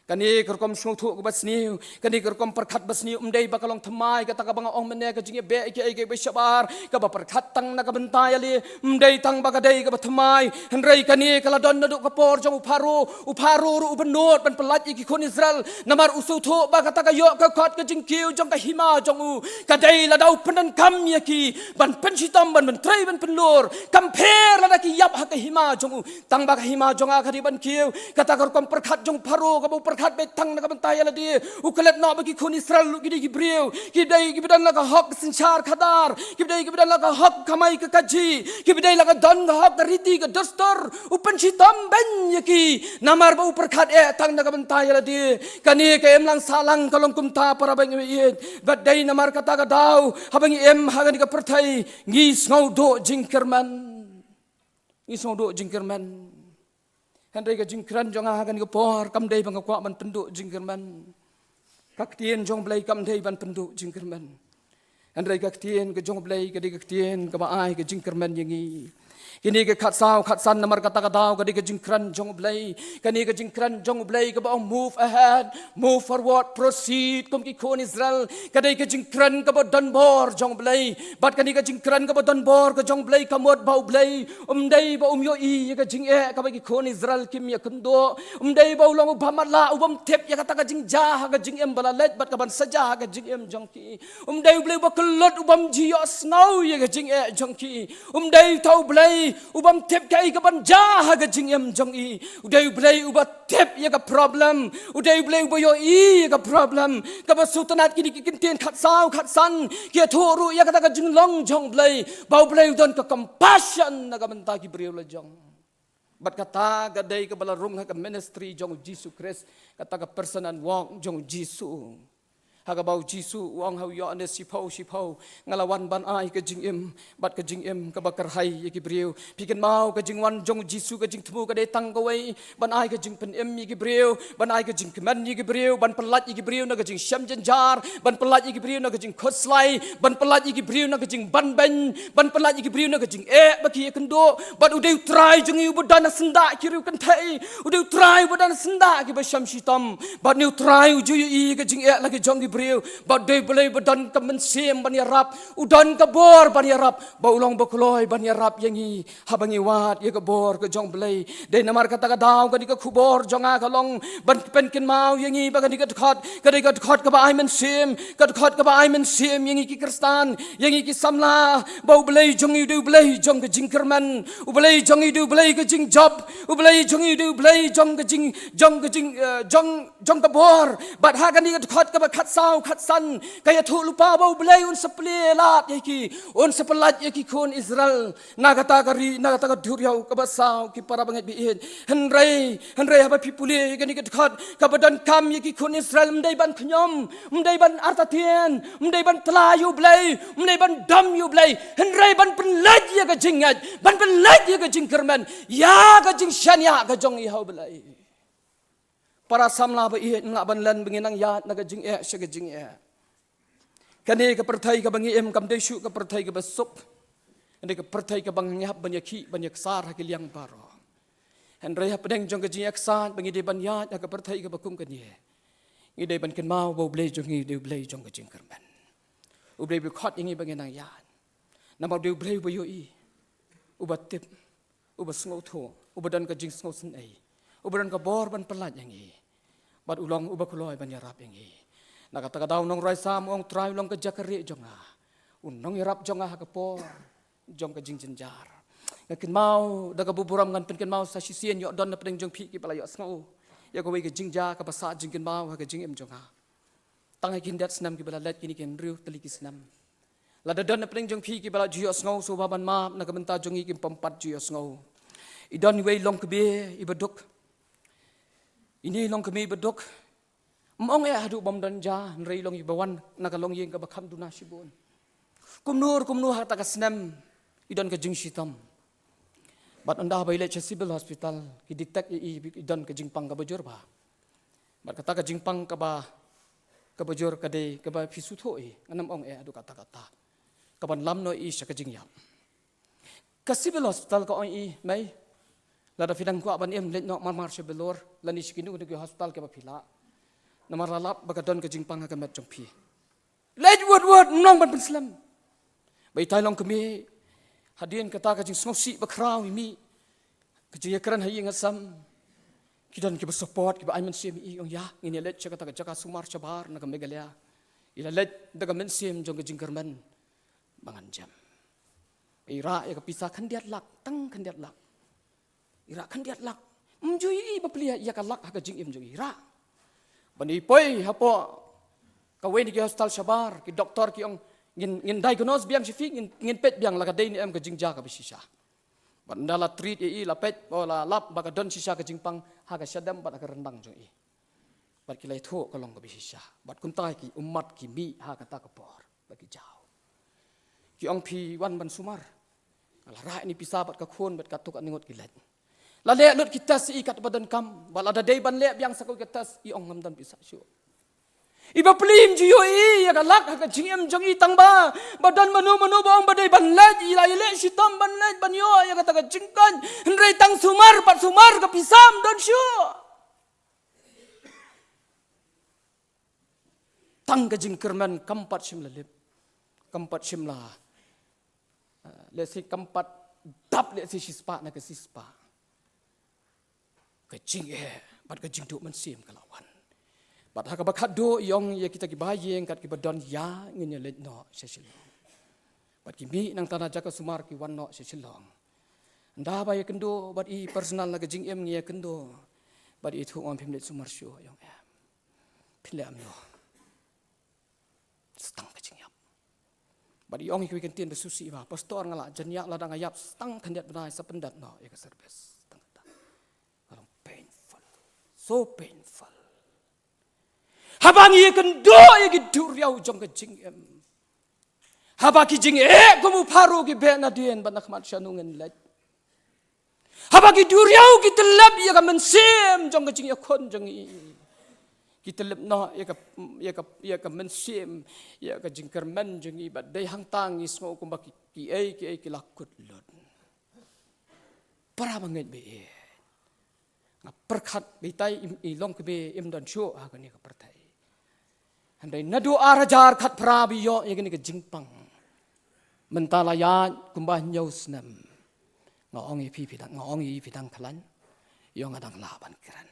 Kane ka rukom sngewthuh kaba sniew, kane ka rukom pyrkhat ba sniew, ym dei ba ka long thymmai kata kaba nga ong mynne, ka jingïabeh kiei kiei ba shabar, kaba pyrkhat tang na ka bynta ïalade, ym dei tang ba ka dei kaba thymmai. Hynrei kane ka la don naduh ka por jong u Pharaoh. U Pharaoh ruh u bynnud ban pyllait ïa ki khun Israel, namar u sngewthuh ba kata ka ïoh ka kot ka jingkiew jong ka hima jong u ka dei lada u pyndonkam ïa ki ban pynshitom, ban pyntrei, ban pynlur, kam pher lada ki ïap ha ka hima jong u. Tang ba ka hima jong nga ka dei ban kiew. Kata ka rukom pyrkhat jong u Pharaoh kaba u pyrkhat beit tang na ka bynta ïalade. U klet noh ba ki khun Israel ruh ki dei ki briew, ki dei kiba don la ka hok synshar khadar, ki dei kiba don la ka hok kamai ka kajih, kiba dei la ka don ka hok ka riti ka dustur. U pynshitom beiñ ïa ki namar ba u pyrkhat eh tang na ka bynta ïalade. Kane ka imlang sahlang ka long kumta, para bangeit, bad dei namar kata ka daw haba ngi im ha kane ka pyrthei ngi sngew duh jingkyrmen. Ngi sngew duh jingkyrmen. Hynrei ka jingkren jong nga ha kane ka por kam dei ba nga kwah ban pynduh jingkyrmen. Ka ktien jong U Blei kam dei ban pynduh jingkyrmen. Hynrei ka ktien ka jong U Blei ka dei ka ktien kaba ai ka jingkyrmen ïa ngi. Kine ki khatsaw khatsan namar kata ka daw ka dei ka jingkren jong U Blei. Kane ka jingkren jong U Blei kaba ong move ahead, move forward, proceed, kum ki khun Israel. Ka dei ka jingkren kaba donbor jong U Blei. Bad kane ka jingkren kaba donbor ka jong U Blei ka mut ba U Blei um dei ba um ïohi ïa ka jingeh kaba ki khun Israel kim ïakynduh. Um dei ba u long uba matlah, u bym tip ïa kata ka jingjia ha ka jingim ba la leit bad ka ban sa jia ha ka jingim jong ki. Um dei U Blei uba kyllut, u bym ju ïohsngew ïa ka jingeh jong ki. Um dei uta U Blei u bym tip kaei ka ban jia ha ka jingim jong i. U dei U Blei uba tip ïa ka problem. U dei U Blei uba ïohi ïa ka problem. Kaba sngewtynnat, kine ki kyntien khatsaw khatsan ki ïathuh ruh ïa kata ka jinglong jong U Blei, ba U Blei u don ka compassion na ka bynta ki briew la jong. Bad kata ka dei kaba la rung ha ka ministry jong U Jisu Khrist, kata ka personal walk jong U Jisu. Ha kaba U Jisu u ong ha u Ïoannis shiphew shiphew: Nga la wan ban ai ka jingim, bad ka jingim kaba kyrhai ïa ki briew. Phi kynmaw, ka jingwan jong U Jisu, ka jingthmu ka dei tang kawei: ban ai ka jingpynim ïa ki briew, ban ai ka jingkmen ïa ki briew, ban pyllait ïa ki briew na ka jingshem jynjar, ban pyllait ïa ki briew na ka jingkhuslai, ban pyllait ïa ki briew na ka jingbanbeiñ, ban pyllait ïa ki briew na ka jingeh ba ki ïakynduh. Bad u dei U Trai jong ngi uba don ha syndah ki riewkynthei, u dei U Trai uba don ha syndah kiba shem shitom. Bad une U Trai u ju ïohi ïa ka jingeh la ki jong ki briew. Bad u dei U Blei uba don ka mynsiem ban ïarap, u don ka bor ban ïarap, ba u long ba kloi ban ïarap ïa ngi haba ngi wad ïa ka bor ka jong U Blei. Dei namar kata ka daw kane ka khubor jong nga ka long ban pynkynmaw ïa ngi ba kane ka dkhot ka dei ka dkhot kaba ai mynsiem, ka dkhot kaba ai mynsiem ïa ngi ki Khristan, ïa ngi ki samla, ba U Blei jong ngi u dei U Blei jong ka jingkyrmen, U Blei jong ngi u dei U Blei ka jingjop, U Blei jong ngi u dei U Blei jong ka jing, jong ka jing, eh, jong, jong ka bor. Bad ha kane ka dkhot kaba khatsaw khatsan ka ïathuh lypa ba U Blei un sa plie lad ïa ki, un sa pyllait ïa ki khun Israel na kata ka ri, na kata ka duriaw kaba saw, ki para bangeit ba ïeit. Hynrei, hynrei haba phi pule ïa kane ka dkhot, kaba donkam ïa ki khun Israel ym dei ban khñium, ym dei ban artatien, ym dei ban tla ïa U Blei, ym dei ban dom ïa U Blei, hynrei ban pynleit ïa ka jingngeit, ban pynleit ïa ka jingkyrmen ïa ka jingshaniah ka jong i ha U Blei. Para samla ba ïeit, nga ban len ba ngin nang ïaid na ka jingeh sha ka jingeh. Kane ka pyrthei kaba ngi im kam dei shuh ka pyrthei kaba suk. Kane ka pyrthei kaba ngi hap ban ïakhih ban ïaksar ha ki liang baroh. Hynrei hapdeng jong ka jingïaksaid ba ngi dei ban ïaid ha ka pyrthei kaba kum kane, ngi dei ban kynmaw ba U Blei jong ngi dei U Blei jong ka jingkyrmen. U Blei ba khot ïa ngi ba ngin nang ïaid. Namar dei U Blei uba ïohi, uba tip, uba sngewthuh, uba don ka jingsngewsynei, uba don ka bor ban pyllait ïa ngi. Bad u long uba kloi ban ïarap ïa ngi. Na kata ka daw u nongrwai Salm u ong, Trai u long ka jaka rieh jong nga, u nongïarap jong nga ha ka por jong ka jingjynjar. Nga kynmaw da kaba burom, ngan pynkynmaw sa shisien, ïoh don napdeng jong phi kiba la ïohsngew ïa kawei ka jingjia kaba sah jingkynmaw ha ka jingim jong nga. Tang ha ki khyndiat snem kiba la leit, kine ki hynriew tylli ki snem, lada don napdeng jong phi kiba la ju ïohsngew, sngewbha ban map, na ka bynta jong ngi kim pat ju ïohsngew. I don iwei i longkmie iba duk. Ine i longkmie iba duk, ym ong eh haduh bym don ja, hynrei i long iba wan na ka longïing kaba kham duna shibun. Kumno kumno ha kata ka snem i don ka jingshitom. Bad ynda ba i leit sha Civil Hospital, ki detect ïa i, i don ka jingpang kaba jur bha. Bad kata ka jingpang kaba, kaba jur ka dei kaba phi sngewthuh hi, ngan ym ong eh haduh katta katta, kaban lam noh ïa i sha ka jingïap. Ka Civil Hospital ka ong ïa i, Mei, lada phi dang kwah ban im, leit noh marmar sha Vellore lane sha kino kino ki hospital kiba phi lah. Namar la lap ba ka don ka jingpang ha ka met jong phi. Leit wut wut, ym long ban pynslem. Ba itai i longkmie, hadien kata ka jingsngewsih bakhraw i mih, ka jingïakren ha ïing ha sem, ki don kiba support, kiba ai mynsiem ïa i, ong, ïa ngin ïaleit sha kata ka jaka sumar shabar na ka Meghalaya. I la leit da ka mynsiem jong ka jingkyrmen ba ngan jem. I rah ïa ka pisa khyndiat lak, tang khyndiat lak. I rah khyndiat lak. Ym ju ïohi bapli ïa ka lak ha ka jingim jong i, i rah. Ban i poi hapoh kawei na ki hospital shabar, ki doktor ki ong, ngin, ngin diagnose biang sha phi, ngin, ngin peit biang la ka dei ne em ka jingjia kaba shisha. Bad ynda la treat ïa i, la peit, oh, la lap ba ka don shisha ka jingpang ha ka shadem bad ha ka ryndang jong i. Bad ki la ïathuh ka long kaba shisha. Bad kumta ki ummat ki mih ha kata ka por ba ki jaw. Ki ong, phi wan ban sumar? Nga la rah ïa i pisa bad ka khun bad katto katne ngut ki leit. La leh lut ki test ïa i katba donkam, bad lada dei ban leh biang sa kawei ka test, i ong, ngam don pisa shuh. I bapli ym ju ïohi ïa ka lak ha ka jingim jong i, tang ba, ba don mano mano ba ong ba dei ban leit, i la ïaleh shitom ban leit ban ïoh ïa kata ka jingkoit. Hynrei tang sumar pat sumar, ka pisa ym don shuh. Tang ka jingkyrmen kam pat shym la lip, kam pat shym la, eh, lehse kam pat dap lehse shispah na ka shispah. Ka jingeh bad ka jingduh mynsiem ka la wan. Bad ha kaba khatduh i ong ïa kita kiba ha ïing, kat kiba don, ïa ngin ïaleit noh sha Shillong. Bad ki mih nangta na jaka sumar, ki wan noh sha Shillong. Ynda ba ïakynduh bad i personal na ka jingim, ngi ïakynduh bad i, ïathuh, ong, phim leit sumar shuh? I ong, em. Phin leh kumno? Sa tang ka jingïap. Bad i ong ïa kiwei ki ktien ba sngewsih ba, Pastor, nga la jan ïap, lada nga ïap sa tang khyndiat bnai, sa pyndep noh ïa ka service. Tang kata. Ka long painful. So painful. Haba ngi ïakynduh ïa ki duriaw jong ka jingim, haba ki jingeh kum u Pharaoh ki beh nadien bad na khmat shano ngin leit. Haba ki duriaw ki tyllep ïa ka mynsiem jong ka jingïakhun jong ngi, ki tyllep noh ïa ka, ïa ka, ïa ka mynsiem, ïa ka jingkyrmen jong ngi, bad dei hangta ngi sngew kumba ki, kiei kiei ki la kut lut. Para bangeit ba ïeit, nga pyrkhat ba itai i, i longkmie im don shuh ha kane ka pyrthei. Hynrei naduh ar hajar khatphra ba i ïoh ïa kane ka jingpang, mynta la ïaid kumba hynñiew snem. Nga ong ïa phi, phi dang, nga ong ïa phi, dang khlaiñ? Ïoh, nga dang lah ban kren.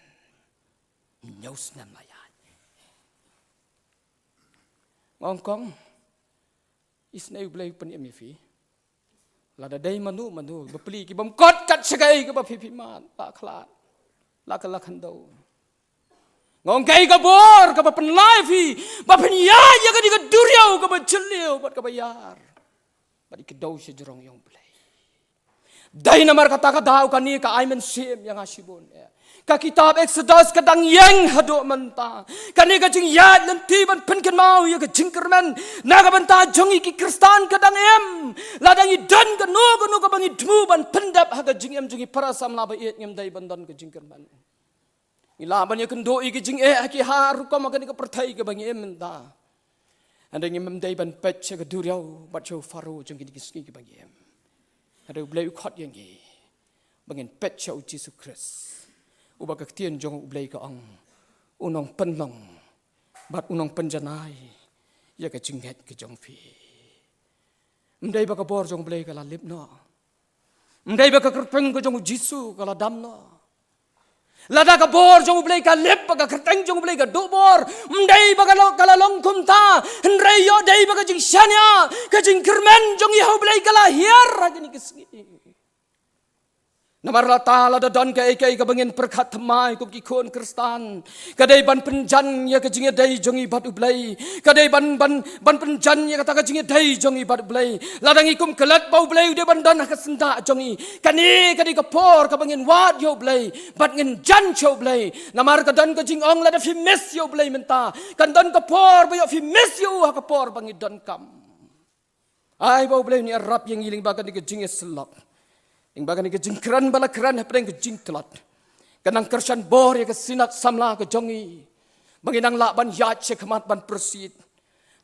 Hynñiew snem la ïaid. Nga ong, Kong, isynei U Blei u pynim ïa phi. Lada dei mano mano bapli ki bym kot kat sha kaei kaba phi, phi mad, la khlad, la ka, la khyndew. Nga ong, kaei ka bor kaba pynlait ïa phi ba phin ïaid ïa kane ka duriaw kaba jylliew bad kaba ïar, bad i kdew sha jrong ïa U Blei? Dei namar kata ka daw kane ka ai mynsiem ïa nga shibun. Ka kitab Exodus ka dang ïeng haduh mynta. Kane ka jingïaid lynti ban pynkynmaw ïa ka jingkyrmen na ka bynta jong ngi ki Khristan ka dang im. Lada ngi don kano kano kaba ngi thmu ban pyndep ha ka jingim jong ngi, para samla ba ïeit, ngim dei ban don ka jingkyrmen. Ngi lah ban ïakynduh ïa ki jingeh ha ki ha rukom ha kane ka pyrthei kaba ngi im mynta. Hynrei ngim dei ban peit sha ka duriaw bad sha u Pharaoh jong kine ki sngi kaba ngi im. Hynrei U Blei u khot ïa ngi ba ngin peit sha U Jisu Khrist, uba ka ktien jong U Blei ka ong, u nongpynlong bad u nongpynjanai ïa ka jingngeit ka jong phi. Ym dei ba ka bor jong U Blei ka la lip noh. Ym dei ba ka kyrteng ka jong U Jisu ka la dam noh. Lada ka bor jong U Blei ka lip, ba ka kyrteng jong U Blei ka duh bor, ym dei ba ka la, ka la long kumta. Hynrei ïoh dei ba ka jingshaniah, ka jingkyrmen jong ngi ha U Blei ka la hiar ha kine ki sngi. Namar lada, lada don kaei kaei kaba ngin pyrkhat thymmai kum ki khun Khristan, ka dei ban pynjan ïa ka jingïadei jong ngi bad U Blei. Ka dei ban, ban, ban pynjan ïa kata ka jingïadei jong ngi bad U Blei. Lada ngi kum klet ba U Blei u dei ban don ha ka syndah jong ngi, kane ka dei ka por kaba ngin wad ïa U Blei bad ngin jan sha U Blei. Namar ka don ka jingong, lada phi miss ïa U Blei mynta, kan don ka por ba ïoh phi miss ïa u ha ka por ba ngi donkam. Ai ba U Blei un ïarap ïa ngi lyngba kane ka jingïasyllok, lyngba kane ka jingkren ba la kren hapdeng ka jingtlot. Kan nang kyrshan bor ïa ka Synod samla ka jong ngi, ba ngin nang lah ban ïaid sha khmat ban pyrshit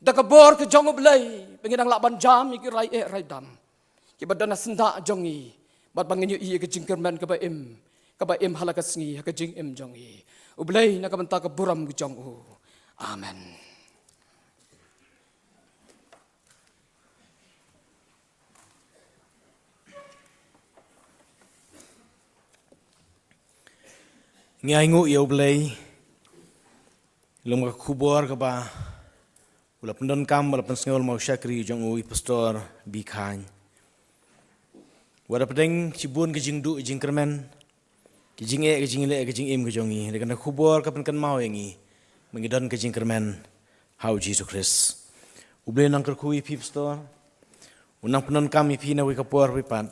da ka bor ka jong U Blei, ba ngin nang lah ban jam ïa ki rai eh rai dam kiba don ha syndah jong ngi, bad ba ngin ïohi ïa ka jingkyrmen kaba im, kaba im ha la ka sngi ha ka jingim jong ngi. U Blei na ka bynta ka burom ka jong u. Amen. Ngi ainguh ïa U Blei lyngba ka khubor kaba u la pyndonkam, ba la pynsngew lyngba u shakri jong u, i Pastor Bikhaiñ. Wat hapdeng shibun ki jingduh jingkyrmen, ki jingeh, ki jingleh, ki jingim ki jong ngi, hynrei kane ka khubor ka pynkynmaw ïa ngi ba ngi don ka jingkyrmen ha U Jisu Khrist. U Blei un nang kyrkhu ïa phi Pastor, un nang pyndonkam ïa phi na kawei ka por kawei pat.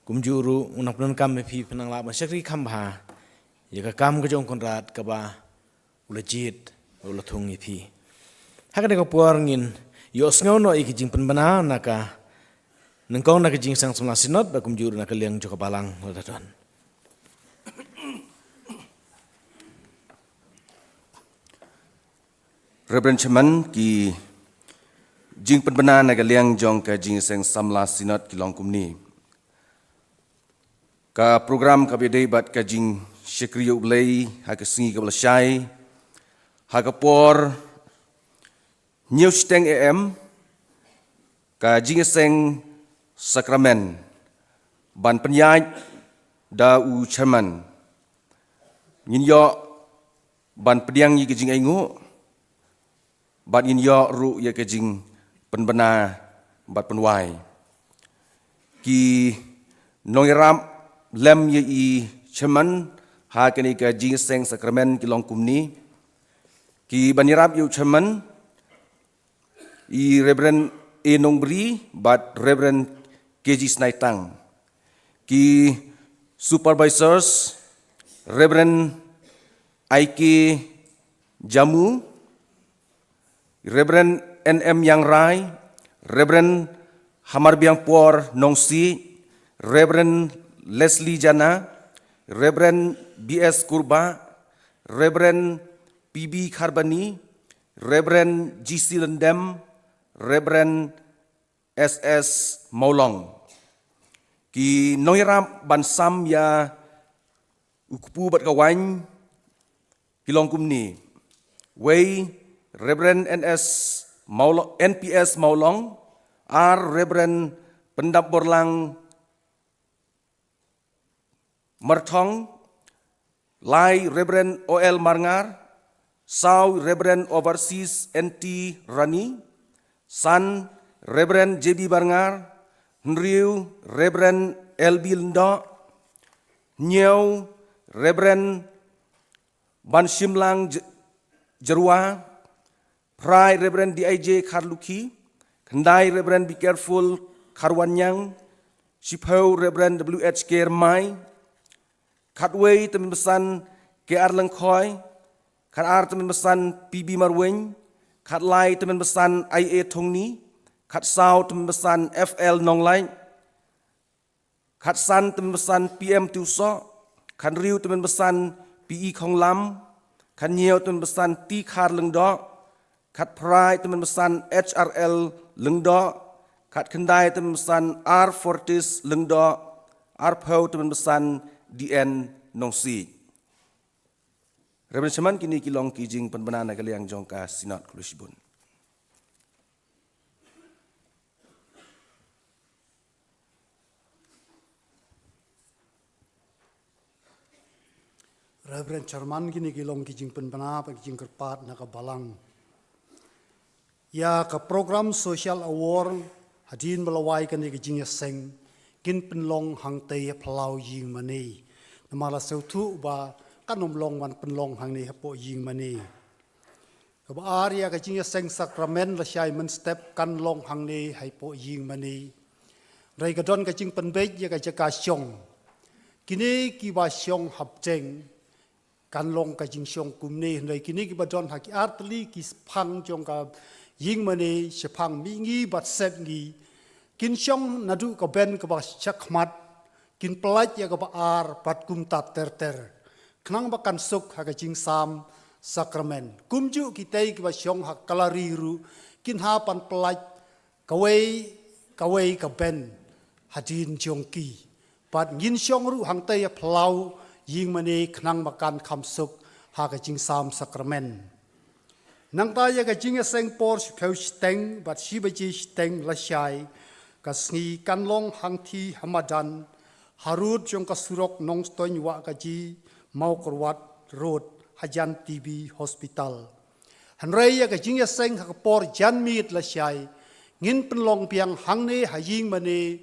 Kumjuh ruh un nang pyndonkam ïa phi, phin nang lah ban shakri kham bha ïa ka kam ka jong u Conrad kaba u la jied, u la thung ïa phi. Ha kane ka por ngin ïohsngew noh ïa ki jingpynbna na ka nyngkong na ka Jingïaseng Samla Synod, bad kumjuh ruh na ka liang jong ka Balang lada don. Reverend Chairman, ki jingpynbna na ka liang jong ka Jingïaseng Samla Synod ki long kumne. Ka program kaba ïadei bad ka jingshakri ïa U Blei ha ka sngi kaba la shai, ha ka por hynñiew shiteng A M, ka Jingïaseng Sakramen ban pynïaid da u Chairman. Ngin ïoh ban pdiang ïa ka jingainguh, bad ngin ïoh ruh ïa ka jingpynbna bad pynwai. Ki nongïarap lem ïa i Chairman ha kane ka Jingïaseng Sakramen ki long kumne. Ki ban ïarap ïa u Chairman, i Reverend A Nongbri bad Reverend K G Snaitang. Ki supervisors, Reverend I K Jamu, Reverend N M Yangrai, Reverend Hamarbiangpor Nongsi, Reverend Leslie Jana, Reverend B S Kurba, Reverend P B Kharbani, Reverend G C Lendem, Reverend S S Mawlong. Ki nongïarap ban sam ïa u kpu bad ka waiñ ki long kumne. Wei, Reverend N S Mawlo-, N P S Mawlong, ar, Reverend Pyndapborlang Myrthong, lai, Reverend O L Marngar, saw, Reverend Overseas N T Rani, san, Reverend J B Marngar, hynriew, Reverend L B Lyngdoh, hynñiew, Reverend Banshimlang J-, Jyrwa, phra, Reverend D I J Kharlukhi, khyndai, Reverend Be Careful Kharwanñiang, shiphew, Reverend W H K Rymbai, khatwei, Tymmen Basan K R Lyngkhoi, khatar, Tymmen Basan P B Marwein, khatlai, Tymmen Basan I A Thongni, khatsaw, Tymmen Basan F L Nonglait, khatsan, Tymmen Basan P M Tiewsoh, khathynriew, Tymmen Basan P E Khonglam, khatñiew tymmen basan T Khar Lyngdoh, khatphra tymmen basan H R L Lyngdoh, khatkhyndai tymmen basan R Fortis Lyngdoh, arphew tymmen basan D N Nongsiej. Reverend Shaman, kine ki long ki jingpynbna na ka liang jong ka Synod. Khublei shibun. Reverend Chairman, kine ki long ki jingpynbna bad ki jingkyrpad na ka balang. Ïa ka program social award hadien ba la wai kane ka jingïaseng, kin pynlong hangtei ha phyllaw ïingmane. Namar la sngewthuh ba kan ym long ban pynlong hangne hapoh ïingmane. Kaba ar, ïa ka jingïaseng sakramen lashai mynstep kan long hangne hapoh ïingmane. Hynrei ka don ka jingpynbeit ïa ka jaka shong. Kine kiba shong hapdeng kan long ka jingshong kumne, hynrei kine kiba don ha ki artylli ki phang jong ka ïingmane, shaphang mihngi bad sepngi, kin shong naduh ka bench kaba shakhmat, kin pyllait ïa kaba ar bad kumta ter ter, khnang ba kan suk ha ka jingsam sakramen. Kumjuh kitei kiba shong ha gallery ruh kin hap ban pyllait kawei kawei ka bench hadien jong ki. Bad ngin shong ruh hangtei ha phyllaw ïingmane khnang ba kan kham suk ha ka jingsam sakramen. Nangta ïa ka jingïaseng por shiphew shiteng bad shi baje shiteng lashai ka sngi kan long hangthie ha madan, harud jong ka surok Nongstoiñ Wahkaji, Mawkyrwat Road, hajan T B Hospital. Hynrei ïa ka jingïaseng ha ka por janmiet lashai ngin pynlong biang hangne ha ïingmane,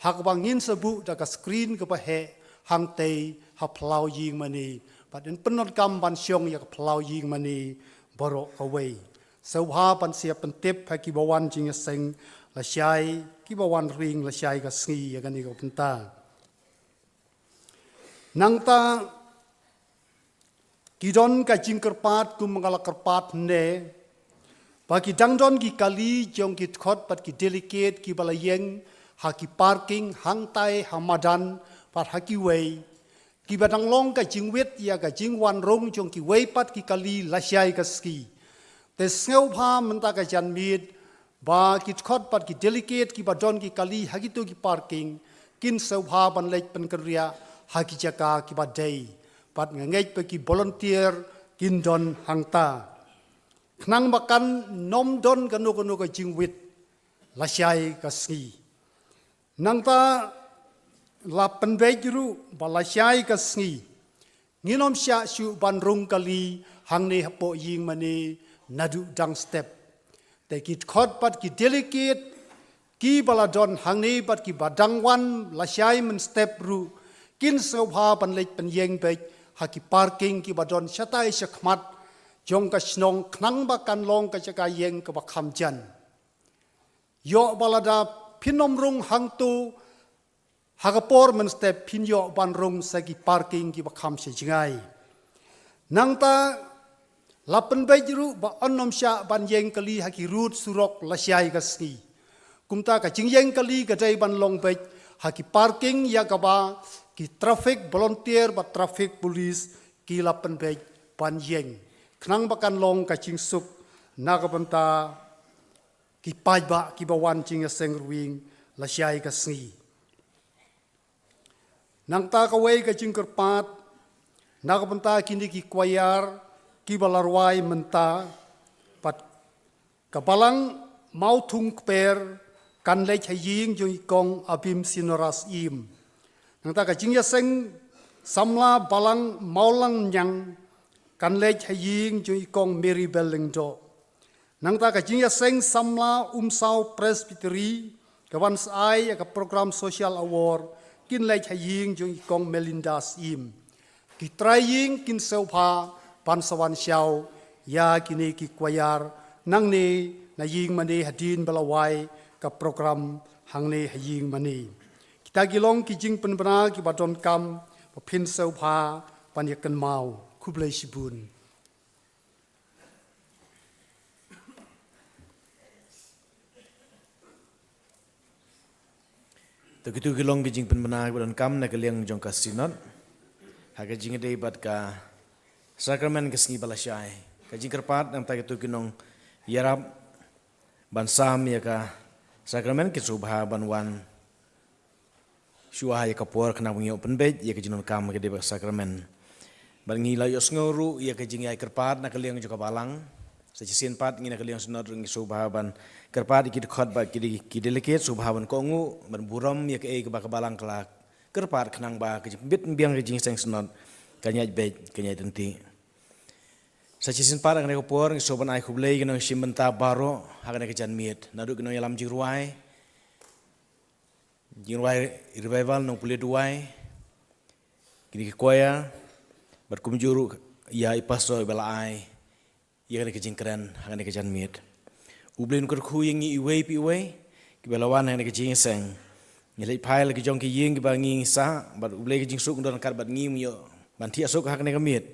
ha kaba ngin sa buh da ka screen kaba heh hangtei ha phyllaw ïingmane. Bad yn pyndonkam ban shong ïa ka phyllaw ïingmane baroh kawei. Sngewbha ban sa ïa pyntip ha kiba wan jingïaseng lashai, kiba wan ring lashai ka sngi ïa kane ka bynta. Nangta ki don ka jingkyrpad kum nga la kyrpad ne, ba ki dang don ki kali jong ki dkhot bad ki delegate kiba la ïeng ha ki parking hangtai ha madan bad ha kiwei, kiba dang long ka jingwit ïa ka jingwan rung jong kiwei pat ki kali lashai ka sngi. Te sngewbha mynta ka janmiet ba ki dkhot bad ki delegate kiba don ki kali ha kito ki parking kin sngewbha ban leit pynkynriah ha ki jaka kiba dei. Bad nga ngeit ba ki volunteer kin don hangta, khnang ba kan nym don kano kano ka jingwit lashai ka sngi. Nangta la pynbeit ruh ba lashai ka sngi ngin ym shah shuh ban rung kali hangne hapoh ïingmane naduh dang step. Te ki dkhot bad ki delegate kiba la don hangne bad kiba dang wan lashai mynstep ruh kin sngewbha ban leit pynïeng beit ha ki parking kiba don shatai shakhmat jong ka shnong, khnang ba kan long ka jaka ïeng kaba kham jan. Ïoh ba lada phin nym rung hangto ha ka por mynstep, phin ïoh ban rung sha ki parking kiba kham sha jngai. Nangta la pynbeit ruh ba yn nym shah ban ïeng kali ha ki rud surok lashai ka sngi. Kumta ka jingïeng kali ka dei ban long beit ha ki parking ïa kaba ki traffic volunteer bad traffic police ki la pynbeit ban ïeng, khnang ba kan long ka jingsuk na ka bynta ki paidbah kiba wan jingïaseng ruwing lashai ka sngi. Nangta kawei ka jingkyrpad na ka bynta kine ki choir kiba la rwai mynta, bad ka balang Mawthung Kper kan leit ha ïing jong i kong Abim Sinoras Im. Nangta ka jingïaseng samla balang Mawlangñiang kan leit ha ïing jong i kong Mary Bell Lyngdoh. Nangta ka jingïaseng samla Umsaw Presbytery ka ban sa ai ïa ka program social award kin leit ha ïing jong i kong Melinda Syiem. Ki trai ïing kin sngewbha ban sa wan shaw ïa kine ki choir nangne na ïingmane hadien ba la wai ka program hangne ha ïingmane. Kita ki long ki jingpynbna kiba donkam ba phin sngewbha ban ïa kynmaw. Khublei shibun. To kito ki long ki jingpynbna kiba donkam na ka liang jong ka Synod ha ka jingïadei bad ka Sakramen ka sngi ba la shai. Ka jingkyrpad na ka bynta kito ki nongïarap ban sam ïa ka sakramen, ki sngewbha ban wan shuwa ïa ka por khnang ba ngin ïoh pynbeit ïa ka jingdonkam ka dei ba ka sakramen. Bad ngi la ïohsngew ruh ïa ka jingïakyrpad na ka liang jong ka balang. Sa shisien pat ngi na ka liang Synod ruh ngi sngewbha ban kyrpad ïa ki dkhot bad ki, ki delegate sngewbha ban kohnguh ban burom ïa kaei kaba ka balang ka la kyrpad khnang ba ka jingpynbit pynbiang ka jingïaseng Synod kan ïaid beit, kan ïaid ryntih. Sa shisien pat ha kane ka por ngi sngewbha ban ai khublei ïa ki nongshim bynta baroh ha kane ka janmiet, naduh ki nongïalam jingrwai, jingrwai revival, nongpule duwai, kine ki choir, bad kumjuh ruh ïa i pastor iba la ai ïa kane ka jingkren ha kane ka janmiet. U Blei un kyrkhu ïa ngi iwei pa iwei kiba la wan ha kane ka jingïaseng. Ngi leit phai la ki jong ki ïing kiba ngi sah, bad U Blei ka jingsuk un don ryngkat bad ngi, ngin ïoh ban thiah suk ha kane ka miet,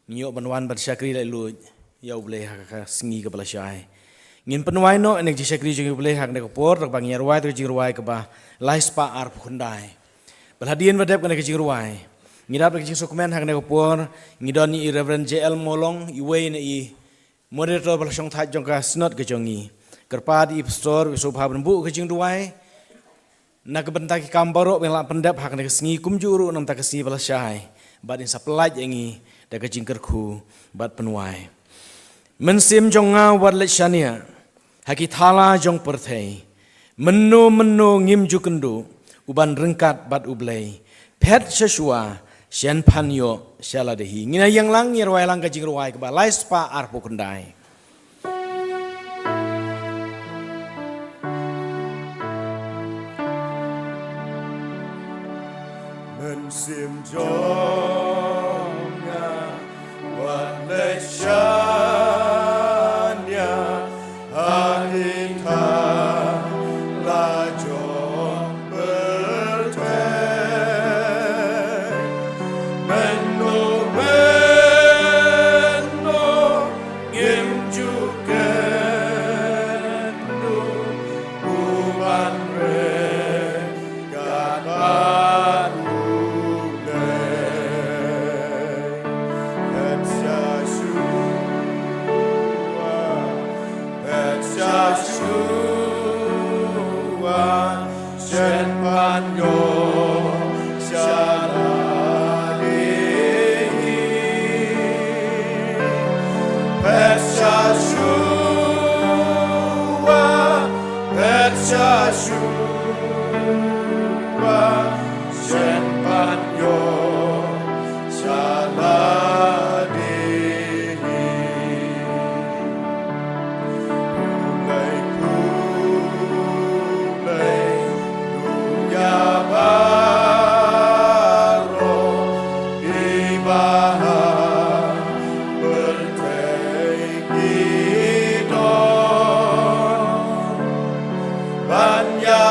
ngin ïoh ban wan ban shakri laitluid ïa U Blei ha ka sngi kaba la shai. Ngin pynwai noh ïa ka jingshakri jong U Blei ha kane ka por da kaba ngin ïa rwai ïa ka jingrwai kaba lai spah arphew khyndai. Bad hadien ba dep kane ka jingrwai, ngi dap da ka jingsngewkmen ha kane ka por, ngi don ïa i Reverend J L Mawlong, iwei na i moderator ba la shongthait jong ka Synod ka jong ngi. Kyrpad ïa i pastor, i sngewbha ban buh ka jingduwai na ka bynta ki kam baroh ba ngin lah pyndep ha kane ka sngi, kumjuh ruh na ka bynta ka sngi ba la shai. Bad in sa pyllait ïa ngi da ka jingkyrkhu bad pynwai. Mynsiem jong nga wat leit shaniah ha ki thala jong pyrthei. Mynno mynno ngim ju kynduh, u ban ryngkat bad U Blei. Phet sha shuwa, shen pan ïoh sha lade hi. Ngin ïa ïeng lang, ngin ïa rwai lang ka jingrwai kaba lai spah arphew khyndai. Mynsiem jong nga wat leit shaniah ha ki thala jong pyrthei. Mynno mynno ngim ju kynduh, u ban ryngkat bad U Blei. Phet sha shuwa, phet sha shuwa, shen pan ïoh sha lade hi. Phet sha shuwa, phet sha shuwa, shen pan ïoh sha lade hi. Khublei, khublei, duh ïa baroh kiba ha pyrthei ki don. Ban ïa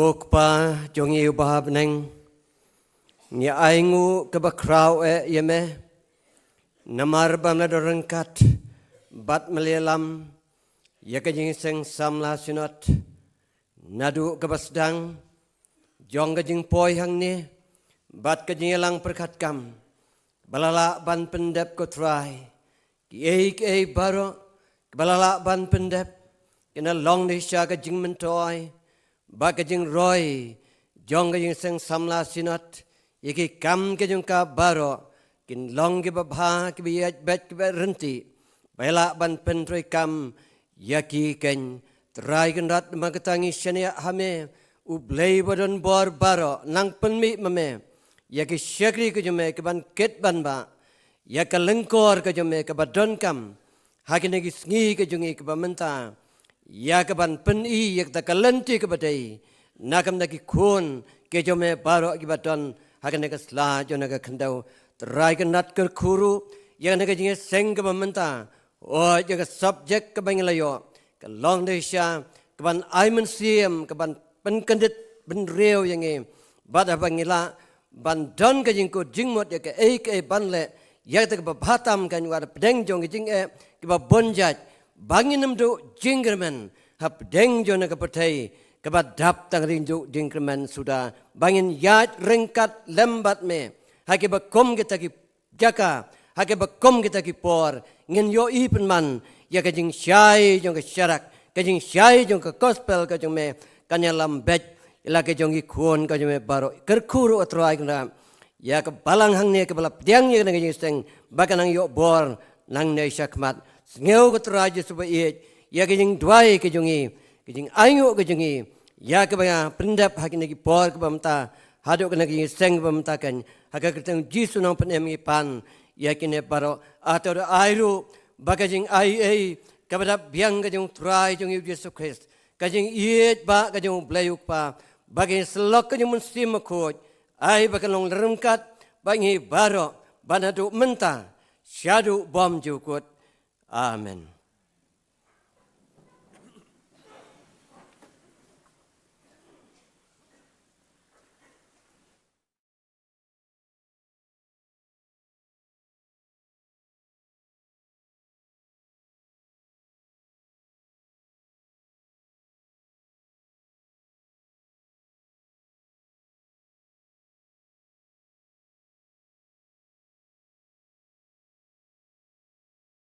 Ko Kpa jong ngi uba ha bneng, ngi ai nguh kaba khraw eh ïa me, namar ba me la don ryngkat bad me la ïalam ïa ka Jingïaseng Samla Synod, naduh kaba sdang jong ka jingpoi hangne bad ka jingïalang pyrkhat kam, ba la lah ban pyndep, ko Trai, kiei kiei baroh kiba la lah ban pyndep, kin long dei sha ka jingmyntoi bad ka jingroi jong ka Jingïaseng Samla Synod, ïa ki kam ki jong ka baroh kin long kiba bha, kiba ïaid beit, kiba ryntih, ba lah ban pyntrei kam ïa ki. Ko Trai Kynrad, namar kata ngi shaniah ha me, U Blei ba don bor baroh, nang pynmih ma me ïa ki shakri ki jong me kiban kit ban bah ïa ka lyngkor ka jong me kaba donkam ha kine ki sngi ka jong ngi kaba mynta, ïa kaban pyni ïa kata ka lynti kaba dei na ka bynta ki khun ki jong me baroh kiba don ha kane ka sla jong kane ka khyndew. Trai Kynrad, kyrkhu ruh ïa kane ka jingïaseng kaba mynta, oh, ïa ka subject kaba ngi la ïoh, ka long dei sha kaban ai mynsiem, kaban pynkyndit bynriew ïa ngi, bad haba ngi lah ban don ka jingkut jingmut ïa kaei kaei ban leh, ïa kata kaba bha tam, kan wan hapdeng jong ka jingeh kaba bun jait, ba ngin ym duh jingkyrmen hapdeng jong kane ka pyrthei kaba dap tang, ngin duh jingkyrmen suda, ba ngin ïaid ryngkat lem bad me ha kiba kum kita ki jaka, ha kiba kum kita ki por, ngin ïohi pynban ïa ka jingshai jong ka sharak, ka jingshai jong ka gospel ka jong me, kan ïalam beit ïa la ka jong ki khun ka jong me baroh. Kyrkhu ruh, Trai Kynrad, ïa ka balang hangne kaba la pdiang ïa kane ka jingïaseng, ba kan nang ïoh bor nangne shakhmat. Sngew, ko Trai Jisu ba ïeit, ïa ka jingduwai ka jong ngi, ka jingainguh ka jong ngi, ïa kaba ngi pyndep ha kine ki por kiba mynta, haduh kane ka jingïaseng kaba mynta, kan ha ka kyrteng Jisu Nongpynim ngi pan ïa kine baroh. Ah, to da ai ruh ba ka jingaiei kaba dap biang ka jong U Trai jong ngi U Jisu Khrist, ka jingïeit ba ka jong U Blei U Kpa, ba ka jingsyllok ka jong U Mynsiem Bakhuid, ai ba kan long ryngkat bad ngi baroh, ba naduh mynta shaduh bymjukut. Amen.